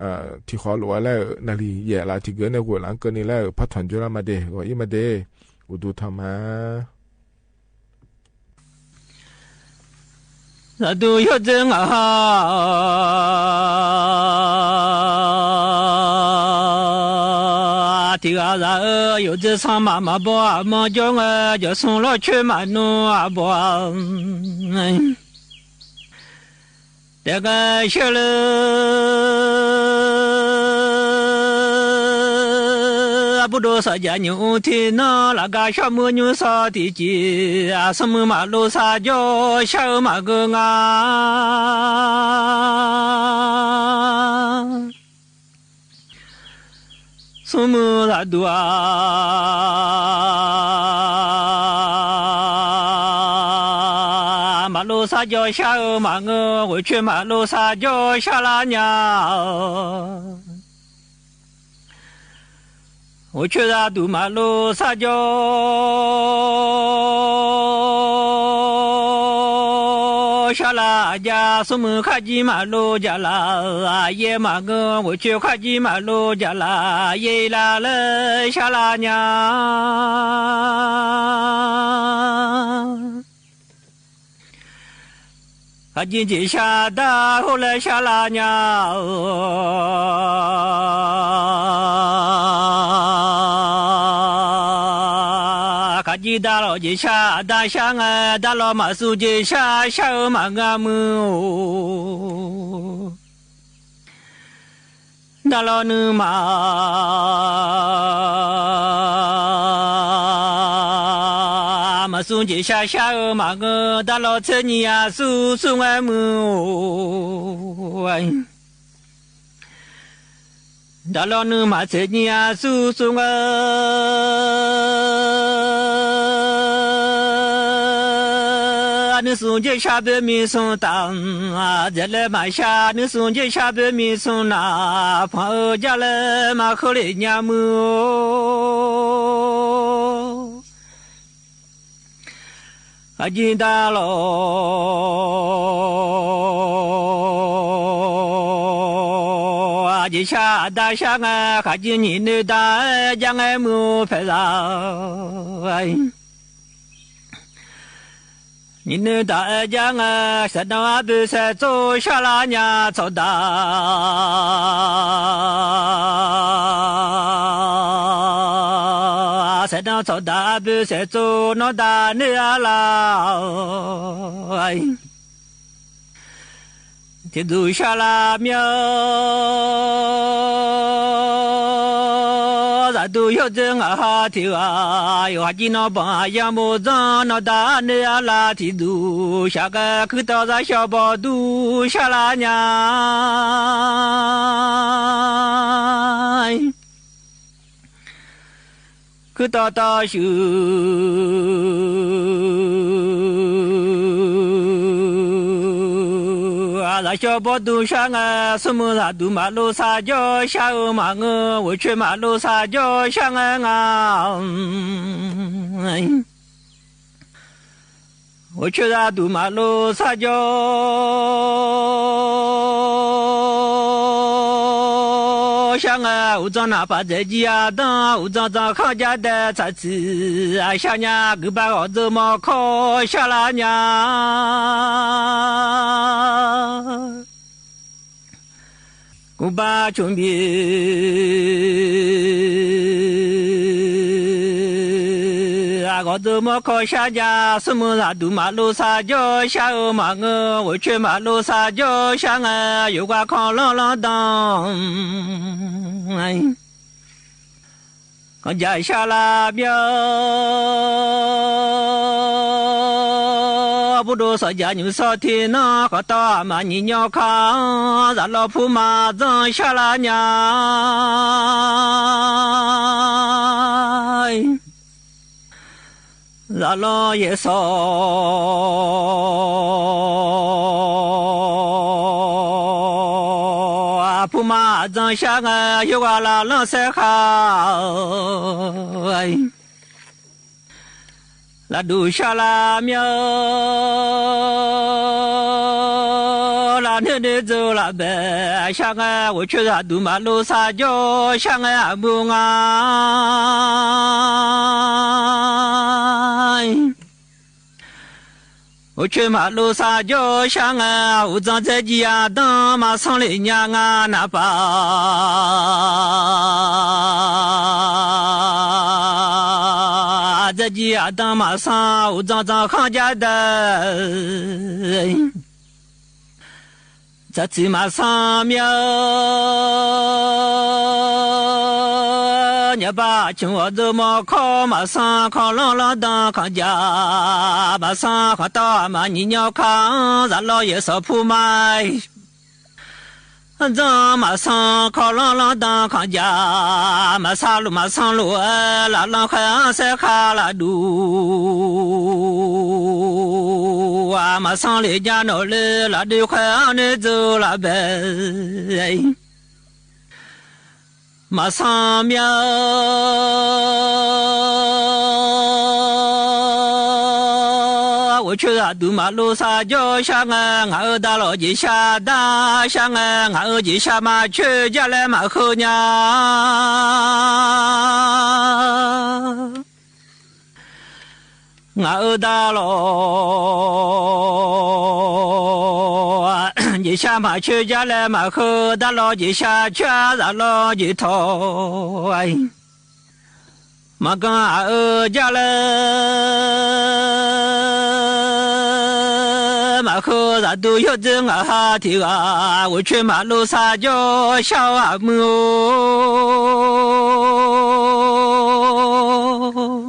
ထံၣ်ဃီလိာ်ဝဲလၢ နၣ်လံၣ်ယဲၢ်လး ထံၣ်ဂ့ၤန့ၣ် ဂိၢ်လၢကၢၢ်နံၤလၢ ဖးထီၣ်ကၠိလၢမၤဒ့ၣ် ဂီၤအံၤမၤဒ့ၣ် အိၣ်ဒူထီၣ်မး သးဒူယိၣ်ဒိၣ်ငါ ထံဂၤသး ယိၣ်ဒိၣ်ဆၣ်မးမၤဘီ အမီၢ်ကၠိငါ ကၠီၤဆူလီၤဆၢမးနူအဘီ တကဆၢလၢ အဘူၣ်ဒိၣ်စီၤယၤညိၣ်အူထံနီၤ လၢကါဆှီမုၢ်ညိၣ်စီၤထံးကံ အဆိမိၣ်မၤလိဆါကၠီ ဆါအၢမၤဂ့ၤငါ ဆိမိၣ်သးဒူ မၤလိဆါကၠီ ဆါအၢမၤဂ့ၤ ဂိၢ်ဆၢမၤလိဆါကၠီ ဆါလၢညါ ဂိၢ်ဆၢသးဒူမၤလိဆါကၠီ ဆါလၢအယၤ ဆိမိၣ်ခါကံမၤလိကၠီလၢ ယဲၢ်မၤဂ့ၤ ဂိၢ်ဆၢခါကံမၤလိကၠီလၢ ယဲၢ်လၢလၢ ဆါလၢညါ ခါကံက့ၤဆါဒါ ဟိၣ်လၢဆါလၢညါ ခါကံဒါလီၤက့ၤဆါ ဒါဆါငါ ဒါလီၤမၤဆူက့ၤဆါ ဆါအၢမၤဂ့ၤမုၢ် ဒါလီၤနုာ်မး မၤဆူက့ၤဆါ ဆါအၢမၤဂ့ၤ ဒါလီၤဆဲးနံၤအဆူ ဆူငါမုၢ် ဒါလီၤနုာ်မးဆဲးနံၤအဆူ ဆူငါ နုာ်ဆူက့ၤဆါဘၣ်မံဆူတၢ် ဒဲးလၢမၤဆါ နုာ်ဆူက့ၤဆါဘၣ်မံဆူနၤ ဖှီၣ်အၢကၢ်လၢမၤဃုလ့ၣ်ညါမုၢ် အကံဒါလီၤ က့ၤဆါဒါဆါငါ ခါကံနံၤနုာ်ဒါ ယါငါမုၢ်ဖဲလၢ နံၤနုာ်ဒါယါငါ ဆဲးနီၣ်အဘုးဆဲးစိၤ ဆါလၢညါ ဆီၣ်ဒါ ဆဲးနီၣ်ဆီၣ်ဒါအဘုးဆဲးစိၤ နီၢ်ဒါန့ၢ်အလၢ ထံဒူၣ်ဆါလၢမၠိ သးဒူယိၣ်ဒိၣ်ငါဟးထံဂၤ ယိၤဟၣ်ကံနီၤဘၣ်ယါမိၢ်ဒၣ် နီၢ်ဒါန့ၢ်အလၢ ထံဒူၣ်ဆါကဲ ခုတီၤသးဆှီဘီဒူၣ် ဆါလၢညါ ခုတီၤတီၤဆူ သးဆှီဘီဒူၣ်ဆါငါ ဆိမိၣ်သးဒူမၤလိဆါကၠီ ဆါအၢမၤဂ့ၤ ဂိၢ်ဆၢမၤလိဆါကၠီ ဆါငါငါ ဂိၢ်ဆၢသးဒူမၤလိဆါကၠီ ဆါငါ အိၣ်ဒီးနၢ်ပၢၢ်ဒဲးကံအဒၢ အိၣ်ဒီးဒီးခီၣ်ကၠၢ်ဒဲးသးဆံး အဆါညါ ကုဘၣ်ဂီၤဒိၣ်မီၤခီ ဆါလၢညါ ကုဘၣ်ဆိၣ်မံၤ ဂီၤဒိၣ်မီခီဆါညါ ဆူမုၢ်သးဒူမးလိဆါ ယိၣ်ဆါဧိၤမးငို ဝဲဆှၢမးလိဆါ ယိၣ်ဆါငဲ ယိၣ်ဝါခီလီလီဒၣ် ကယၤဆါလၢမျီ ဘူၣ်ဒိၣ်စီၤယၤညူစီၤထံနီ ကတီၢ်မၤညံၣ်ညီခါ သးလီဖူမၤ ဒၣ်ဆါလၢညါ သးလီယဲစီၤ ဖူမၤ ဒၣ်ဆါငဲ ယိၣ်ဝါလၢလီစဲခါ လၢဒူၣ်ဆါလၢမျီ လၢနုၢ်ဒုၣ်ဒိၣ်လၢဘဲ ဆါငဲ ဝဲဆှၢသးဒူမးလိဆါ ယိၣ်ဆါငဲ အမုၢ်ငါ အိၣ်ဆှၢမးလိဆါ ယိၣ်ဆါငဲ အိၣ်ဒၣ်စဲကံအဒၣ် မၤဆါလၢညါ ငါနၢ်ပၢၢ် စဲကံအဒၣ် မၤဆါ အိၣ်ဒၣ်တၢ်ခီၣ်ကၠၢ်ဒဲး စးထီၣ်မၤဆါမျီ ညါဘၣ်ဆိၣ်အီၤဒိၣ်မီခီ မၤဆါခီလီလီဒၣ် ကယၤ မၤဆါကတီၢ်မၤညံၣ်ညီခါ သးလီယဲစီၤဖူမၤ ဒၣ်မၤဆါခီလီလီဒၣ် ကယၤ မၤဆါလိာ်မၤဆါလိာ် လၢလီခါစဲခါ လၢဒူၣ် မၤဆါလၢညါ နီၢ်လၢ လၢဒုၣ်ခါနုၢ်ဒိၣ်လၢဘဲ မၤဆါမျီ ဝဲဆှၢသးဒူမးလိဆါ ယိၣ်ဆါငဲ ငါအၢဒၣ်လီၤ ယဲၢ်ဆါဒၣ်ဆါငဲ ငါအၢယဲၢ်ဆါ မၤဆှၢယၤလဲၣ် မၤဃုညါ ငါအၢဒၣ်လီၤ ယဲၢ်ဆါ မၤဆှၢယၤလဲၣ် မၤဃုဒၣ်လီၤ ယဲၢ်ဆါ ဆှၢသးလီၤ ယဲၢ်ထီၣ် မၤကီအၢယၤလဲၣ် မၤဃုသးဒူ ယိၣ်ဒိၣ် ငါဟးထံဂၤ ဝဲဆှၢမးလိဆါ ယိၣ်ဆါအမုၢ်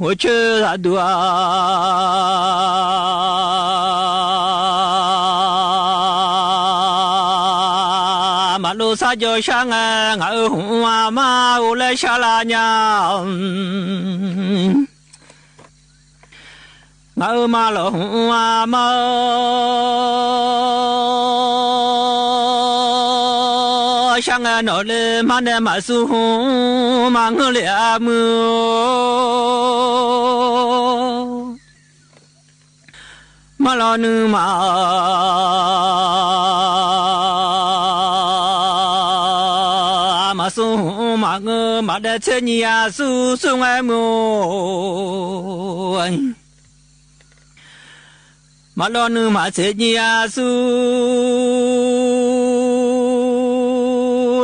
ဝဲဆှၢသးဒူ မးလိဆါ ယိၣ်ဆါငဲ ငါအၢဟုၣ်အမါ အိၣ်လၢဆါလၢညါ ငါအၢမၤလီၤဟုၣ်အမါ ဆါငဲ နီၢ်လၢ မၤနဲမၤဆူဟုၣ် မၤငိုလၢအမုၢ် မၤလီၤနုာ်မၤ မၤဆူဟုၣ်မၤငို မၤဒဲးဆ့ညံအဆူ ဆူငဲမုၢ် မၤလီၤနုာ်မၤဆ့ညံအဆူ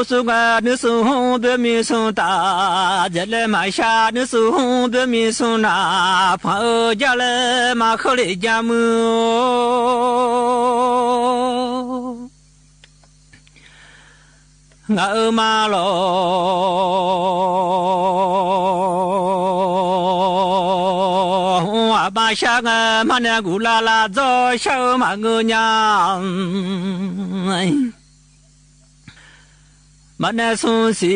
ဆူငဲ နုာ်ဆူဟုၣ် ဘုမံၤဆူတၢ် ဒဲးလဲၤမၤဆါ နုာ်ဆူဟုၣ် ဘုမံၤဆူနၢ် ဖှီၣ်အၢယၤလဲၣ် မၤဃုလၢညါမုၢ် ငါအၢမၤလီၤ ဟုၣ်အဘၣ်ဆါငဲ မၤနဲဂုၤလၢ်လၢ် ဒီးဆါဧိၤမၤငိုညါ မၤနဲဆူစံ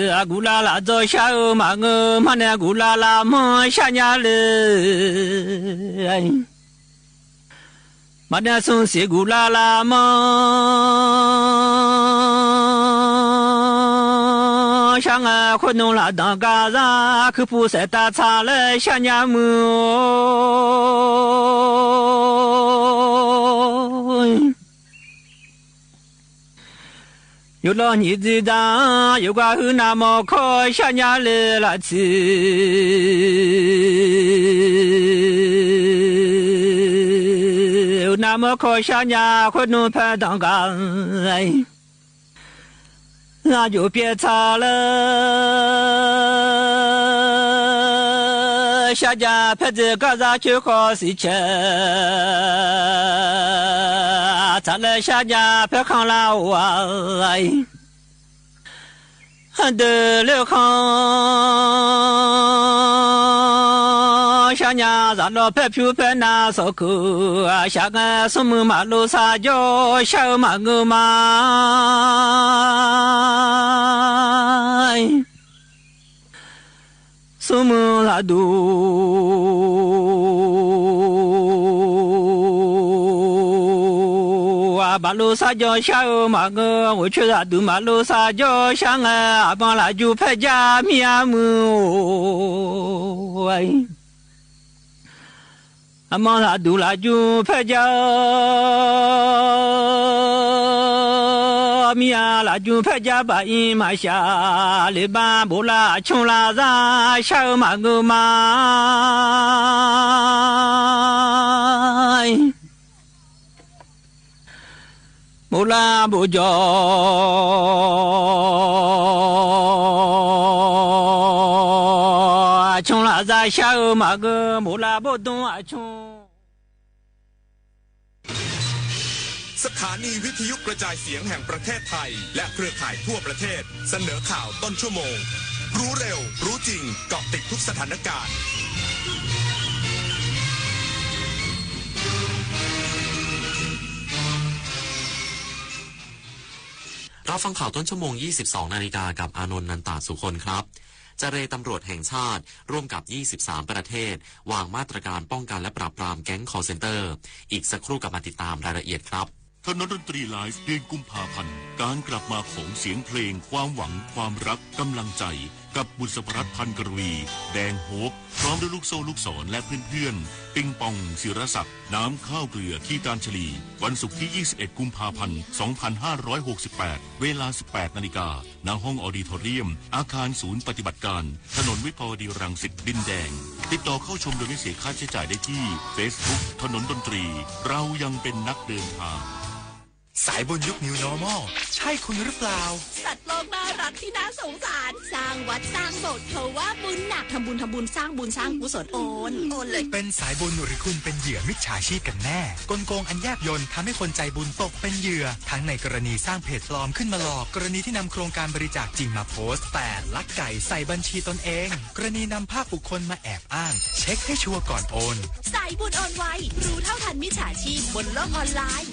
း အဂုၤလၢ်လၢ် ဒီးဆါဧိၤမၤငို မၤနဲဂုၤလၢ်လၢ် မၤဆါညါလၢ မၤနဲဆူစံးဂုၤလၢ်လၢ် မၤ ဆါငဲ ခွဲးနူာ်လၢဒၢကၤသး ခုပူၤစဲးတၢ်ဆါလၢဆါညါမုၢ် ယိၣ်လီၤနံၤဒံးဒၣ် ယိၣ်ကွၢ်ဟုၣ်နၢ်မီၢ်ခီ ဆါညါလၢလၢ်ထံး နၢ်မီၢ်ခီဆါညါ ခွဲးနူာ်ဖဲဒၢကၤ那就别吵了，小家陪仔高山去喝喜酒，咱们小家陪康老啊，很多了康，小娘咱老陪陪陪那首歌啊，下个什么马路啥叫小马我嘛。 苏门啥都啊，马路啥叫下哦，马个，我去啥都马路啥叫下啊，阿帮拉住拍家面么哦，哎。 阿忙拉都拉住拍家，米呀拉住拍家把一马下，里边不拉穷拉啥，小马个嘛。木拉不叫，穷拉啥小马个，木拉不动啊穷。 สถานีวิทยุกระจายเสียงแห่งประเทศไทย และเครือข่ายทั่วประเทศ เสนอข่าวต้นชั่วโมง รู้เร็ว รู้จริง เกาะติดทุกสถานการณ์ รับฟังข่าวต้นชั่วโมง ยี่สิบสองนาฬิกา กับอานนท์ นันตาสุคนครับ เจรตำรวจแห่งชาติ ร่วมกับ ยี่สิบสามประเทศ วางมาตรการป้องกันและปราบปรามแก๊งคอลเซ็นเตอร์ อีกสักครู่กลับมาติดตามรายละเอียดครับ ถนนดนตรีไลฟ์ เดือนกุมภาพันธ์ การกลับมาของเสียงเพลง ความหวัง ความรัก กำลังใจ กับบุษบรัตน์ พันกรวี แดงโฮป พร้อมด้วยลูกโซ่ลูกศร และเพื่อนๆ ปิงปอง ศิรศักดิ์ น้ำข้าวเกลือ คีตานชลี วันศุกร์ที่ ยี่สิบเอ็ดกุมภาพันธ์ สองพันห้าร้อยหกสิบแปด เวลา สิบแปดนาฬิกา ณ ห้องออดิทอเรียม อาคารศูนย์ปฏิบัติการ ถนนวิภาวดีรังสิต ดินแดง ติดต่อเข้าชมโดยไม่เสียค่าใช้จ่ายได้ที่ เฟซบุ๊ก ถนนดนตรี เรายังเป็นนักเดินทาง สายบุญยุค New Normal ใช่คุณหรือเปล่า สัตว์โลกน่ารักที่น่าสงสาร สร้างวัดสร้างโบสถ์ เขาว่าบุญหนัก ทำบุญ ทำบุญ สร้างบุญ สร้างกุศล โอน โอนเลย เป็นสายบุญหรือคุณเป็นเหยื่อมิจฉาชีพกันแน่ กลโกงอันแยบยลทำให้คนใจบุญตกเป็นเหยื่อ ทั้งในกรณีสร้างเพจปลอมขึ้นมาหลอก กรณีที่นำโครงการบริจาคจริงมาโพสต์ แต่ลักไก่ใส่บัญชีตนเอง กรณีนำภาพบุคคลมาแอบอ้าง เช็คให้ชัวร์ก่อนโอน สายบุญโอนไว รู้เท่าทันมิจฉาชีพบนโลกออนไลน์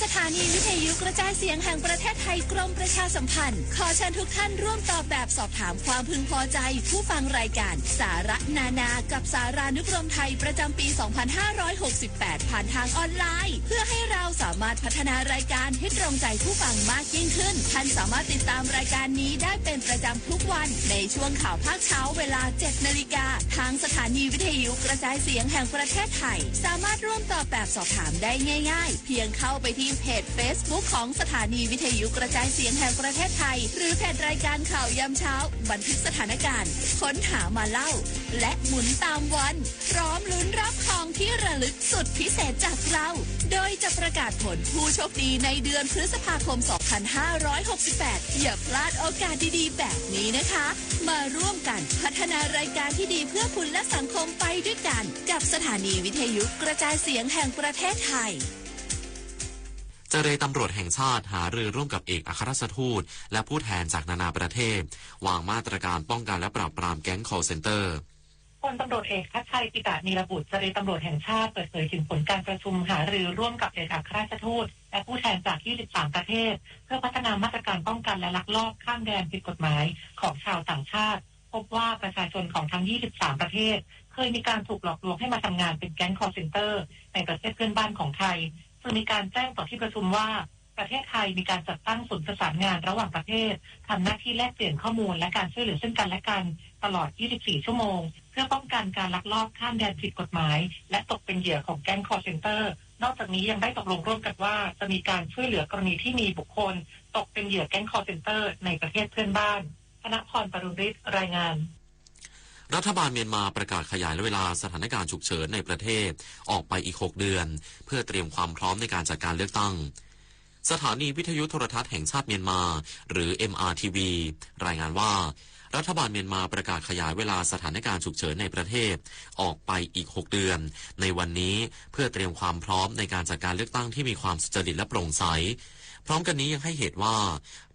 สถานีวิทยุกระจายเสียงแห่งประเทศไทย กรมประชาสัมพันธ์ ขอเชิญทุกท่านร่วมตอบแบบสอบถามความพึงพอใจผู้ฟังรายการสาระนานากับสารานุกรมไทยประจำปี สองพันห้าร้อยหกสิบแปด ผ่านทางออนไลน์ เพื่อให้เราสามารถพัฒนารายการให้ตรงใจผู้ฟังมากยิ่งขึ้น ท่านสามารถติดตามรายการนี้ได้เป็นประจำทุกวันในช่วงข่าวภาคเช้าเวลา เจ็ดนาฬิกา ทางสถานีวิทยุกระจายเสียงแห่งประเทศไทย สามารถร่วมตอบแบบสอบถามได้ง่ายๆ เพียงเข้าไปที่เพจเฟซบุ๊กของสถานีวิทยุกระจายเสียงแห่งประเทศไทย หรือเพจรายการข่าวยามเช้า บันทึกสถานการณ์ ค้นหามาเล่า และหมุนตามวัน พร้อมลุ้นรับของที่ระลึกสุดพิเศษจากเรา โดยจะประกาศผลผู้โชคดีในเดือนพฤษภาคม สองพันห้าร้อยหกสิบแปด อย่าพลาดโอกาสดีๆ แบบนี้นะคะ มาร่วมกันพัฒนารายการที่ดีเพื่อคุณและสังคมไปด้วยกัน กับสถานีวิทยุกระจายเสียงแห่งประเทศไทย เจรตำรวจแห่งชาติหารือร่วมกับเอกอัครราชทูต และผู้แทนจากนานาประเทศ วางมาตรการป้องกันและปราบปรามแก๊งคอลเซ็นเตอร์ พลตำรวจเอกทัชชัย ปิตะนีรบุตร เจรตำรวจแห่งชาติ เปิดเผยถึงผลการประชุมหารือร่วมกับเอกอัครราชทูต และผู้แทนจาก ยี่สิบสามประเทศ เพื่อพัฒนามาตรการป้องกันและลักลอบข้ามแดนผิดกฎหมายของชาวต่างชาติ พบว่าประชาชนของทั้ง ยี่สิบสามประเทศ เคยมีการถูกหลอกลวงให้มาทำงานเป็นแก๊งคอลเซ็นเตอร์ ในประเทศเพื่อนบ้านของไทย ซึ่งมีการแจ้งต่อที่ประชุมว่า ประเทศไทยมีการจัดตั้งศูนย์ประสานงานระหว่างประเทศ ทำหน้าที่แลกเปลี่ยนข้อมูลและการช่วยเหลือซึ่งกันและกันตลอด ยี่สิบสี่ชั่วโมง เพื่อป้องกันการลักลอบข้ามแดนผิดกฎหมาย และตกเป็นเหยื่อของแก๊งคอลเซ็นเตอร์ นอกจากนี้ยังได้ตกลงร่วมกันว่าจะมีการช่วยเหลือกรณีที่มีบุคคลตกเป็นเหยื่อแก๊งคอลเซ็นเตอร์ในประเทศเพื่อนบ้าน ธนพร ปรุณฤทธิ์ รายงาน รัฐบาลเมียนมาประกาศขยายเวลาสถานการณ์ฉุกเฉินในประเทศออกไปอีกหกเดือน เพื่อเตรียมความพร้อมในการจัดการเลือกตั้ง สถานีวิทยุโทรทัศน์แห่งชาติเมียนมา หรือ เอ็มอาร์ทีวี รายงานว่า รัฐบาลเมียนมาประกาศขยายเวลาสถานการณ์ฉุกเฉินในประเทศออกไปอีก หก เดือน ในวันนี้ เพื่อเตรียมความพร้อมในการจัดการเลือกตั้งที่มีความสุจริตและโปร่งใส พร้อมกันนี้ยังให้เหตุว่า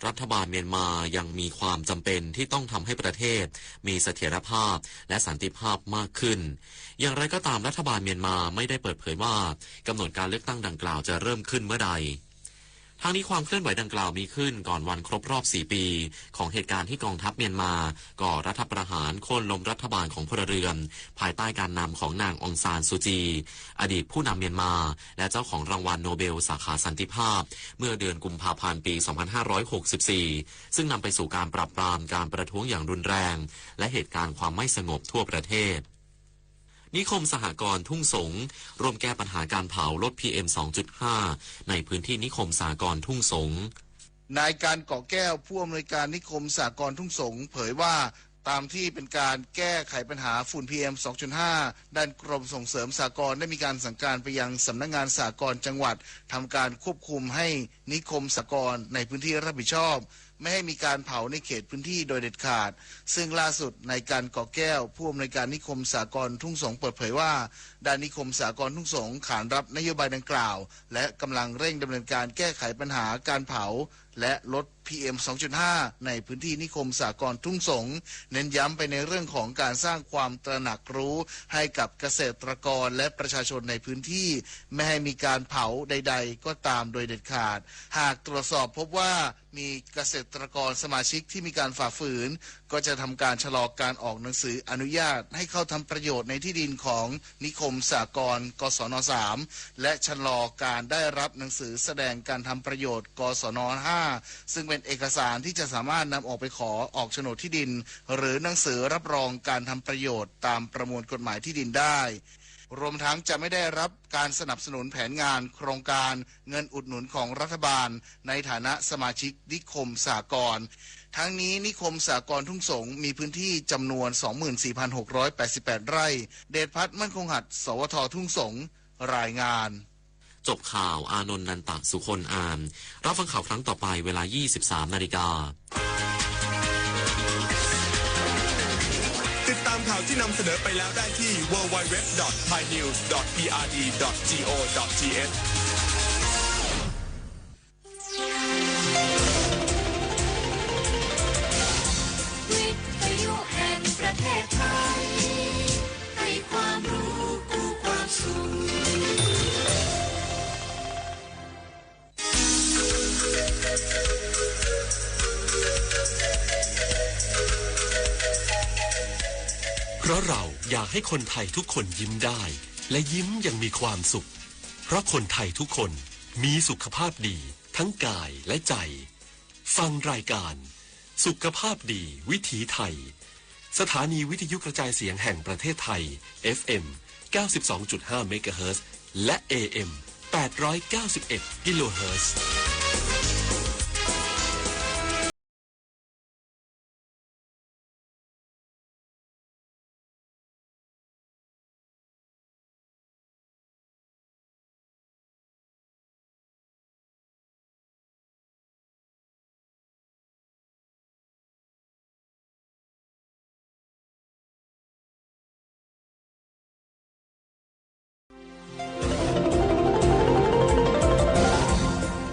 รัฐบาลเมียนมายังมีความจำเป็นที่ต้องทำให้ประเทศมีเสถียรภาพและสันติภาพมากขึ้น อย่างไรก็ตาม รัฐบาลเมียนมาไม่ได้เปิดเผยว่ากำหนดการเลือกตั้งดังกล่าวจะเริ่มขึ้นเมื่อใด ทั้งนี้ความเคลื่อนไหวดังกล่าวมีขึ้นก่อนวันครบรอบ สี่ ปี ของเหตุการณ์ที่กองทัพเมียนมาก่อรัฐประหารโค่นล้มรัฐบาลของพลเรือน ภายใต้การนำของนางองซานซูจี อดีตผู้นำเมียนมา และเจ้าของรางวัลโนเบลสาขาสันติภาพ เมื่อเดือนกุมภาพันธ์ ปี สองพันห้าร้อยหกสิบสี่ ซึ่งนำไปสู่การปราบปรามการประท้วงอย่างรุนแรง และเหตุการณ์ความไม่สงบทั่วประเทศ นิคมสหกรณ์ทุ่งสง ร่วมแก้ปัญหาการเผา ลด พีเอ็ม สองจุดห้า ในพื้นที่นิคมสหกรณ์ทุ่งสง นายการเกาะแก้ว ผู้อำนวยการนิคมสหกรณ์ทุ่งสง เผยว่า ตามที่เป็นการแก้ไขปัญหาฝุ่น พีเอ็ม สองจุดห้า ด้านกรมส่งเสริมสหกรณ์ได้มีการสั่งการไปยังสำนักงานสหกรณ์จังหวัด ทำการควบคุมให้นิคมสหกรณ์ในพื้นที่รับผิดชอบ ไม่ให้มีการเผาในเขตพื้นที่โดยเด็ดขาด ซึ่งล่าสุดนายการเกาะแก้ว ผู้อำนวยการนิคมสหกรณ์ทุ่งสง เปิดเผยว่า ด้านนิคมสหกรณ์ทุ่งสง ขานรับนโยบายดังกล่าว และกำลังเร่งดำเนินการแก้ไขปัญหาการเผา และลด พีเอ็ม สองจุดห้า ในพื้นที่นิคมสหกรณ์ทุ่งสง เน้นย้ำไปในเรื่องของการสร้างความตระหนักรู้ให้กับเกษตรกรและประชาชนในพื้นที่ ไม่ให้มีการเผาใดๆ ก็ตามโดยเด็ดขาด หากตรวจสอบพบว่ามีเกษตรกรสมาชิกที่มีการฝ่าฝืน ก็จะทำการชะลอการออกหนังสืออนุญาตให้เข้าทำประโยชน์ในที่ดินของนิคมสหกรณ์ กศน สาม และชะลอการได้รับหนังสือแสดงการทำประโยชน์ กศน ห้า ซึ่งเป็นเอกสารที่จะสามารถนำออกไปขอออกโฉนดที่ดิน หรือหนังสือรับรองการทำประโยชน์ตามประมวลกฎหมายที่ดินได้ รวมทั้งจะไม่ได้รับการสนับสนุนแผนงานโครงการเงินอุดหนุนของรัฐบาลในฐานะสมาชิกนิคมสหกรณ์ ทั้งนี้นิคมสหกรณ์ทุ่งสงมีพื้นที่จำนวน สองหมื่นสี่พันหกร้อยแปดสิบแปด ไร่ เดชพัฒน์ มั่นคงหัตถ์ สวท ทุ่งสง รายงาน จบข่าว อานนท์ นันตะสุคน อ่าน รับฟังข่าวครั้งต่อไปเวลา ยี่สิบสามนาฬิกา ติดตามข่าวที่นำเสนอไปแล้วได้ที่ ดับเบิลยู ดับเบิลยู ดับเบิลยู ดอท ไทยนิวส์ ดอท พีอาร์ดี ดอท จี โอ ดอท ที เอช วิทยุแห่งประเทศไทย ให้ความรู้คู่ความสุข เพราะเราอยากให้คนไทยทุกคนยิ้มได้ และยิ้มอย่างมีความสุข เพราะคนไทยทุกคนมีสุขภาพดีทั้งกายและใจ ฟังรายการสุขภาพดีวิถีไทย สถานีวิทยุกระจายเสียงแห่งประเทศไทย เอฟเอ็ม เก้าสิบสองจุดห้า เมกะเฮิรตซ์ และ เอเอ็ม แปดร้อยเก้าสิบเอ็ด กิโลเฮิรตซ์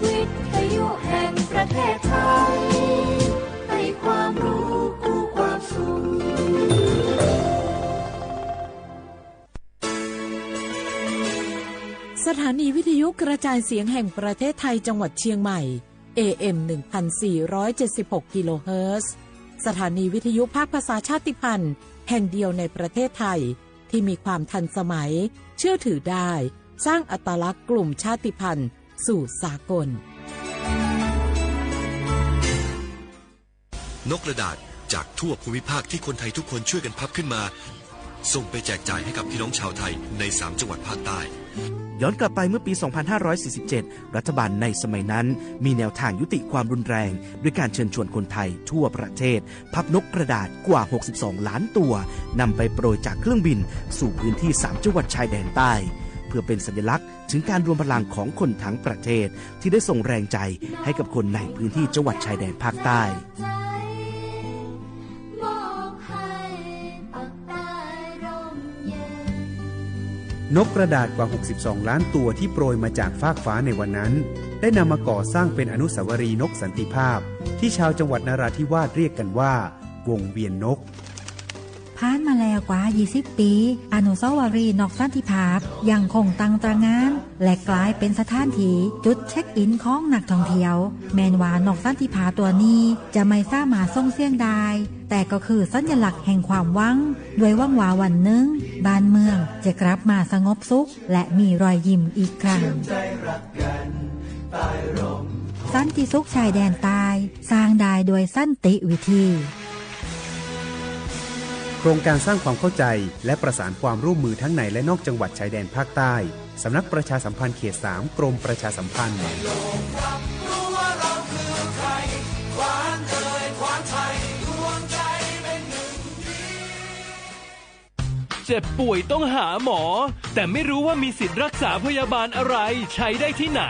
วิทยุแห่งประเทศไทย ให้ความรู้คู่ความสุข สถานีวิทยุกระจายเสียงแห่งประเทศไทยจังหวัดเชียงใหม่ เอเอ็ม หนึ่งพันสี่ร้อยเจ็ดสิบหก กิโลเฮิรตซ์ สถานีวิทยุภาคภาษาชาติพันธุ์แห่งเดียวในประเทศไทย ที่มีความทันสมัย เชื่อถือได้ สร้างอัตลักษณ์กลุ่มชาติพันธุ์สู่สากล นกกระดาษจากทั่วภูมิภาคที่คนไทยทุกคนช่วยกันพับขึ้นมา ส่งไปแจกจ่ายให้กับพี่น้องชาวไทยในสามจังหวัดภาคใต้ ย้อนกลับไปเมื่อปี สองพันห้าร้อยสี่สิบเจ็ด รัฐบาลในสมัยนั้นมีแนวทางยุติความรุนแรง ด้วยการเชิญชวนคนไทยทั่วประเทศ พับนกกระดาษกว่า หกสิบสองล้านตัว นำไปโปรยจากเครื่องบินสู่พื้นที่สามจังหวัดชายแดนใต้ เพื่อเป็นสัญลักษณ์ถึงการรวมพลังของคนทั้งประเทศ ที่ได้ส่งแรงใจให้กับคนในพื้นที่จังหวัดชายแดนภาคใต้ นกกระดาษกว่า หกสิบสองล้านตัวที่โปรยมาจากฟากฟ้าในวันนั้น ได้นำมาก่อสร้างเป็นอนุสาวรีย์นกสันติภาพ ที่ชาวจังหวัดนราธิวาสเรียกกันว่า วงเวียนนก ผ่านมาแล้วกว่า ยี่สิบ ปี๋ อนุสาวรีย์นกสันติภาพยังคงตั้งตระหง่าน และกลายเป็นสถานที่จุดเช็คอินของนักท่องเที่ยว แม้นว่านกสันติภาพตัวนี้จะไม่สามารถส่งเสียงได้ แต่ก็คือสัญลักษณ์แห่งความหวัง ด้วยหวังว่าวันหนึ่งบ้านเมืองจะกลับมาสงบสุข และมีรอยยิ้มอีกครั้ง สันติสุขชายแดนใต้ สร้างได้ด้วยสันติวิธี โครงการสร้างความเข้าใจและประสานความร่วมมือทั้งในและนอกจังหวัดชายแดนภาคใต้ สำนักประชาสัมพันธ์เขต สาม กรมประชาสัมพันธ์ เจ็บป่วยต้องหาหมอ แต่ไม่รู้ว่ามีสิทธิ์รักษาพยาบาลอะไร ใช้ได้ที่ไหน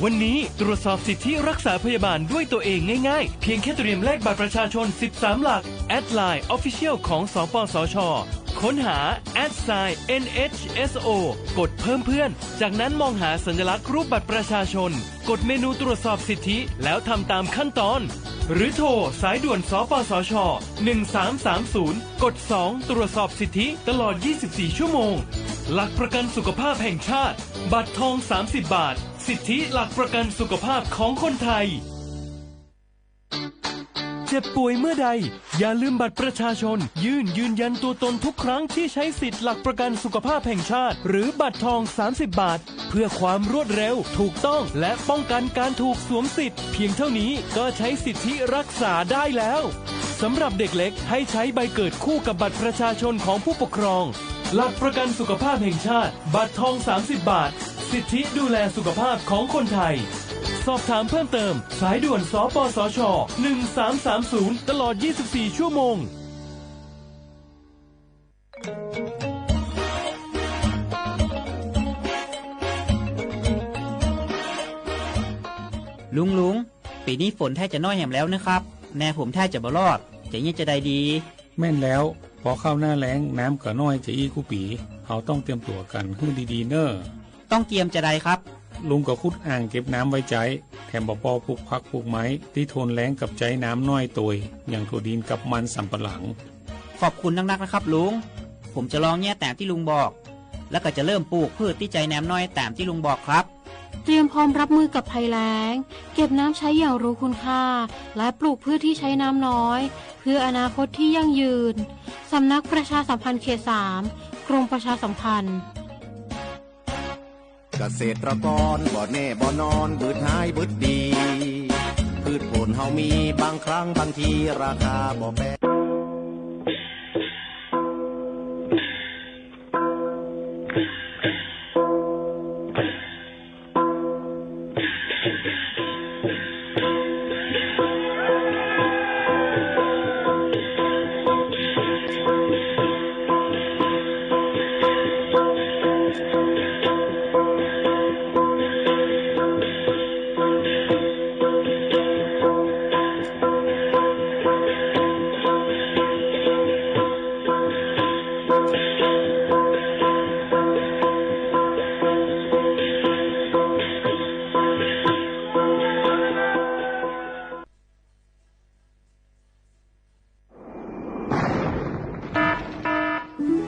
วันนี้ตรวจสอบสิทธิรักษาพยาบาลด้วยตัวเองง่ายๆ เพียงแค่เตรียมเลขบัตรประชาชน สิบสาม หลัก แอดไลน์ Official ของ สปสช ค้นหา แอทไซน์ เอ็นเอชเอสโอ กดเพิ่มเพื่อน จากนั้นมองหาสัญลักษณ์รูปบัตรประชาชน กดเมนูตรวจสอบสิทธิ แล้วทำตามขั้นตอน หรือโทรสายด่วน สปสช หนึ่งสามสามศูนย์ กด สอง ตรวจสอบสิทธิตลอด ยี่สิบสี่ ชั่วโมง หลักประกันสุขภาพแห่งชาติ บัตรทอง สามสิบ บาท สิทธิหลักประกันสุขภาพของคนไทย เจ็บป่วยเมื่อใด อย่าลืมบัตรประชาชน ยื่นยืนยันตัวตนทุกครั้งที่ใช้สิทธิ์หลักประกันสุขภาพแห่งชาติ หรือบัตรทอง สามสิบ บาท เพื่อความรวดเร็ว ถูกต้อง และป้องกันการถูกสวมสิทธิ์ เพียงเท่านี้ก็ใช้สิทธิรักษาได้แล้ว สำหรับเด็กเล็กให้ใช้ใบเกิดคู่กับบัตรประชาชนของผู้ปกครอง หลักประกันสุขภาพแห่งชาติ บัตรทอง สามสิบ บาท สิทธิดูแลสุขภาพของคนไทย สอบถามเพิ่มเติม สายด่วน สปสช หนึ่งสามสามศูนย์ ตลอด ยี่สิบสี่ ชั่วโมง ลุง ลุง ปี๋นี้ฝนแท้จะน้อยแหมแล้วนะครับ นาผมแท้จะบ่รอด จะเยียะจาใดดี แม่นแล้ว ปอเข้าหน้าแล้ง น้ำก็น้อยจะอี้กู้ปี๋ เฮาต้องเตรียมตั๋วกั๋นหื้อดีๆ เน่อ ต้องเกียมจาใดครับ ลุงก็ขุดอ่างเก็บน้ำไว้ใจ๊ แถมบ่ปอปลูกผักปลูกไม้ตี้ทนแล้งกับใจ๊น้ำน้อยตวย อย่างถั่วดินกับมันสำปะหลัง ขอบคุณนักๆ นะครับลุง ผมจะลองเยียะต๋ามตี้ลุงบอก แล้วก็จะเริ่มปลูกพืชตี้ใจ๊น้ำน้อยต๋ามตี้ลุงบอกครับ เตรียมพร้อมรับมือกับภัยแล้ง เก็บน้ำใช้อย่างรู้คุณค่า และปลูกพืชที่ใช้น้ำน้อย เพื่ออนาคตที่ยั่งยืน สำนักประชาสัมพันธ์เขต สาม กรมประชาสัมพันธ์ เกษตรกรบ่แน่บ่นอน บืดฮ้ายบืดดี พืชผลเฮามี บางครั้งบางทีราคาบ่แปง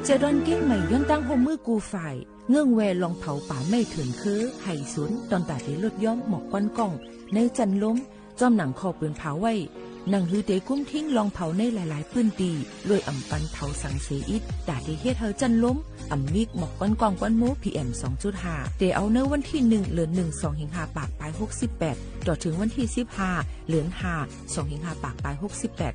จะดอนเก๊กใหม่ย้อนตั้งฮ่วมมือกู้ฝ่าย เงื่องแวลองเผาป่าไม้เถินเครือ ไห่สน ตอนต๋าเตลดย้อมหมอกควันก้อง ในจั้นลม จ้อมหนังข้อปืนเผาไว้ หนังหือเตกุ้มทิ้งลองเผาในหลายๆ ปื้นตี้ โดยอ่ำปันเผาสังเสอิด ต๋าเตเฮ็ดหื้อจั้นลม อ่ำมีกหมอกควันก้องควันโม พีเอ็ม สองจุดห้า เตเอาในวันตี้หนึ่ง เดือนหนึ่ง สองเหียงห้าปากปายหกสิบแปด ต่อเถิงวันตี้สิบห้า เดือนห้า สองเหียงห้าปากปายหกสิบแปด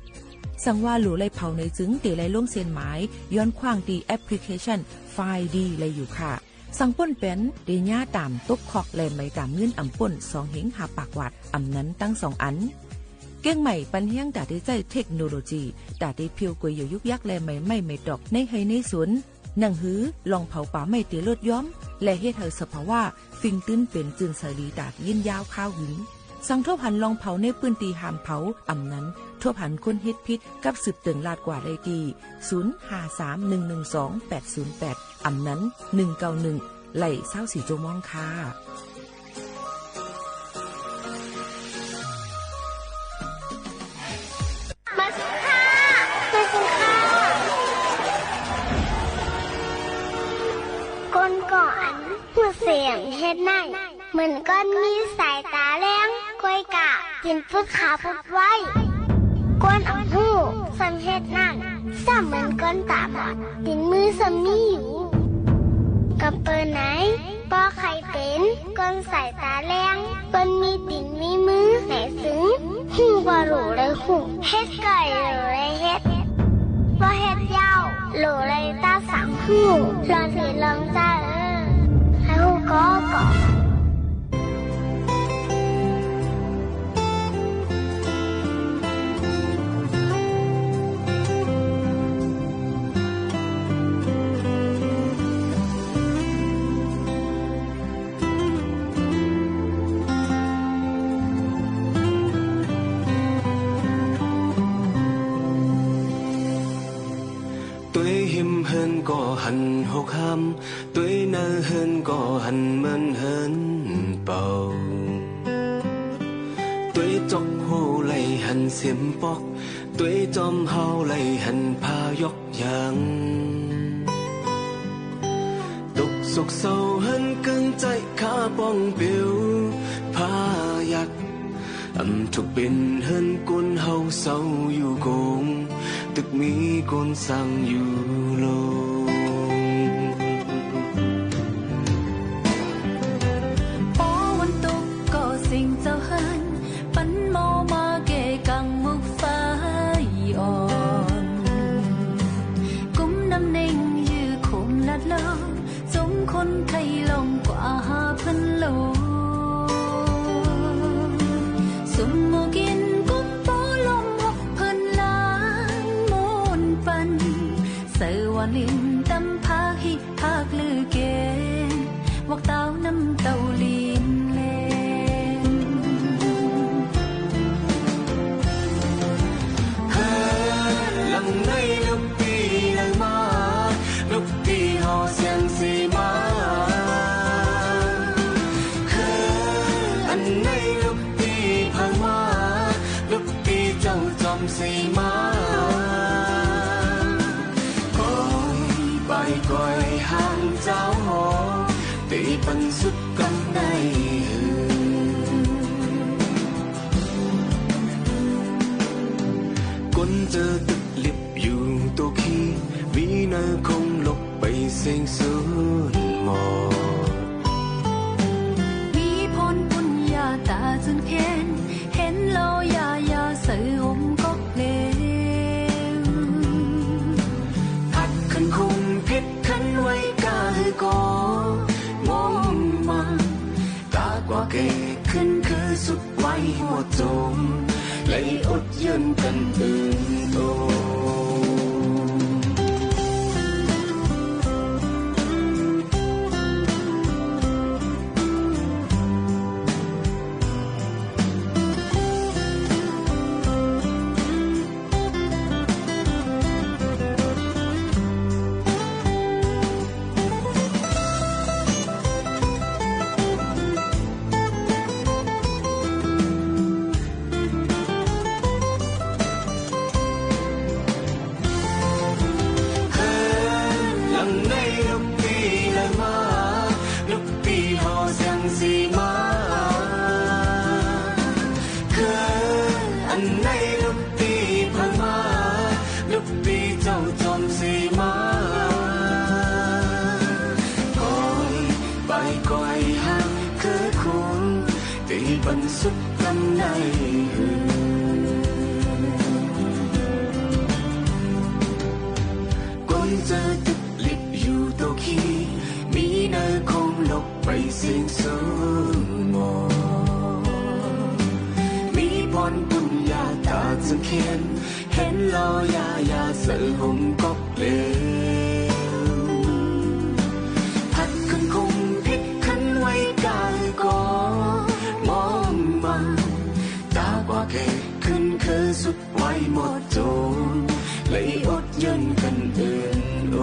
สังว่าหลู่ไล่เผาในจึงเตไล่ลงเส้นหมาย ย้อนขว้างตี้แอปพลิเคชัน ไฟล์ดี ไล่อยู่ค่ะ สังป้นแป๋น เตเยียะต๋ามตกคอกแลไหมต๋ามเงินอ่ำป้น สองเหียงห้าปากวาท อ่ำนั้นตังสองอัน เก๊กใหม่ปันแฮงต๋าเตใจ๊เทคโนโลยี ต๋าเตเผี้ยวก๋วยเหยี่ยวยุกยักแลไหมไม้ไหมตอกในไฮ่ในสน หนังหือลองเผาป่าไม้เตียรถย้อม และเฮ็ดหื้อสภาวะ ฝิ่งตื้นเป๋นจื่นใสดีต๋าตี้ยินยาวคาวหึง สังทบหันลองเผาในปื้นตี้ห้ามเผา อ่ำนั้น ทบหันคนเฮ็ดผิดกับสืบเติ่งลาดกว่าได้ตี้ ศูนย์ ห้า สาม หนึ่ง หนึ่ง สอง แปด ศูนย์ แปด อ่ำนั้น หนึ่ง เก้า หนึ่ง ไล่ ซาวสี่ จั่วโมงค่ะ มาสิค่ะ มาสิค่ะ คนก่ออัน หื้อเสียงเฮ็ดได้ เหมือนก้นมีสายต๋าแลง ก้อยก่า เป๋นปุดขาปุดไว้ ก้นอันฮู้ ส่ำเฮ็ดนั้น ส่ำเหมือนก้นต๋าบอด ตี๋นมือส่ำมีอยู่ กำเปิดไหน ป้อใค่เป๋น ก้นสายต๋าแลง ก้นมีตี๋นมีมือ ไหนตึง ฮู้บ่หลูเลยฮู้ เฮ็ดก่อยหลูเลยเฮ็ด บ่เฮ็ดเย้า หลูเลยตาสังฮู้ ลองสิลองจ้าเออ ใค่ฮู้ก่อก่อ ตวยหิมเฮิรนก็หันหกห้าม ตวยเนินเฮิรนก็หันเหมือนเฮิรนเป่า ตวยจกโฮไหล่หันเสียมปอก ตวยจอมฮาวไหล่หันผ้ายก ยัง ตกโศกเศร้าหันเกินใจ๋ ข้าป้องปิวผ้ายัก อำถูกเป๋นเฮิรนคนเฮาเศร้าอยู่กง ตึกมีคนสั่งอยู่ลง ปอวันตกก็เสียงเจ้าเฮิรน ปันหม้อมาแก่กังหมวกฝ้ายอ่อน กุมน้ำเน่งยื้อโคมลัดลง จงคนไข้ลองกว่าหาเปิ้นลง สุมหมู่กิ๋นกุมปอลมหกเปิ้นล้างมนต์ปัน ใส่ว่าลิ้นตำผากฮิ ภาคลือเก๋ วักเต้าน้ำเต้าลิ้นแลง เฮ้อ หลังไหนลูกปี้ไหลมา ลูกปี้ฮอเสียงสีมา เฮ้อ อันไหนลูกปี้ผ่านมา ลูกปี้เจ้าจอมสีมา ก้อยไปก้อยห่างเจ้าหอ ตี้ปันสุดกำได้หื้อ คนเจอตึกลิบอยู่ตัวขี้ มีเนินคงหลบไปเสียงสูญหมด มีพรปุญญาต๋าจืนเข็น เห็นลอยา ยาใส่หมก๊อกเหลว ผัดขึ้นคงผิดขันไว้ก้าหื้อก่อ มองมา ตากว่าเก๋ขึ้นคือสุดไว้หัวจม ไหลอดเยินกันอื่นโต เฮ้อ หลังไหนลูกปี้ไหลมา ลูกปี้ฮอเสียงสีมา เฮ้อ อันไหนลูกปี้ผ่านมา ลูกปี้เจ้าจอมสีมา ก้อยไปก้อยห่างคือคง ตี้ปันสุดกำได้หื้อ คนเจอตึกลิบอยู่ตัวขี้ มีเนินคงหลบไปเสียงสูญหมด มีพรปุญญาต๋าจังเขียน เห็นลอยา ยาใส่หมก๊อกเหลว คือสุขไว้หมดจด และอดเยินกันอื่นโอ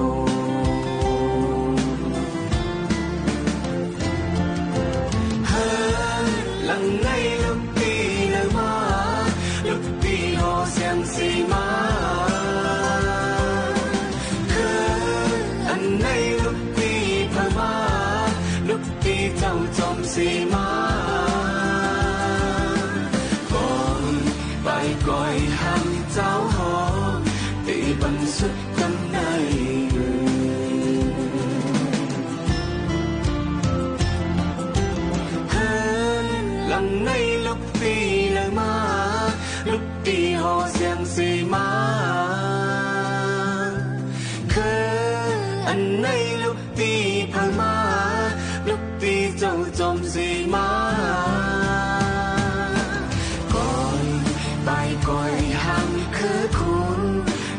เฮิรนหลังในลุกตี้เลิวมา ลุกตี้ห่อเสียงสีมา เฮิรนอันในลุกตี้เผามา ลุกตี้เจ้าจอมสีมา ก่อนไปก่อยห้ามเจ้าหอ ตี้บรรสุดกำใน เฮิรนหลังในลุกตี้เลิวมา ลุกตี้ห่อเสียงสีมา เฮิรนอันในลุกตี้เผามา ลุกตี้เจ้าจอมสีมา ก่อนไปก่อยห้ามคือคุณ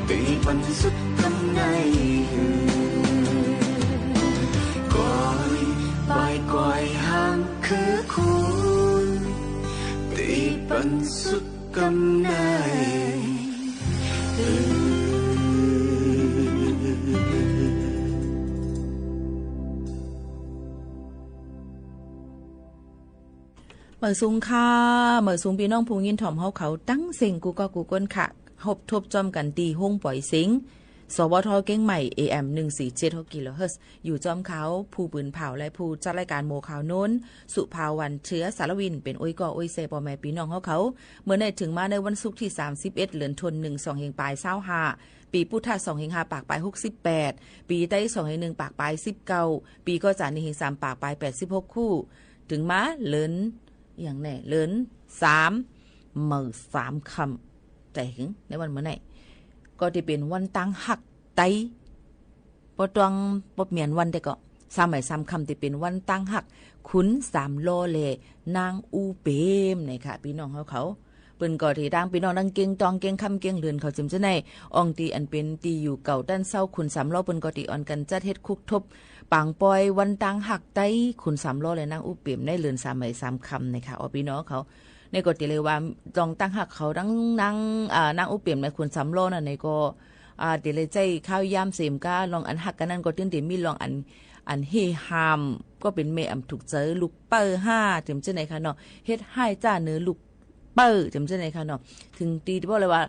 ตี้บรรสุดกำใน ก่อนไปก่อยห้ามคือคุณ ตี้บรรสุดกำใน เมิดสูงค่ะ เมิดสูงปี้น้องผู้ยินถ่อมเฮาเขาตังเส้งกู้ก้อกู้ก้นค่ะ ฮบทบจอมกั๋นตี้ห้องป๋อยเสียง สวท เกียงใหม่ เอเอ็ม หนึ่งสี่เจ็ดหกกิโลเฮิรตซ์ อยู่จอมเขา ผู้ปืนเผ่าและผู้จัดรายก๋านโมข่าวโน้น สุภาวัน เชื้อสารวิน เป๋นโอ้ยก่อโอ้ยแซ ป้อแม่ปี้น้องเฮาเขา เมื่อในเถิงมาในวันศุกร์ตี้สามสิบเอ็ด เดือนธันวาคม สองเฮงปายซาวห้า ปี๋พุทธะ สองเฮงห้าปากปายหกสิบแปด ปี๋ไต สองเฮงหนึ่งปากปายสิบเก้า ปี๋ก๋อจ๋า หนึ่งเฮงสามปากปายแปดสิบหกคู่ เถิงมาเดือน อะหยังแน่ เดือนสาม เมิดสามค่ำ แต่เถิงในวันเมื่อใน ก็ตี้เป๋นวันตังฮักไต บ่ต้อง บ่เปลี่ยนวันแต่ก็ สามใหม่สามค่ำตี้เป๋นวันตังฮัก ขุนสามล้อและนางอู้เป๋ม นี่ค่ะ ปี้น้องเฮาเขา เปิ้นก็ตี้ตางปี้น้องตังเกียงตอง เกียงคำ เกียงเหินเขาเจิมเจ้าใน อ่องตี้อันเป๋นตี้อยู่เก่าต้านเซ้าขุนสามล้อ เปิ้นก็ตี้อ่อนกั๋นจัดเฮ็ดคุกทบ ปางปอยวันตังฮักไต ขุนสามล้อและนางอู้เป๋ม ในเดือนสามใหม่สามค่ำ นี่ค่ะ อ้อ ปี้น้องเขา นี่ก็ตี้เลยว่า ตองตังฮักเขาตังนาง อ่า นางอู้เป๋มในขุนสามล้อนั่น นี่ก็ อ่า ตี้เลยใจ๊ข้าวยามเสมก้า ลองอันฮักกั๋นนั้นก็ตึงตี้มีลองอัน อันเฮ่ห้าม ก็เป๋นแม่อำถูกใจ๋ ลูกเป้อห้า เจิมเจ้าในค่ะเนาะ เฮ็ดฮ้ายจ้าเนอลูกเป้อ เจิมเจ้าในค่ะเนาะ เถิงตี้บอกเลยว่า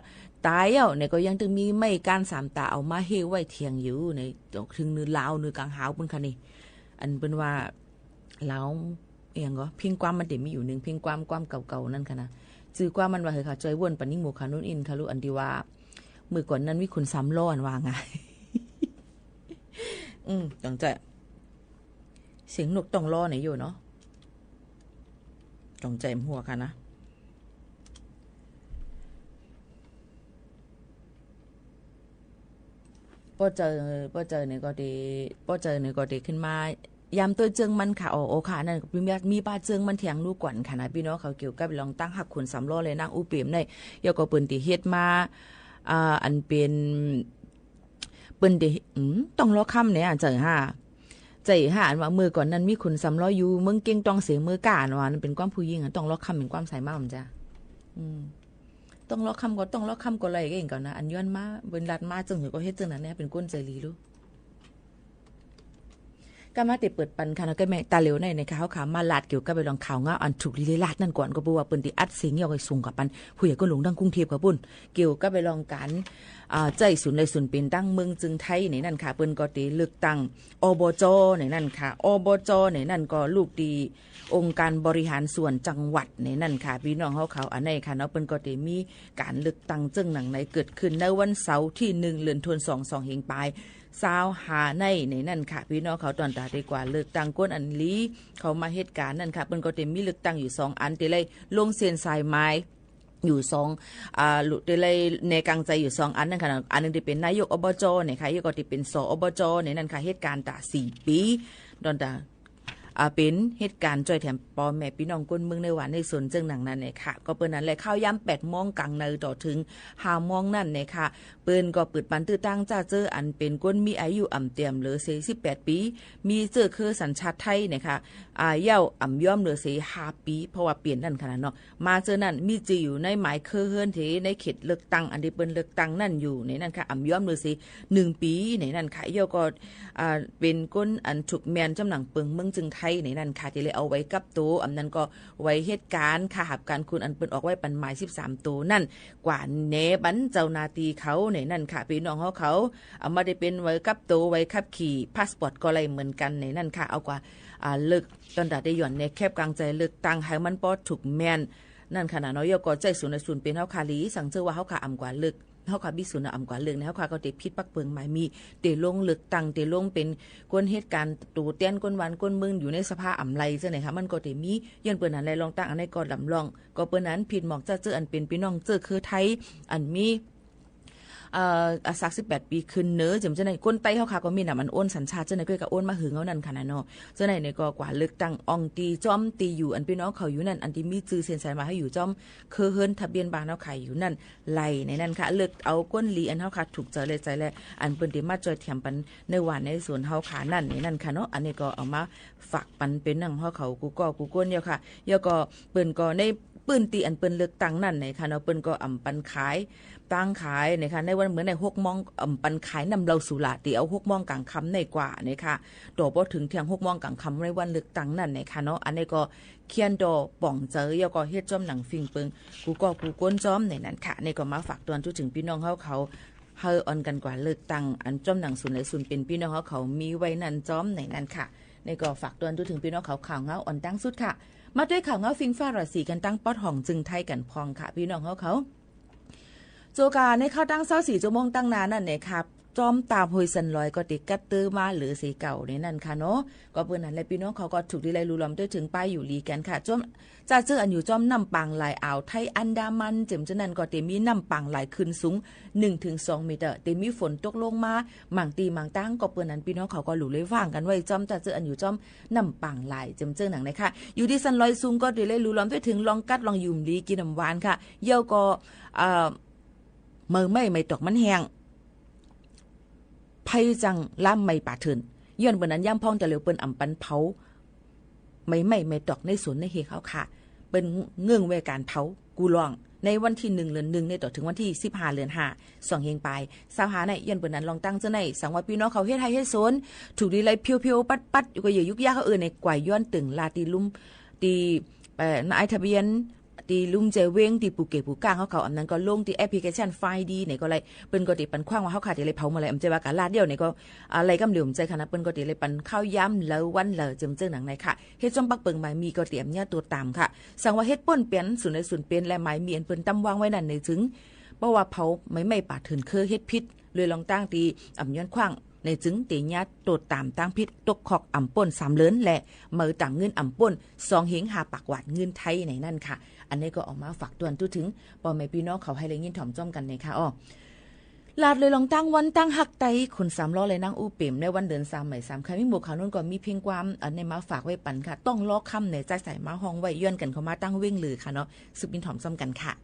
ต๋ายแล้วเนี่ยก็ยังตึงมีไม้ก้านสามต๋าเอามาเฮ่ไว้เถียงอยู่ ในเถิงเนือลาวเนือกางหาวปุ้นค่ะนี่ อันเปิ้นว่า ลาว อะหยังก็ เพลงความมันตี้มีอยู่นึ่งเพลงความ ความเก่าๆ นั่นค่ะนะ จื้อความมันว่า เฮ้ยค่ะ จ้อยว่นปันยิ่งหมู่ค่ะ นู่นอินค่ะลูก อันตี้ว่า เมื่อก่อนนั้นมีขุนสามล้ออันว่าไง อืม ต้องใจ๋ เสียงนกต้องล้อไหนอยู่เนาะ ต้องใจ๋หัวค่ะนะ ป้อเจอ ป้อเจอเนี่ยก็ตี้ ป้อเจอเนี่ยก็ตี้ขึ้นมา ยามเตื้อเจิงมันค่ะ อ๋อ โอค่ะ อันนั้นมี มีป้าเจิงมันเถียงลูกก่อนค่ะนะ ปี้น้องเขา เกี่ยวกับลองตังฮักขุนสามล้อและนางอู้เป๋มใน แล้วก็เปิ้นตี้เฮ็ดมา อ่า อันเป๋น เปิ้นตี้ อืม ต้องล้อค่ำเนี่ย เจอห้า เจอห้า อันว่าเมื่อก่อนนั้นมีขุนสามล้ออยู่เมืองเก้งตองเสียงเมืองก้า อันว่านั้นเป๋นความผู้หญิงอะ ต้องล้อค่ำเป๋นความสายมา บ่จ๊ะ อืม ต้องล้อค่ำก็ ต้องล้อค่ำก็เลยเองก่อนนะ อันย้อนมา เปิ้นลัดมาเจิงหื้อก็เฮ็ดเจิงนั้นเนี่ย เป๋นคนใจ๋หลีลูก ก็มาตี้เปิดปันค่ะเนาะ ก็แม่ตาเหลียวใน ในค่ะ เฮาค่ะ มาลาดเกี่ยวกับไอ้ลองข่าวเหงาอันถูกลี้ลัดนั่นก่อน ก็เพราะว่าเปิ้นตี้อัดเสียงยาวไว้ส่งกับปัน ผู้ใหญ่ก้นหลวงตังกรุงเทพฯค่ะปุ้น เกี่ยวกับไอ้ลองก๋าน อ่า ใจ๊ศูนย์ใดศูนย์เป๋นตังเมืองเจิงไทยในนั้นค่ะ เปิ้นก็ตี้เลือกตั้ง อบจ. ในนั้นค่ะ อบจ. ในนั้นก็ลูกตี้องค์การบริหารส่วนจังหวัดในนั้นค่ะ ปี้น้องเฮาเขา อันในค่ะเนาะ เปิ้นก็ตี้มีก๋านเลือกตั้งเจิงหนังในเกิดขึ้นในวันเสาร์ตี้หนึ่ง เดือนธันวาคม สองเฮงปาย ซาวห้าใน ในนั้นค่ะ ปี้น้องเขา ตอนต๋าตี้กว่าเลือกตั้งคนอันหลี เขามาเฮ็ดก๋านนั่นค่ะ เปิ้นก็ตี้มีเลือกตั้งอยู่สองอัน ตี้เลยลงเส้นสายหมายอยู่สอง อ่า ตี้เลยแหนก๋างใจ๋อยู่สองอันนั่นค่ะ อันนึ่งตี้เป๋นนายก อบจ. เนี่ยค่ะ แล้วก็ตี้เป๋น ส.อบจ. ในนั้นค่ะ เฮ็ดก๋านต๋าสี่ปี๋ ตอนต๋า อ่า เป๋นเหตุก๋ารณ์จ้อยแถมป้อแม่ปี้น้องคนเมืองในหว่านในสนเจิ่งหนังนั้นแหละค่ะ ก็เปิ้นนั้นแหละ ค่ำยามแปดโมงก๋างในต่อเถิงห้าโมงนั้นแหละค่ะ เปิ้นก็เปิดปันตื้อตางจ้าเจ้ออันเป๋นคนมีอายุอ่ำเตี้ยมเหลือเสียสิบแปดปี๋ มีเจื้อคือสัญชาติไทยเนี่ยค่ะ อ่า เย้าอ่ำย้อมเหลือเสียห้าปี๋ เพราะว่าเปลี่ยนนั่นขนาดเนาะ มาเจื้อนั้นมีจื้ออยู่ในหมายคือเฮือนตี้ในเขตเลือกตั้ง อันตี้เปิ้นเลือกตั้งนั้นอยู่ในนั้นค่ะ อ่ำย้อมเหลือเสียหนึ่งปี๋ในนั้นค่ะ เย้าก็ อ่า เป๋นคนอันถูกแมนจอมหนังเปิงเมืองจึงไทยในนั้นค่ะ ตี้เลยเอาใบกับตั๋ว อันนั้นก็ใบเหตุก๋ารณ์ค่าหับก๋านคุณอันเปิ้นออกไว้ปันหมายสิบสามตั๋วนั้น กว่าแหนบันเจ้าหน้าตี้เขาในนั้นค่ะ ปี้น้องเฮาเขา เอามาได้เป๋นใบกับตั๋ว ใบขับขี่ พาสปอร์ตก็ไล่เหมือนกั๋นในนั้นค่ะ เอากว่า อ่า เลือก ตอนตาได้หย่อนแหนแคปก๋างใจ๋เลือกตั้งหื้อมันปอถูกแมน นั่นขนาดเนาะ เย้าก็ใจ๊ศูนย์ในศูนย์เป๋นเฮาค่ะ หลีสังเจื้อว่าเฮาค่ะอ่ำกว่าเลือก เฮาค่ะมีศูนย์อ่ำกว่าเลือกเนี่ย เฮาค่ะก็เตปิดปักเปิงหมาย มีเตลงเลือกตั้ง เตลงเป๋นคนเหตุก๋ารณ์ตั๋วแตนคนหว่านคนเมืองอยู่ในสภาอ่ำไหลเจ้าไหนค่ะ มันก็เตมี ย้อนเปิ้นนั้นแหละ ลองตั้งอันไหนก็ลำลอง ก็เปิ้นนั้นผิดหมอกจ้าเจ้ออันเป๋นปี้น้องเจื้อคือไทย อันมี เอ่อ อายุสิบแปดปี๋ขึ้นเนาะ เจิ่มเจ้าไหน คนใต้เฮาค่ะก็มีนำอันโอนสัญชาติเจ้าไหน ก็กะโอนมาหื้อเฮานั่นขนาดเนาะ เจ้าไหนเนี่ยก็กว่าเลือกตั้งอ่องตี้จ้อมตี้อยู่อันปี้น้องเขาอยู่นั่น อันตี้มีจื้อเซ็นสัญญาหื้ออยู่จ้อม คือเฮือนทะเบียนบ้านเฮาค่ะอยู่นั่น ไล่ในนั้นค่ะ เลือกเอาคนหลีอันเฮาค่ะถูกใจ๋และใจ๋และ อันเปิ้นตี้มาจ้อยแถมปันในหว่านในสนเฮาค่ะนั่นในนั้นค่ะเนาะ อันนี้ก็เอามาฝากปันเป๋นหนังเฮาเขากู้ก้อกู้คนเย้าค่ะ เย้าก็เปิ้นก็ในพื้นตี้อันเปิ้นเลือกตั้งนั่นในค่ะเนาะ เปิ้นก็อ่ำปันขาย ตั้งขายในค่ะ ในวันเหมือนในหกโมง อ่ำปันขายน้ำเหล้าสุราตี้เอาหกโมงก๋างค่ำในกว่าในค่ะ ต่อปอเถิงเที่ยงหกโมงก๋างค่ำในวันเลือกตั้งนั่นในค่ะเนาะ อันนี้ก็ เคียนต่อป๋องใจ๋ เย้าก็เฮ็ดจ้อมหนังfinsงเปิง กู้ก้อกู้คนจ้อมในนั้นค่ะ นี่ก็มาฝากตวนจุเถิงปี้น้องเฮาเขา หื้ออ่อนกั๋นกว่าเลือกตั้ง อันจ้อมหนังศูนย์ไหลศูนย์เป๋นปี้น้องเฮาเขามีไว้นั่นจ้อมในนั้นค่ะ นี่ก็ฝากตวนจุเถิงปี้น้องเขา ข่าวเหงาอ่อนตังสุดค่ะ มาตวยข่าวเหงาฟิงฟ้าราศีกั๋นตังป๊อดห้องจึงไทยกั๋นพ่องค่ะ ปี้น้องเฮาเขา โจกาในข่าวตังซาวสี่จั่วโมงตังหน้านั่นแหละค่ะ จ้อมตาห้วยสันลอยก็เตกัดเตอมาเหลือเสียเก่าในนั้นค่ะเนาะ ก็เปิ้นนั้นแหละปี้น้องเขาก็ถูกดีไล่ลูล้อมตวยเถิงป้ายอยู่หลีกั๋นค่ะ จ้อม จ้าเจ้ออันอยู่จ้อมน้ำปางหลายอ่าวไทยอันดามัน เจิ่มเจ้านั้นก็เตมีน้ำปางหลายขึ้นสูงหนึ่งเถิงสองเมตร เตมีฝนตกลงมา หมางตี้หมางตัง ก็เปิ้นนั้นปี้น้องเขาก็หลู่เลยว่างกั๋นไว้จ้อม จ้าเจ้ออันอยู่จ้อมน้ำปางหลาย เจิ่มเจ้าหนังในค่ะ อยู่ตี้สันลอยสูงก็ดีไล่ลูล้อมตวยเถิงลองกัดลองอยู่หลีกิ๋นน้ำหวานค่ะ เย้าก็ เอ่อ เมื่อไม้ไม้ตอกมันแห้ง ไพจั่งลามไหม้ป่าเถิน ย้อนเปิ้นนั้นยามพ่องแต่เหลียวเปิ้นอ่ำปันเผา ไม้ไม้ไม้ตอกในสวนในเฮเขาค่ะ เปิ้นเงิ่งไว้ก๋านเผากู้ล่อง ในวันตี้หนึ่งเดือนหนึ่งนี่ต่อเถิงวันตี้สิบห้าเดือนห้า สองเฮงปายซาวห้าใน ย้อนเปิ้นนั้นลองตั้งเจ้าใน สังว่าปี้น้องเขาเฮ็ดไฮ่เฮ็ดสวน ถูกดีไล่เพียวๆ ปัดๆ อยู่ก็เยื่อยุกยากเขาเอิ้นในกว่าย้อนเติ่งลาตี้ลุ่ม ตี้ เอ่อ นายทะเบียน ตี้ลุ่มแจเวง ตี้ปูเก๋ปูก้างเขาเขา อันนั้นก็ลงตี้แอปพลิเคชันไฟดีไหนก็ไล่ เปิ้นก็เตปันขว้างว่าเฮาค่ะเตไล่เผาเมื่อไหร่ อ่ำเจ้าว่ากาลาดเดียวไหนก็ อ่า ไล่กำเหลียวอ่ำเจ้าค่ะนะ เปิ้นก็เตไล่ปันข่าวย้ำเหลอวันเหลอ เจิ่มเจ้าหนังในค่ะ เฮ็ดจ้อมปักเปิงหมายมีก็เตรียมเยียะตั๋วต๋ามค่ะ สังว่าเฮ็ดป้นเปลี่ยนศูนย์ไหลศูนย์เป๋นและหมายมีอันเปิ้นตำวางไว้นั่นในจึง เพราะว่าเผาไม้ไม้ป่าเถินคือเฮ็ดผิด เลยลองตั้งตี้อ่ำย้อนขว้าง ในจึงเตเยียะตั๋วต๋ามตางผิด ตกคอกอ่ำป้นสามเดือน และเมื่อต๋ามเงินอ่ำป้นสองเฮงห้าปากหวาดเงินไทยในนั้นค่ะ อันนี้ก็เอามาฝากตวนจุเถิงป้อแม่ปี้น้องเขาหื้อได้ยินถ่อมจ้อมกั๋นในค่ะอ้อ ลาดเลยลองตั้งวันตั้งฮักไต คนสามล้อและนางอู้เป๋ม ในวันเดือนสามใหม่สามค่ำ มีหมวกขาวนุ่นก็มีเพลงความ อันนี้มาฝากไว้ปันค่ะ ต้องรอค่ำในจ้ายสายมาฮ้องไว้ ย้อนกั๋นเข้ามาตั้งเว้งเลยค่ะเนาะ สืบยินถ่อมจ้อมกั๋นค่ะ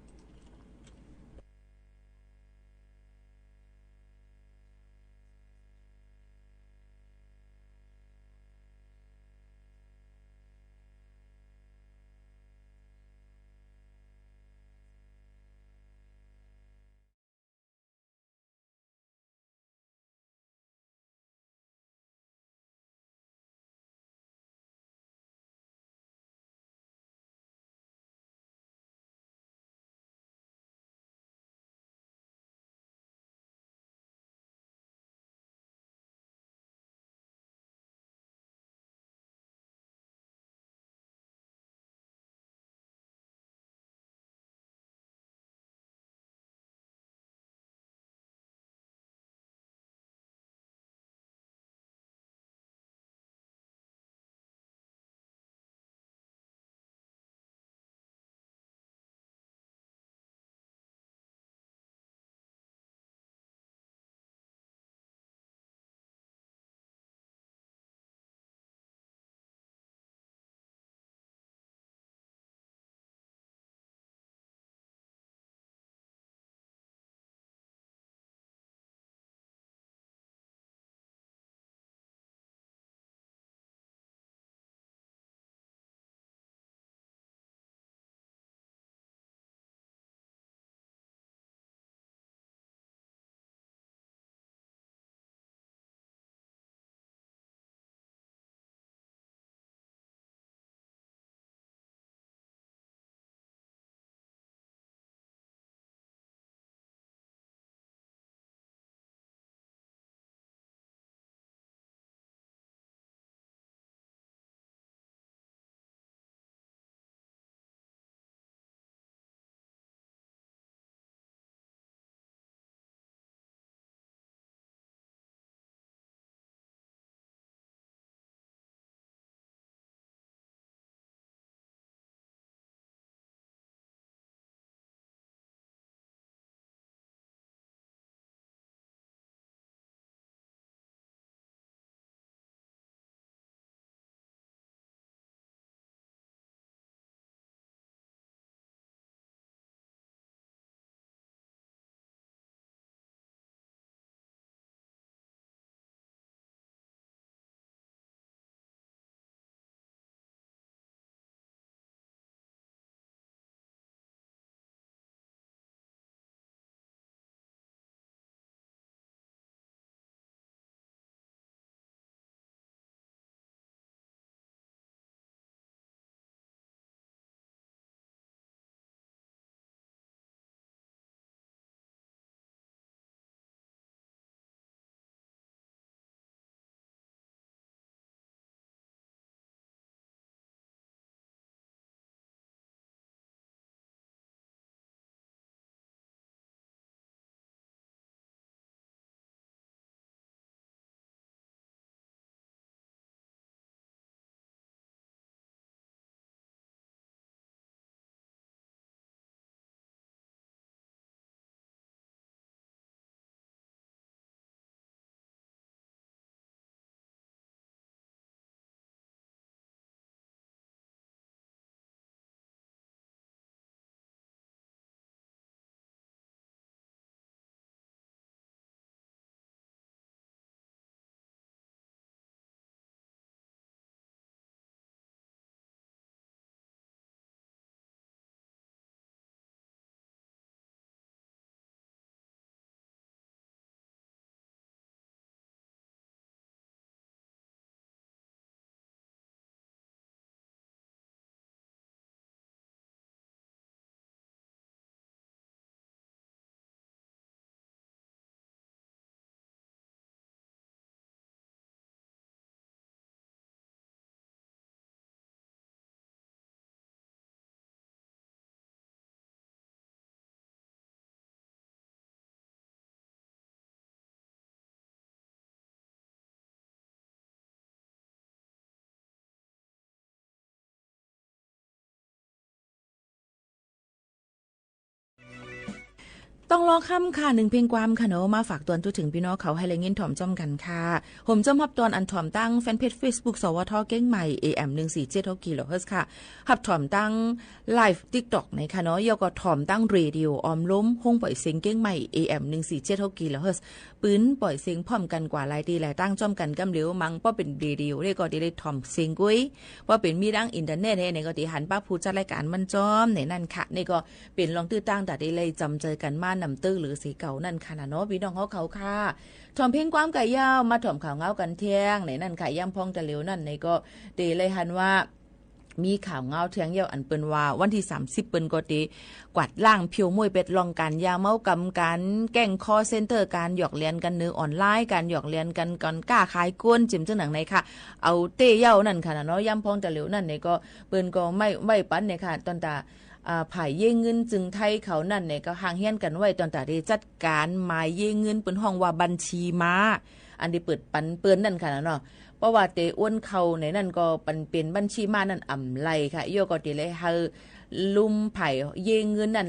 ต้องรอค่ำค่ะ นึ่งเพลงความค่ะเนาะ มาฝากตวนทั่วเถิงปี้น้องเขาหื้อได้ยินถ่อมจ้อมกั๋นค่ะ ผมจ้อมฮับตอนอันถ่อมตางแฟนเพจเฟซบุ๊ก สวท เจียงใหม่ เอเอ็ม หนึ่งสี่เจ็ดหก กิโลเฮิรตซ์ค่ะ ฮับถ่อมตางไลฟ์ติ๊กต็อกไหนค่ะเนาะ แล้วก็ถ่อมตางเรดิโอออมลม ห้องปล่อยเสียงเจียงใหม่ เอเอ็ม หนึ่งสี่เจ็ดหก กิโลเฮิรตซ์ ปืนปล่อยเสียงพร้อมกั๋นกว่าหลายตี้หลายตางจ้อมกั๋นกำเหลียว มังป้อเป๋นเรดิโอเน่ยก็จะได้ถ่อมเสียงกุ้ย ป้อเป๋นมีตางอินเทอร์เน็ตเน่ยก็จะหันป้าผู้จัดรายก๋านมันจ้อมในนั้นค่ะ นี่ก็ เป๋นลองตื้อตางตาตี้ได้จำเจอกั๋นมานำตื้อเหลือเสียเก่านั้นค่ะนะเนาะ ปี้น้องเขาเขาค่ะ ถ่อมเพลงความก่อนเย้า มาถ่อมข่าวเหงากั๋นแต๊งในนั้นค่ะ ยามพ่องตะเหลียวนั้นในก็เต๋ได้หันว่า มีข่าวเหงาแต๊งเย้า อันเปิ้นว่าวันตี้สามสิบเปิ้นก็เต๋กวาดล้างเผียวม้วยแปดร่องก๋านยาเมากำ ก๋านแก๊งคอลเซ็นเตอร์ ก๋านหยอกเหรียญกั๋นเนือออนไลน์ ก๋านหยอกเหรียญกั๋น ก๋านก้าขายก๊น เจียมเจื้อหนังในค่ะ เอาเต๊เย้านั้นค่ะนะเนาะ ยามพ่องตะเหลียวนั้นในก็เปิ้นก็ไม่ ไม่ปั๋นในค่ะ ตอนตา อ่า ฝ่ายเย้งเงินจึงไทยเขานั้นเนี่ยก็ห่างเหียนกั๋นไว้ ตอนตาตี้จัดก๋านหมายเย้งเงิน เปิ้นฮ้องว่าบัญชีม้า อันตี้เปิดปั๋นเปิ้นนั้นค่ะนะเนาะ เพราะว่าเต๋โอนเข้าในนั้นก็ปั๋นเป๋นบัญชีม้านั้นอ่ำไหล่ค่ะ แล้วก็เต๋เลยหื้อลุ่มฝ่ายเย้งเงินนั้น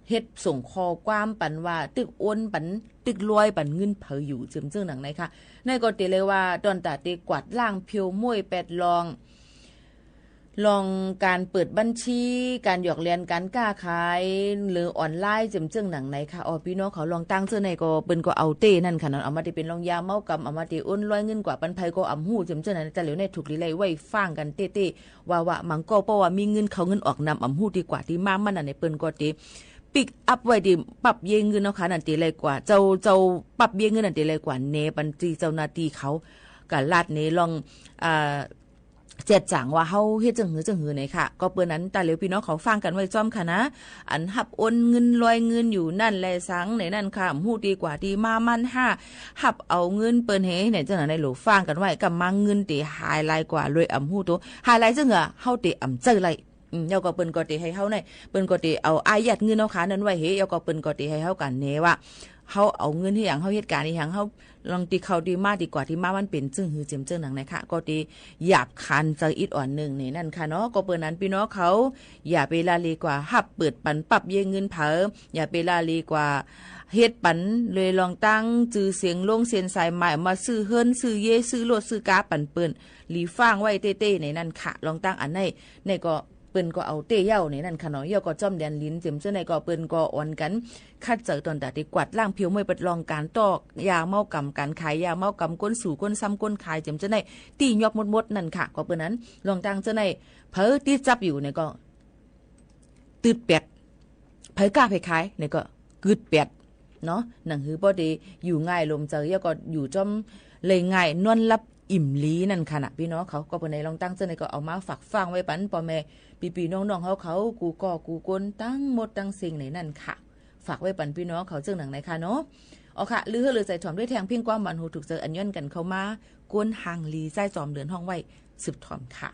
เฮ็ดส่งข้อความปั๋นว่า ตึกโอนปั๋น ตึกลอยปั๋นเงินใผอยู่ เจียมเจื้อหนังในค่ะ ในก็เต๋เลยว่า ตอนตาตี้กวาดล้างเผียวม้วยแปดร่อง ร่องก๋านเปิดบัญชี ก๋านหยอกเหรียญ ก๋านก้าขายเนือออนไลน์ เจียมเจื้อหนังในค่ะ อ๋อ ปี้น้องเขา ร่องตางเจื้อในก็เปิ้นก็เอาเต๊นั้นค่ะนะ เอามาเต๊เป๋นร่องยาเมากำ เอามาเต๊โอนลอยเงินกว่าปั๋นใผก็อ่ำฮู้ เจียมเจื้อหนังใน ตะเหลียวในถูกหลีไล่ไหว้ฟังกั๋นเต๊ๆ ว่าว่ามังก็เพราะว่ามีเงินเข้าเงินออกนำ อ่ำฮู้ตี้กว่าตี้มามันนั้นใน เปิ้นก็เต๋ปิ๊กอัพไว้ตี้ปั๊บเย้งเงินเนาะค่ะ นั้นเต๋ไล่กว่า เจ้า เจ้าปั๊บเย้งเงินนั้นเต๋ไล่กว่าแหนบัญชีเจ้าหน้าตี้เขา ก็ลาดในร่อง อ่า แจ้งว่าเฮาเฮ็ดจั่งหื้อจั่งหื้อไหนค่ะ ก็เปิ้นนั้นตะเหลียวปี้น้องเขาฟังกั๋นไว้จ้อมค่ะนะ อันฮับโอนเงินลอยเงินอยู่นั้นแลสังในนั้นค่ะ อ่ำฮู้ตี้กว่าตี้มามัน ห้า ฮับเอาเงินเปิ้นแห ไหนเจ้าหน้าในหลูฟังกั๋นไว้ กำมาเงินเต๋หายไหล่กว่าโดยอ่ำฮู้ตั๋ว หายไหล่เจ้าหื้อเฮาเต๋อ่ำเจ้าไหล่ อืม แล้วก็เปิ้นก็เต๋หื้อเฮาใน เปิ้นก็เต๋เอาอายัดเงินเฮาค่ะนั้นไว้เห แล้วก็เปิ้นก็เต๋หื้อเฮากั๋นแหนว่า เฮาเอาเงินหื้อหยัง เฮาเฮ็ดก๋านหื้อหยัง เฮา ร่องตี้เข้าตี้มาตี้กว่าตี้มามันเป๋นจั่งหื้อเจียมเจื้อหนังในค่ะ ก็เต๋หยาบคายใจ๋อิดอ่อนนึ่งในนั้นค่ะเนาะ ก็เปิ้นนั้นปี้น้องเขา อย่าไปละเลยกว่าฮับเปิดปั๋นปั๊บเย้งเงินเผลอ อย่าไปละเลยกว่าเฮ็ดปั๋น เลยร่องตางจื้อเสียงลงเส้นสายหมาย มาซื้อเฮือนซื้อเย้ซื้อรถซื้อก๋าปั๋นเปิ้น หลีฟังไว้เต๊ๆ ในนั้นค่ะ ร่องตางอันใน ในก็ เปิ้นก็เอาเต๊เย้าในนั้นค่ะเนาะ เย้าก็จ้อมแดนลิ้น เจียมเจื้อในก็เปิ้นก็อ่อนกั๋น ขัดใจ๋ตอนตาตี้กวาดล้างเผียวม้วยแปดร่องก๋านตอกยาเมากำ ก๋านขายยาเมากำ ก้นสู่ก้นซ้ำก้นขาย เจียมเจื้อในตี้ยอบหมดๆ นั้นค่ะ ก็เปิ้นนั้น ร่องตางเจื้อใน เผลอติดจับอยู่ในก็ ตึดแปด เผลอกล้าไปขายในก็ กึดแปด เนาะ หนังหื้อป้อเต๋อยู่ง่ายลมใจ๋ เย้าก็อยู่จ้อมเลยง่าย นอนหลับอิ่มหลีนั้นค่ะนะ ปี้น้องเขา ก็เปิ้นในร่องตางเจื้อในก็เอามาฝากฟังไว้ปั๋นป้อแม่ ปี้ๆ น้องๆ เฮาเขา กู้ก่อกู้คน ตึงหมดตึงเส้งในนั้นค่ะ ฝากไว้ปั๋นปี้น้องเขาเจื้อหนังในค่ะเนาะ อ๋อค่ะ ลือหื้อลือใจ๋ถ่อมด้วยแต๊งเพียงความหวานหูถูกใจ๋อันย้อนกั๋นเข้ามา ก้นห่างหลี ใจ๊จอมเดือนฮ้องไว้ สืบถ่อมค่ะ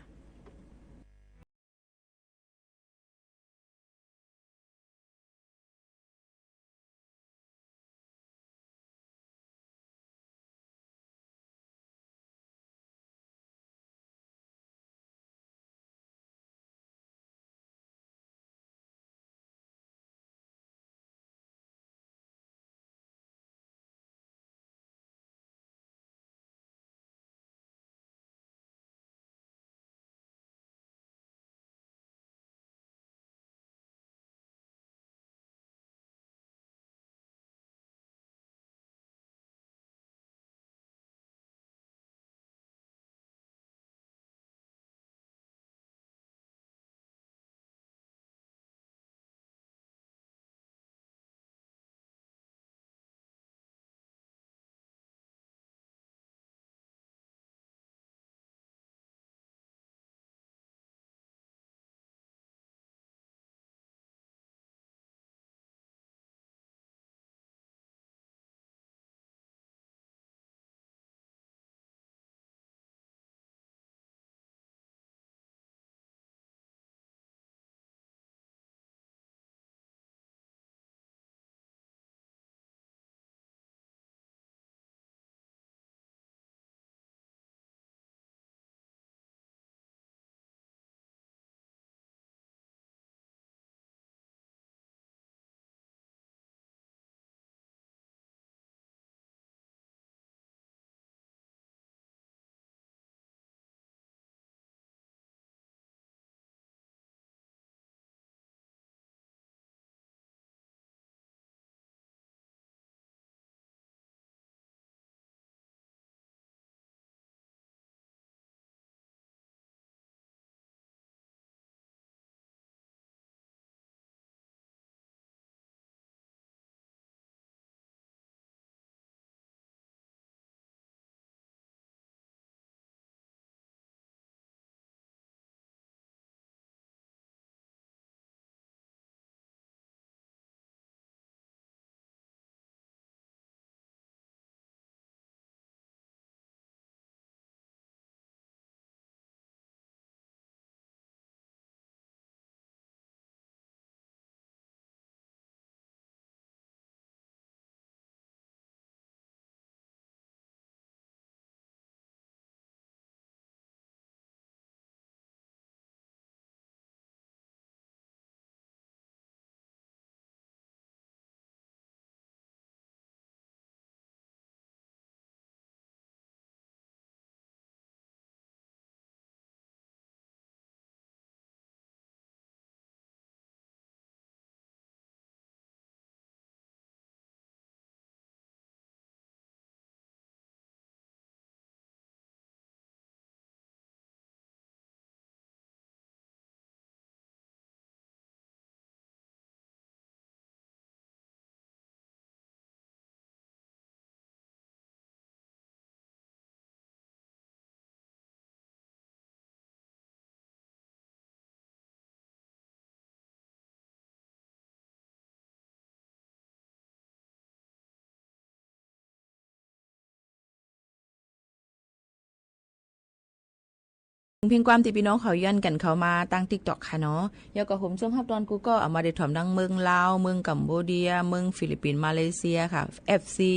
เพียงความตี้ปี้น้องเขาย้อนกั๋นเข้ามาตางติ๊กต็อกค่ะเนาะ แล้วก็ผมส่งฮับตอนกูก็เอามาได้ถ่อมตังเมืองลาว เมืองกัมพูเดีย เมืองฟิลิปปินส์ มาเลเซียค่ะ เอฟซี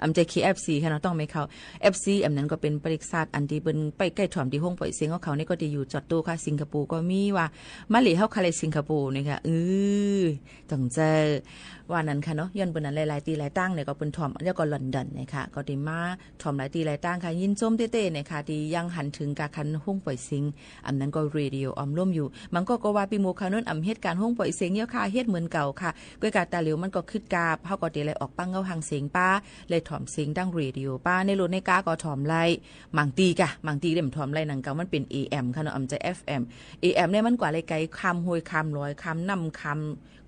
อำจะเค เอฟซี ค่ะเนาะ ต้องไม่เข้า เอฟซี อำนั้นก็เป๋นปริษัทอันตี้เปิ้นไปใก้ถ่อมตี้โฮงป่อยเสียงของเขานี่ก็ตี้อยู่จอดโต๊ะค่ะ สิงคโปร์ก็มีว่า มาเลเฮาค่ะเลยสิงคโปร์นี่ค่ะ อือ ต้องเจอ ว่านั้นค่ะเนาะ ย้อนเปิ้นนั้นหลายๆ ตี้หลายตางเนี่ยก็เปิ้นถ่อม แล้วก็ลอนดอนเนี่ยค่ะ ก็ตี้มาถ่อมหลายตี้หลายตางค่ะ ยินชมเต้ๆ เนี่ยค่ะ ตี้ยังหันเถิงกาขันโฮงป่อยเสียง อำนั้นก็เรดิโอออมร่มอยู่ บางก็ก็ว่าปี้หมู่เขานั้นอำเฮ็ดก๋านโฮงป่อยเสียงเยียะค่ะ เฮ็ดเหมือนเก่าค่ะ ก้อยกาต๋าเหลียวมันก็คึดกาบ เฮาก็ตี้เลยออกปังเงาฮังเสียงป้า เลยถ่อมเสียงตางเรดิโอป้า ในรถในก๊าก็ถ่อมไล่ บางตี้กะ บางตี้เล่มถ่อมไล่หนังเก่า มันเป๋น เอ เอ็ม ค่ะเนาะ อำจะ เอฟ เอ็ม เอ เอ็ม เนี่ยมันกว่าเลยไก๋ข้ามห้วยข้ามลอย ข้ามน้ำข้าม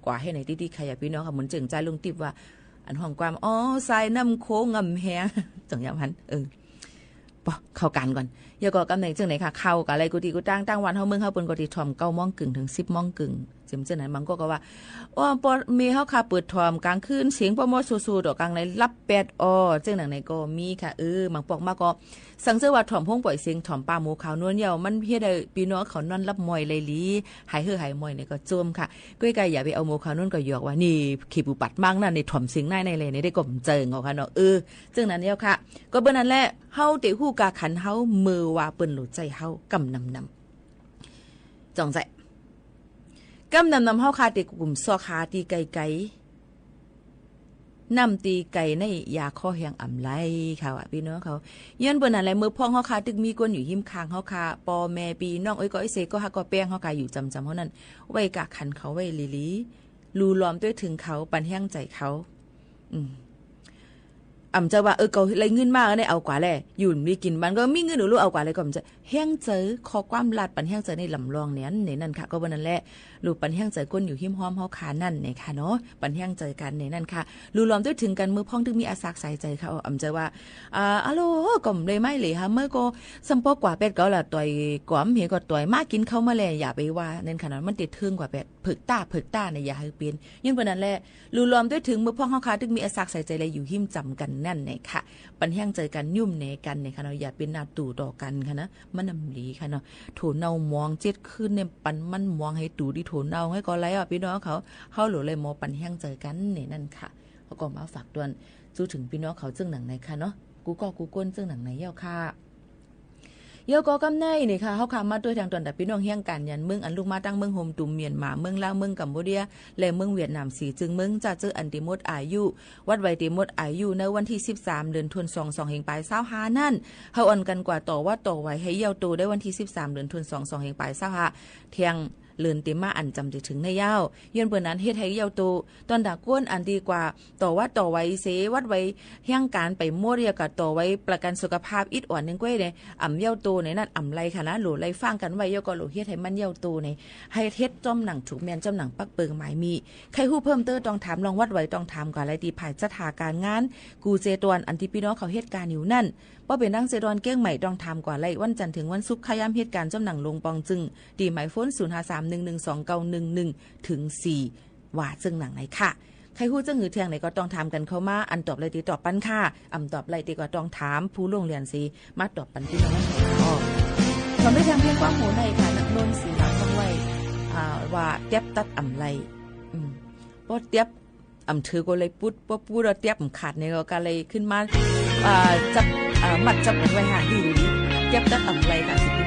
กว่าแห่งไหนตี้ตี้ใค่อะปี้น้องค่ะ เหมือนเจิ่งจายลุงติ๊บว่า อันฮ้องความ อ๋อ สายน้ำโขงงำแหง จั่งยามหัน เออ ปอ เข้าก๋านก่อน แล้วก็กำไหนเจิ่งไหนค่ะ เข้าก๋าอะไรกูตี้กูตาง ตางวันเฮาเมืองเฮาเปิ้นก็ตี้ถ่อมเก้าโมงเกิ่งเถิงสิบโมงเกิ่ง เจิ่งเจิ่งนั้น บางก็ก็ว่า อ๋อ ปอเมเฮาค่ะเปิดถ่อมก๋างคืน เสียงปอมอโซๆ ต่อกลางในหลับแปด อ๋อ เจิ่งหนังไหนก็มีค่ะ เออ บางปอกมาก็ สังเสริญว่าถ่อมโฮงป่อยเสียง ถ่อมป้าหมู่เขานั้นเยียะ มันเฮ็ดหื้อปี้น้องเขานอนหลับหม่อยเลยหลี หายเหื่อหายหม่อยเนี่ยก็จมค่ะ ก้อยกาอย่าไปเอาหมู่เขานั้นก็หยอกว่า นี่ ขี้ปูปัดมั่งนั่น นี่ถ่อมเสียงไหนไหนเลย นี่ได้ก็บ่เจิงเอาค่ะเนาะ เออ เจิ่งนั้นแล้วค่ะ ก็เปิ้นนั้นแหละ เฮาเตะฮู้กาขันเฮา เมื่อว่าเปิ้นหลูใจ๋เฮา กำนำนำ จ่องใจ๋ กำนำนำเฮาค่ะ เตะกุ่มซอกหาตี้ไก๋ๆ น้ำตี้ไก๋ในยาคอแห้งอำไลค่ะว่าปี้น้องเขา ย้อนเปิ้นนั้นแหละ เมื่อพ้องเฮาค่ะ ตึกมีคนอยู่ฮิมข้างเฮาค่ะ ปอแม่ปี้น้อง เอ้ย ก็ไอ้เสก ก็ฮัก ก็แป้งเฮาค่ะ อยู่จ๋ำๆ เฮานั้น ไว้กาขันเขาไว้หลีๆ ลู่ลอมตวยเถิงเขา ปันแฮงใจ๋เขา อืม อำจะว่า เออ ก็ไล่เงินมา เออ ได้เอากว่าแล อยู่มีกิ๋น มันก็มีเงิน เออ ลู่เอากว่าแล ก็อำจะ แฮงใจ๋ข้อความลาดปันแฮงใจ๋ในลำลองเนี่ย ในนั้นค่ะ ก็เปิ้นนั้นแหละ ลู่ปันแฮงใจ๋คนอยู่ฮิมฮ้อมเฮาค่ะนั่นเนี่ยค่ะเนาะ ปันแฮงใจ๋กั๋นเนี่ยนั่นค่ะ ลู่ลอมตวยเถิงกั๋น เมื่อพ้องตึกมีอาสากสายใจ๋ค่ะ อำจะว่า อ่า อะโหล ก็บ่ได้ไม้เหล่ฮะ เมื่อก็ซ้ำปอกว่าแปดเก่าละ ต่อยกว่าบ่เห็นก็ต่อย มากิ๋นข้าวมาแล อย่าไปว่า นั่นค่ะเนาะ มันเตะเถิงกว่าแปด เผิกต้า เผิกต้าเนี่ย อย่าหื้อเป๋น ย้อนเปิ้นนั้นแหละ ลู่ลอมตวยเถิง เมื่อพ้องเฮาค่ะ ตึกมีอาสากสายใจ๋แลอยู่ฮิมจ๋ำกั๋นนั่นเนี่ยค่ะ ปันแฮงใจ๋กั๋น ยุ้มแหนกั๋นเนี่ยค่ะเนาะ อย่าเป๋นหน้าตู่ต่อกั๋นค่ะนะ มันนำหลีค่ะเนาะ โถเน่าหมองเจ็ดคืนเนี่ย ปันมันหมองหื้อตู่ตี้โถเน่าหื้อก็ไล่อ่ะ ปี้น้องเขา เฮาหลูเลยหมอปันแฮงใจ๋กั๋นเนี่ยนั่นค่ะ เฮาก็มาฝากตวน จู้เถิงปี้น้องเขาเจิ่งหนังไหนค่ะเนาะ กู้ก้อกู้ก้นเจิ่งหนังไหนเยียะค่ะ เยียะก็กำไหนนี่ค่ะ เฮาค่ะมาตวยแทงตอนตัดปี้น้องเฮี้ยงก๋านหยันเมือง อันลุกมาตางเมืองโฮมตุ่มเมียนมา เมืองลาว เมืองกัมพูเดีย และเมืองเวียดนาม สี่จึงเมือง จะเจออันตี้หมดอายุ วัดไหวตี้หมดอายุ ในวันตี้สิบสาม เดือนธันวาคม สองเฮงปายซาวห้านั้น เฮาอ่อนกั๋นกว่าต่อวัดต่อไหวหื้อเย้าโต ได้วันตี้สิบสาม เดือนธันวาคม สองเฮงปายซาวห้า แทง เลินตี้มาอันจำตี้เถิงในเย้า ย้อนเปิ้นนั้นเฮ็ดหื้อเย้าโต ตอนดาก้นอันตี้กว่าต่อวัดต่อไหวเส วัดไหวแห่งก๋านไปหมด แล้วก็ต่อไหวประกั๋นสุขภาพอิดอ่อนนึ่งก้วยเนี่ย อำเย้าโตในนั้นอำไลค่ะนะ หลูไลฟังกั๋นไว้ แล้วก็หลูเฮ็ดหื้อมันเย้าโตใน หื้อเฮ็ดจ้อมหนังถูกแม่น จ้อมหนังปักเปิงหมายมี ใค่ฮู้เพิ่มเติมต้องถาม ลองวัดไหวต้องถามกว่าไลตี้ฝ่ายจัดหาก๋านงาน กู้เจตวนอันตี้ปี้น้องเขาเฮ็ดก๋านอยู่นั่น บ่เป๋นตางเจตวนเกียงใหม่ต้องถามกว่าไล วันจันทร์เถิงวันศุกร์ ขย้ำเฮ็ดก๋านจ้อมหนังลงปองจึง ตี้หมายโฟน ศูนย์ห้าสาม หนึ่งหนึ่งสอง เก้าหนึ่งหนึ่ง เถิง สี่ ว่าเจิ่งหนังไหนค่ะ ใค่ฮู้เจิ่งหื้อแทงไหนก็ต้องถามกั๋นเข้ามา อันตอบไลตี้ตอบปันค่ะ อำตอบไลตี้ก็ต้องถามผู้ล่วงเรียนเส มาตอบปันปี้น้องอ๋อ ถามได้ทางเพียงความโหในค่ะ นักโน้นสีหลังต้องไหว อ่า ว่าแต๊บตัดอำไล อืม ปอแต๊บ อำเถือก็เลยปุ๊ด ปอปุ๊ดเอาแต๊บมันขาดเนี่ยก็เลยขึ้นมา อ่า จับ อ่า มัดจับมันไว้หาอยู่ดี แต๊บตัดอำไลค่ะ สิบ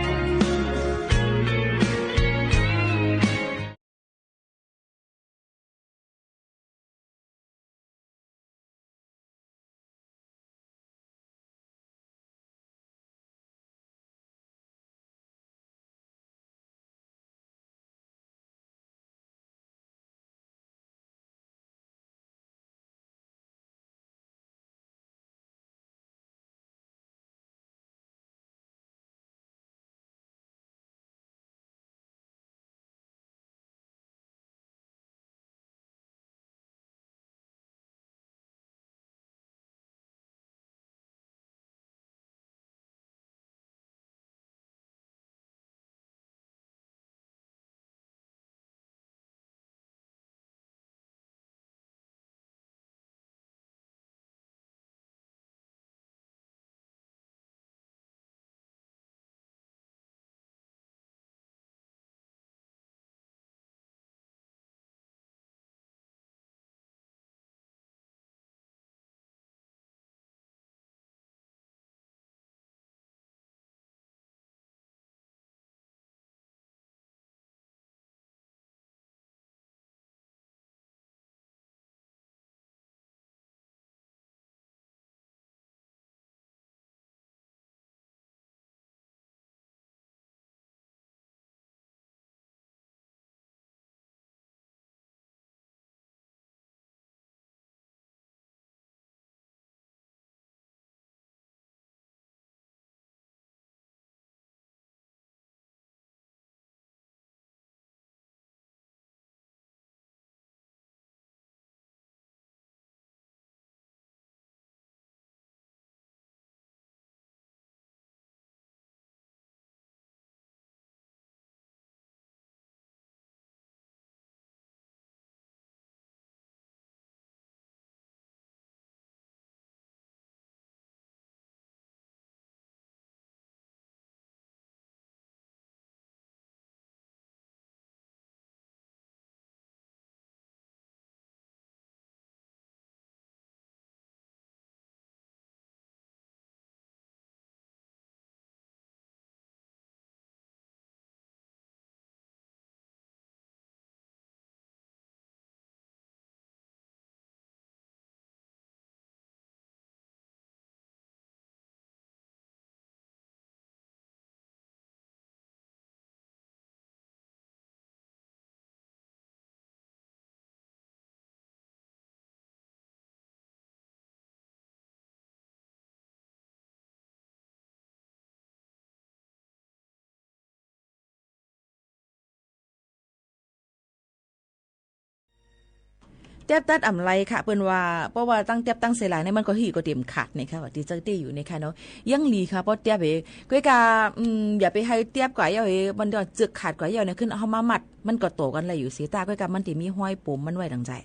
เตียบตัดอ่ำไรค่ะ เปิ้นว่า เพราะว่าตั้งเตียบตั้งเสยหลายในมันก็หื้อก็เต็มขาดเนี่ยค่ะ ว่าตี้เจ้าตี้อยู่เนี่ยค่ะเนาะ ยังหลีค่ะ เพราะเตียบเอ๋ ก้อยก่า อืม อย่าไปหื้อเตียบกว่าเย้าเอ๋ มันเดี๋ยวเจือกขาดกว่าเย้าเนี่ย ขึ้นเอามามัด มันก็โต๋กันได้อยู่เสีย แต่ก้อยก่ามันตี้มีฮอยปมมันไว้ดังใจ๋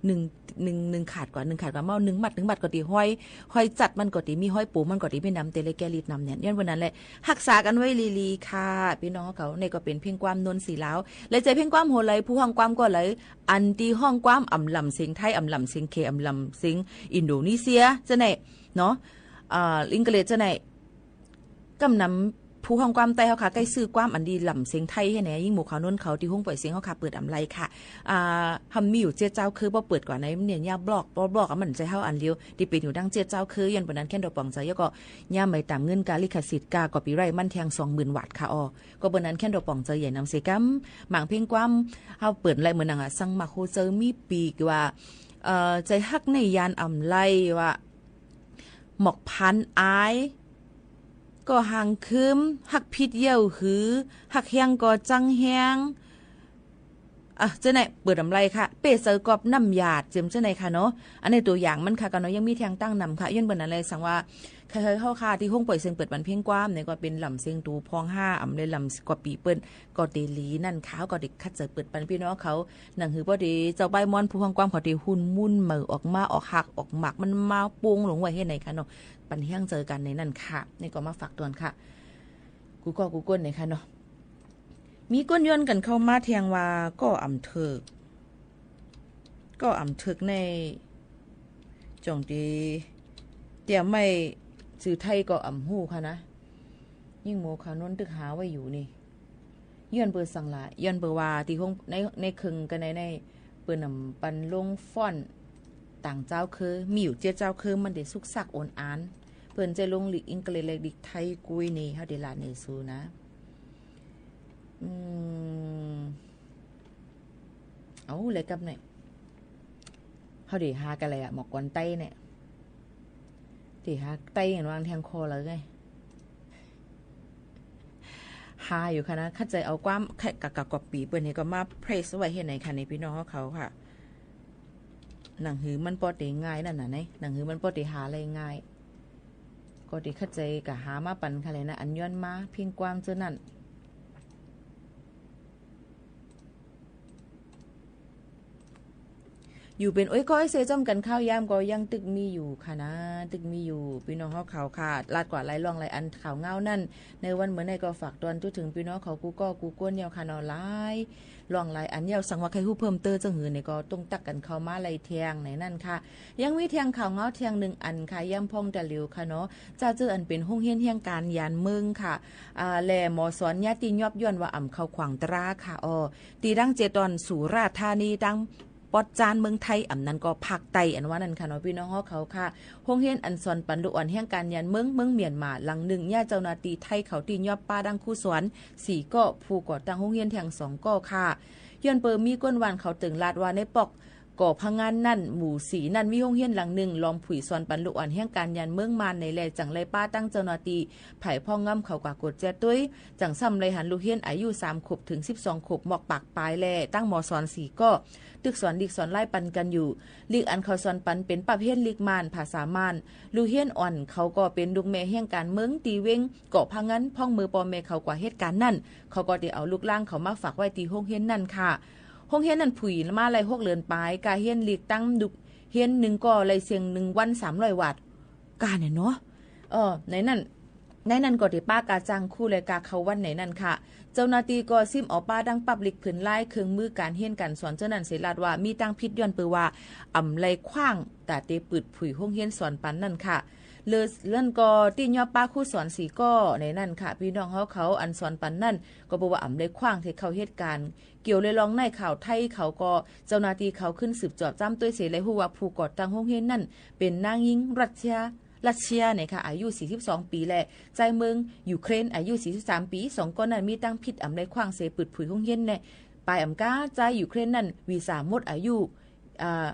นึ่ง นึ่ง นึ่งขาดกว่า นึ่งขาดกว่า เมื่อนึ่งมัด นึ่งมัดก็ตี้ฮอย ฮอยจัดมันก็ตี้มี ฮอยปมมันก็ตี้มีนำ เต๋เลยแก้ฤทธิ์นำเนี่ย ย้อนวันนั้นแหละ ฮักษากั๋นไว้หลีๆ ค่ะ ปี้น้องเขา นี่ก็เป๋นเพลงความนนทศิลา และเจ้าเพลงความหัวไหล ผู้ฮ้องความก็ไหล อันตี้ฮ้องความอ่ำล่ำเสียงไทย อ่ำล่ำเสียงเขมร อ่ำล่ำเสียงอินโดนีเซีย เจ้าไหนเนาะ อ่า อังกฤษ เจ้าไหน ก้ำนำผู้ฮ้องความใต้เฮาค่ะ ใก้ซื้อความอันตี้ล่ำเสียงไทยหื้อแหน่ ยิ่งหมู่ขาวนนเขาตี้ห้องป่อยเสียงเฮาค่ะ เปิดอ่ำไรค่ะ อ่า เฮามีอยู่เจ็ดเจ้าคือ บ่เปิดกว่าในมันเนี่ย ยาวบล็อก บ่บล็อกอะ มันใจ้เฮาอันเดียว ตี้เป๋นอยู่ดั้งเจ็ดเจ้าคือ ย้อนเป๋นนั้นแค่นดอกป่องใจ๋ แล้วก็ ย่าไหมต๋ามเงินกาลิขสิทธิ์กา copyright มันแท่งสองหมื่นวาทค่ะ อ้อ ก็เป๋นนั้นแค่นดอกป่องใจ๋ ใหญ่นำเสียกำ หมางเพลงความ เฮาเปิดไรเหมือนหนังอะ สังมักฮู้เจอมีปีกว่า เอ่อ ใจ๋ฮักในยานอ่ำไรว่า หมอกพันอาย ก็หางคืม ฮักผิดเย้าหือ ฮักแฮงก็จั้งแฮง อ่ะ เจ้าไหน เปิดอ่ำไรค่ะ เป้เซอกอบน้ำหยาด เจียมเจ้าไหนค่ะเนาะ อันนี้ตั๋วอย่างมันค่ะ กะเนาะ ยังมีแท่งตั้งนำค่ะ ย้อนเป๋นนั้นแหละ สังว่า ใค่ๆ เฮาค่ะ ตี้ห้องป่อยเสียงเปิดปันเพลงความเนี่ย ก็เป๋นล่ำเสียงตั๋วพองห้า อ่ำเลยล่ำกว่าปี้เปิ้น ก็เต๋หลีนั่นค่ะ ก็เต๋ขัดใจ๋เปิดปันปี้น้องเขา หนังหือป้อเต๋เจ้าบ้ายม้อนผู้ฮ้องความเขาเต๋หุ่นมุ่นเหม่อออกมา ออกหากออกหมาก มันมาโป่งลงไว้หื้อไหนค่ะเนาะ ปันแฮงใจ๋กั๋นในนั้นค่ะ นี่ก็มาฝากตวนค่ะ กู้ก้อกู้ก้นเนี่ยค่ะเนาะ มีก้นย้อนกั๋นเข้ามาแท่งว่า ก็อ่ำเถิก ก็อ่ำเถิกใน จ่องตี้เตรียมไว้จื้อไทยก็อ่ำฮู้ค่ะนะ ยิ่งหมู่ขาวนนตึกหาไว้อยู่นี่ ย้อนเป๋นสังละ ย้อนเป๋นว่าตี้ห้อง ใน ในเคิงกะใน ใน เปิ้นอ่ำปันลงฟอนต์ต่างเจ้าคือ มีอยู่เจ็ดเจ้าคือ มันเต๋สุกสักโอนอาน เปิ้นใจ้ลงลิกอังกฤษและลิกไทย กุ้ยนี่ เฮาเต๋ลาดในสูนะ อืม เอาเลยกับเนี่ย เฮาเต๋หากั๋นเลยอะ หมอกกวนใต้เนี่ย เต๋หาใต้กั๋นวางแท่งคอเลยไง หาอยู่ค่ะนะ ขัดใจ๋เอาความ กะ กะ กะ copy เปิ้นนี่ก็มา paste ไว้หื้อไหนค่ะ นี่ปี้น้องเขาค่ะ หนังหือมันป้อเต๋ง่ายนั่นน่ะ ใน หนังหือมันป้อเต๋หาอะไรง่าย ก็เต๋ขัดใจ๋กะหามาปันค่ะเลยนะ อันย้อนมาเพลงความเจ้านั้น อยู่เป๋นโอ้ยก้อยเซจ้อมกั๋นข้าวยามก็ยังตึกมีอยู่ค่ะนะ ตึกมีอยู่ ปี้น้องเขาค่ะ ลาดกว่าหลายล่องหลายอันข่าวเงานั่น ในวันเมื่อในก็ฝากตวนจุดถึงปี้น้องเขากู้ก้อกู้ก้นเย้าค่ะเนาะ หลายล่องหลายอันเย้า สังว่าใค่ฮู้เพิ่มเติมจั่งหือเนี่ยก็ต้องตักกั๋นเข้ามาไล่แท่งในนั้นค่ะ ยังมีแท่งข่าวเงาแท่งนึ่งอันค่ะ ย้ำพ่องตะหลิวค่ะเนาะ จ้าเจ้ออันเป๋นโฮงเฮียนเฮียงก๋านยานเมืองค่ะ อ่า และหมอสอนเยียะตี้ยอบย้อนว่าอ่ำเข้าขวางตราค่ะ อ้อ ตี้ดั้งเจตอนสุราษฎร์ธานี ตังป๊อดจ๊านเมืองไทย อ่ำนั้นก็ภาคใต้ อันว่านั้นค่ะเนาะ ปี้น้องเขาค่ะ โฮงเฮียนอันสอนปันลูกอ่อนเฮียงก๋านยานเมือง เมืองเมียนมาหลังนึ่ง เยียะเจ้าหน้าตี้ไทยเขาตี้ยอบป้าดั้งครูสอนสี่ก้อ ผู้ก่อตั้งโฮงเฮียนแท่งสองก้อค่ะ ย้อนเป๋นมีก้นหว่านเขาเติ่งลาดว่าในปอก ก่อพะงันนั่น หมู่สี่นั่น มีโฮงเฮียนหลังนึ่ง ลอมผุยสอนปันลูกอ่อนเฮียงก๋านยานเมืองมาในแล จั่งไล่ป้าตั้งเจ้าหน้าตี้ ไผพ่องงำเขากว่ากวดแจ้ตุ้ย จั่งซ้ำไล่หันลูกเฮียนอายุสามขวบเถิงสิบสองขวบ หมอกปากปายแล ตั้งหมอสอนสี่ก้อ ตึกสอนลิกสอนลายปันกั๋นอยู่ ลิกอันเขาสอนปันเป๋นปรับเฮียนลิกม่าน ภาษาม่าน ลูกเฮียนอ่อนเขาก็เป๋นลูกแม่เฮียงก๋านเมืองตี้เว็ง ก่อพะงัน พ่องเมื่อป้อแม่เขากว่าเหตุก๋ารณ์นั่น เขาก็ได้เอาลูกหล้านเขามาฝากไว้ตี้โฮงเฮียนนั่นค่ะ โฮงเฮียนนั่นผุยมาไล่หกเดือนปาย กาเฮียนลิกตั้งลูกเฮียนนึ่งก้อไล่เสี้ยงนึ่งวันสามร้อยวาท กาเนี่ยเนาะ เออ ในนั้น ในนั้นก็ได้ป้ากาจ้างครูและกาเข้าวันในนั้นค่ะ เจ้าหน้าตี้ก็ซิมเอาป้าดั้งปรับลิกผืนลาย เครื่องมือก๋านเฮียนก๋านสอนเจ้านั้นเสยลาดว่ามีตังผิด ย้อนเปื้อว่าอ่ำไล่ขว้าง ต๋าเต๋ปืดผุยโฮงเฮียนสอนปันนั่นค่ะ เลิศนั่นก็ตี้ยอบป้าครูสอนสี่ก้อในนั้นค่ะ ปี้น้องเฮาเขาอันสอนปันนั่น ก็เปื้อว่าอ่ำไล่ขว้างตี้เข้าเหตุก๋ารณ์ เกี่ยวเลยลองในข่าวไทยเขาก็ เจ้าหน้าตี้เขาขึ้นสืบจอบจ้ำตุ้ยเสย ไล่ฮู้ว่าผู้ก่อตั้งโฮงเฮียนนั่นเป๋นนางญิงรัสเซีย รัสเซียเนี่ยค่ะ อายุสี่สิบสองปี๋ และจายเมืองยูเครน อายุสี่สิบสามปี๋ สองก้อนั้นมีตังผิดอ่ำไล่ขว้างเสยปืดผุยโฮงเฮียนแน่ ปายอ่ำก้า จายยูเครนนั่นวีซ่าหมดอายุ อ่า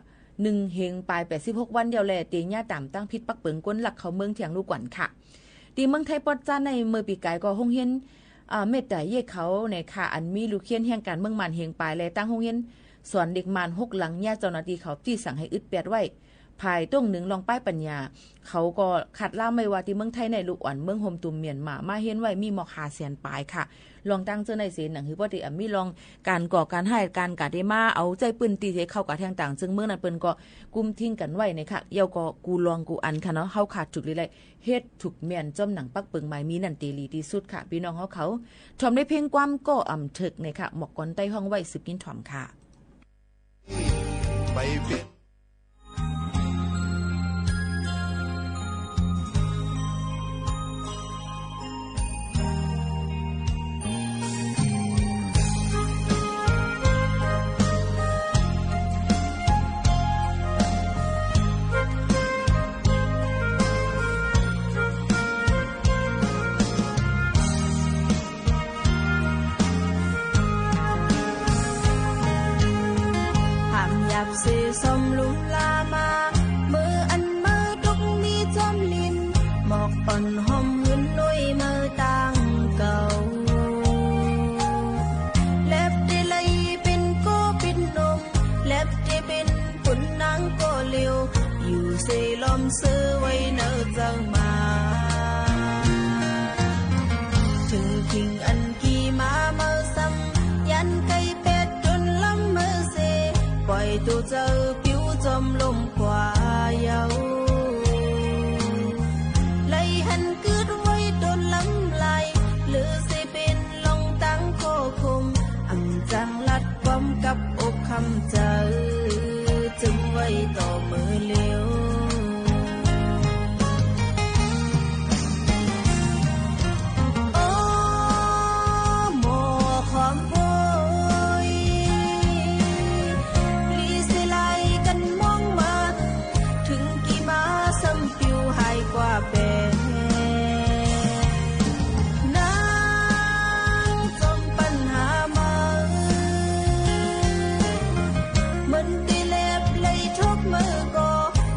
นึ่งเฮงปายแปดสิบหกวันเดียวแล เต๋เยียะต๋ามตังผิดปักเปิงก้นลักเข้าเมืองแท่งลูกกวนค่ะ ตี้เมืองไทยปอดจ๊านในเมื่อปี๋ก๋ายก็โฮงเฮียน อ่า เมตตาเยกเขาเนี่ยค่ะ อันมีลูกเฮียนเฮียงก๋านเมืองม่านเฮงปาย และตั้งโฮงเฮียน สวนเด็กม่านหกหลังเนี่ย เจ้าหน้าตี้เขาตี้สั่งหื้ออึดแปดไว้ ภายโต้งนึ่งล่องป้ายปัญญา เขาก็คาดลามไว้ว่าตี้เมืองไทยในลูกอ่อนเมืองโฮมตุ่มเมียนมา มาเฮียนไหว้มีหมอกห้าแสนปายค่ะ ล่องตางเจ้าในเสนหนังหื้อป้อตี้อ่ะมีล่องก๋านก่อก๋านฮ้ายก๋านก๋าเดมาเอาใจ๊ปื้นตี้ตี้เข้าก๋าแทงต่างเจิงเมืองนั้นเปิ้นก็กุมทิ้งกั๋นไว้เนี่ยค่ะ เย้าก็กู้ล่องกู้อันค่ะเนาะ เฮาขาดถูกหลีไล่ เฮ็ดถูกแม่นจ้อมหนังปักเปิงหมายมีนั่นเต๋หลีตี้สุดค่ะ ปี้น้องเฮาเขา ถ่อมในเพลงความก็อ่ำเถิกเนี่ยค่ะ หมอกกวนใต้ฮ้องไหว้สืบกิ๋นถ่อมค่ะ ไปเป๋น ความหยาบเสซอมลุ่มลามา เมื่ออันเมื่อตุ๊กมีจอมลิ้น หมอกอ่อนหอมหืนลุยเมื่อตางเก่า แลบเตไลเป๋นโก้เป๋นหนุ่ม แลบเตเป๋น ขุนนางก็เหลียว อยู่เสล้อมเสอไว้เนอเจ้ามา เถิงคิงอันกี่มาเมินซ้ำ ยันไก่แปดต๋นลำเมินเส ป่อยตั๋วเจ้าปิวจอมลมขวาเยา ไล่หันกึ๊ดไว้ต๋นลำลาย หรือเสเป๋น ล่องตางข้อคม อ่ำจั้งลัดความกับอกคำใจ๋ จึงไว้ต่อเมื่อเร็ว โอ้ หมอความโวย ลีเสไลกั๋นมองมา เถิงกี่มาซ้ำ ปิวหายกว่าแป๋ นางจอมปัญหามา เหมือนตี้แลบไล่ทบเมื่อก่อ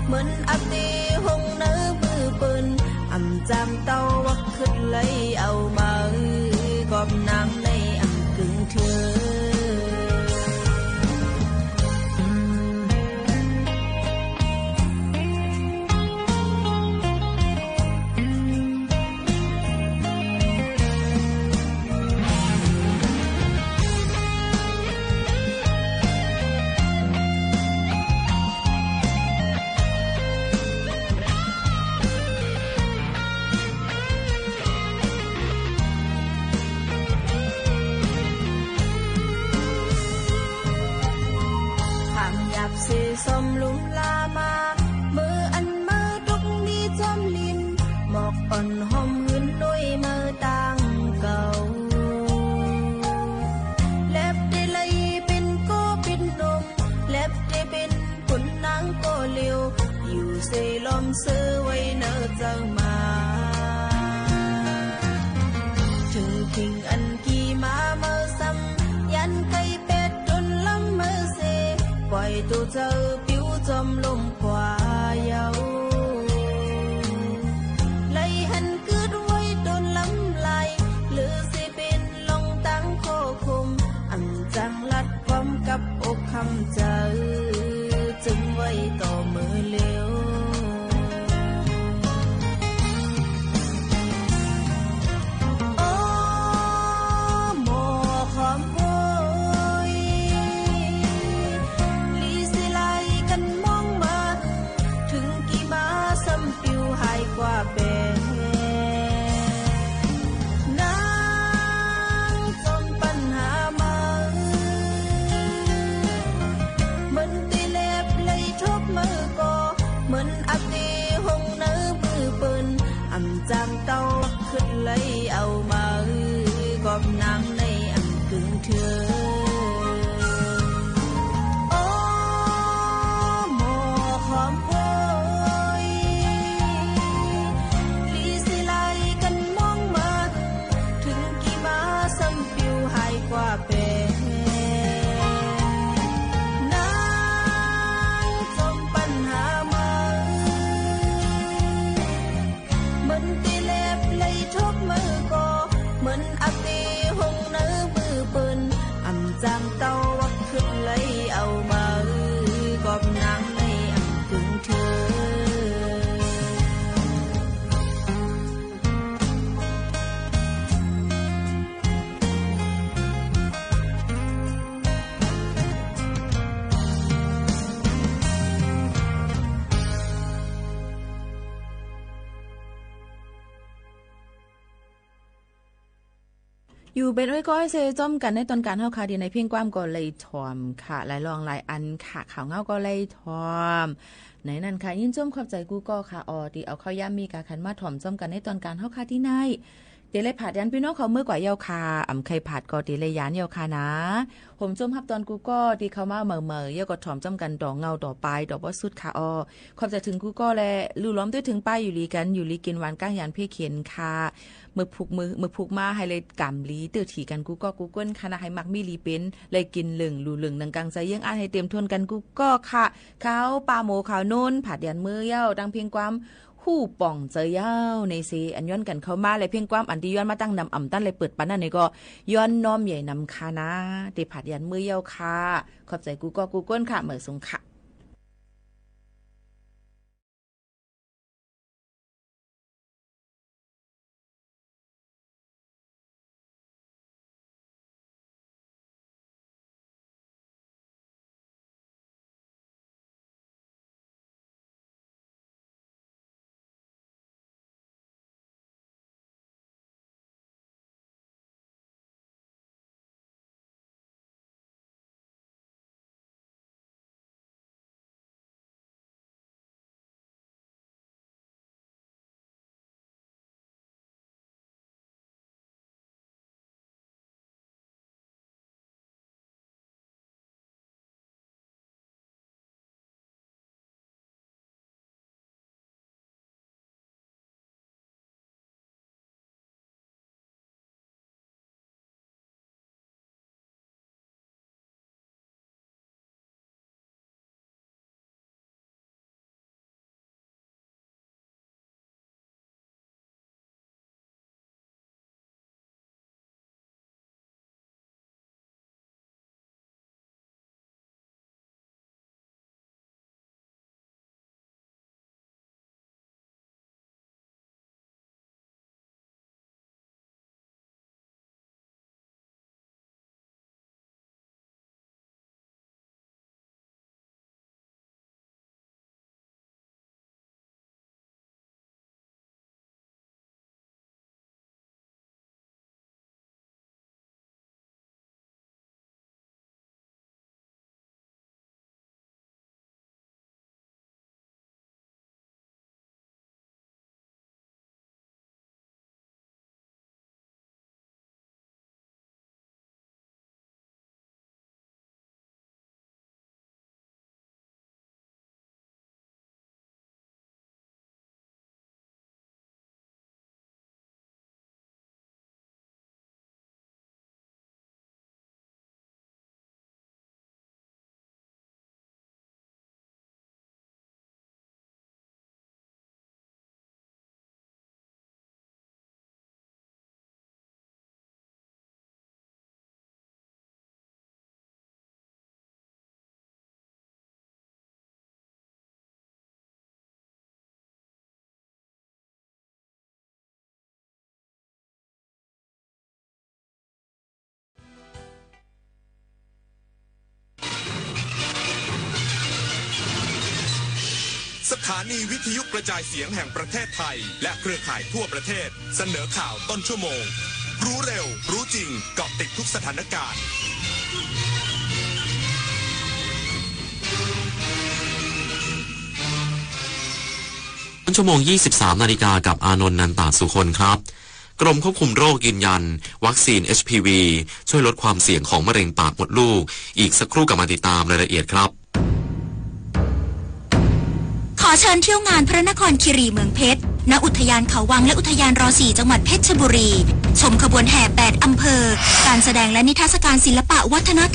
เหมือนอับตี้หงเนอมือเปิ้น อ่ำจามเต้าวักขึ้นไล่เอามา กอบน้ำในอ่ำกึ่งเถือ ความหยาบเสซอมลุ่มลามา เมื่ออันเมื่อตุ๊กมีจอมลิ้น หมอกอ่อนหอมหืนลุยเมื่อตางเก่า แลบเตไลเป๋นโก้เป๋นหนุ่ม แลบเตเป๋น ขุนนางก็เหลียว อยู่เสล้อมเสอไว้เนอเจ้ามา เถิงคิงอันกี่มาเมินซ้ำ ยันไก่แปดต๋นลำเมินเส ป่อยตั๋วเจ้าปิวจอมลมขวาเยา ไล่หันกึ๊ดไว้ต๋นลำลาย หรือเสเป๋น ล่องตางข้อคม อ่ำจั้งลัดความกับอกคำใจ๋ จึงไว้ต่อเมื่อเร็ว โอ้ หมอความโวย ลีเสไลกั๋นมองมา อยู่เป๋นอ้อยก้อยเซ จ้อมกั๋นในตอนก๋านเฮาค่ะ ตี้ในเพลงความก็ไล่ถ่อมค่ะ หลายล่องหลายอันค่ะ ข่าวเหง้าก็ไล่ถ่อม ในนั้นค่ะ ยินดีจ้อมขอบใจ๋กู้ก้อค่ะ อ้อ ตี้เอาข้าวยามมีก๋าขันมาถ่อมจ้อมกั๋นในตอนก๋านเฮาค่ะ ตี้ใน เต๋ไล่ผาดยานปี้น้องเขาเมื่อกว่าเย้าค่ะ อ่ำใค่ผาดก็เต๋ไล่ยานเย้าค่ะนา ผมจ้อมฮับตอนกู้ก้อตี้เข้ามาใหม่ๆ เย้าก็ถ่อมจ้อมกั๋นต่อเหง้าต่อปายต่อบ่สุดค่ะ อ้อ ขอบใจ๋เถิงกู้ก้อแล ลู่ล้อมตวยเถิงปายอยู่หลีกั๋น อยู่หลีกิ๋นหวานก้างยานเพ่เข็ญค่ะ เมื่อพุก เมื่อ เมื่อพุกมาหื้อไล่ก๋ำลีเตื้อถี่กั๋นกู้ก้อกู้ก้นค่ะนา หื้อมักมีหลีเป๋น ไล่กิ๋นเหลิ้ง ลู่เหลิ้งหนังก๋างใจ๋เยื้องอั้นหื้อเตรียมทนกั๋นกู้ก้อค่ะ ข้าวป๋าหมูข้าวนุ่น ผาดยานเมื่อเย้า ตั้งเพลงความ ฮู้ป่องใจ๋เย้า ในเซ อันย้อนกั๋นเข้ามา และเพลงความอันตี้ย้อนมาตั้งนำอ่ำตันไล่เปิดปันนั้นในก็ ย้อนน้อมใหญ่นำค่ะนา เต๋ผาดยานเมื่อเย้าค่ะ ขอบใจ๋กู้ก้อกู้ก้นค่ะ เหมยสุงค่ะ สถานีวิทยุกระจายเสียงแห่งประเทศไทย และเครือข่ายทั่วประเทศ เสนอข่าวต้นชั่วโมง รู้เร็ว รู้จริง เกาะติดทุกสถานการณ์ ต้นชั่วโมง ยี่สิบสามนาฬิกา กับอานนท์ นันตาสุคนครับ กรมควบคุมโรคยืนยัน วัคซีน เอช พี วี ช่วยลดความเสี่ยงของมะเร็งปากมดลูก อีกสักครู่กลับมาติดตามรายละเอียดครับ ขอเชิญเที่ยวงานพระนครคีรีเมืองเพชร ณ อุทยานเขาวังและอุทยานรอสี่ จังหวัดเพชรบุรี ชมขบวนแห่แปดอำเภอ การแสดงและนิทรรศการศิลปะวัฒนธรรม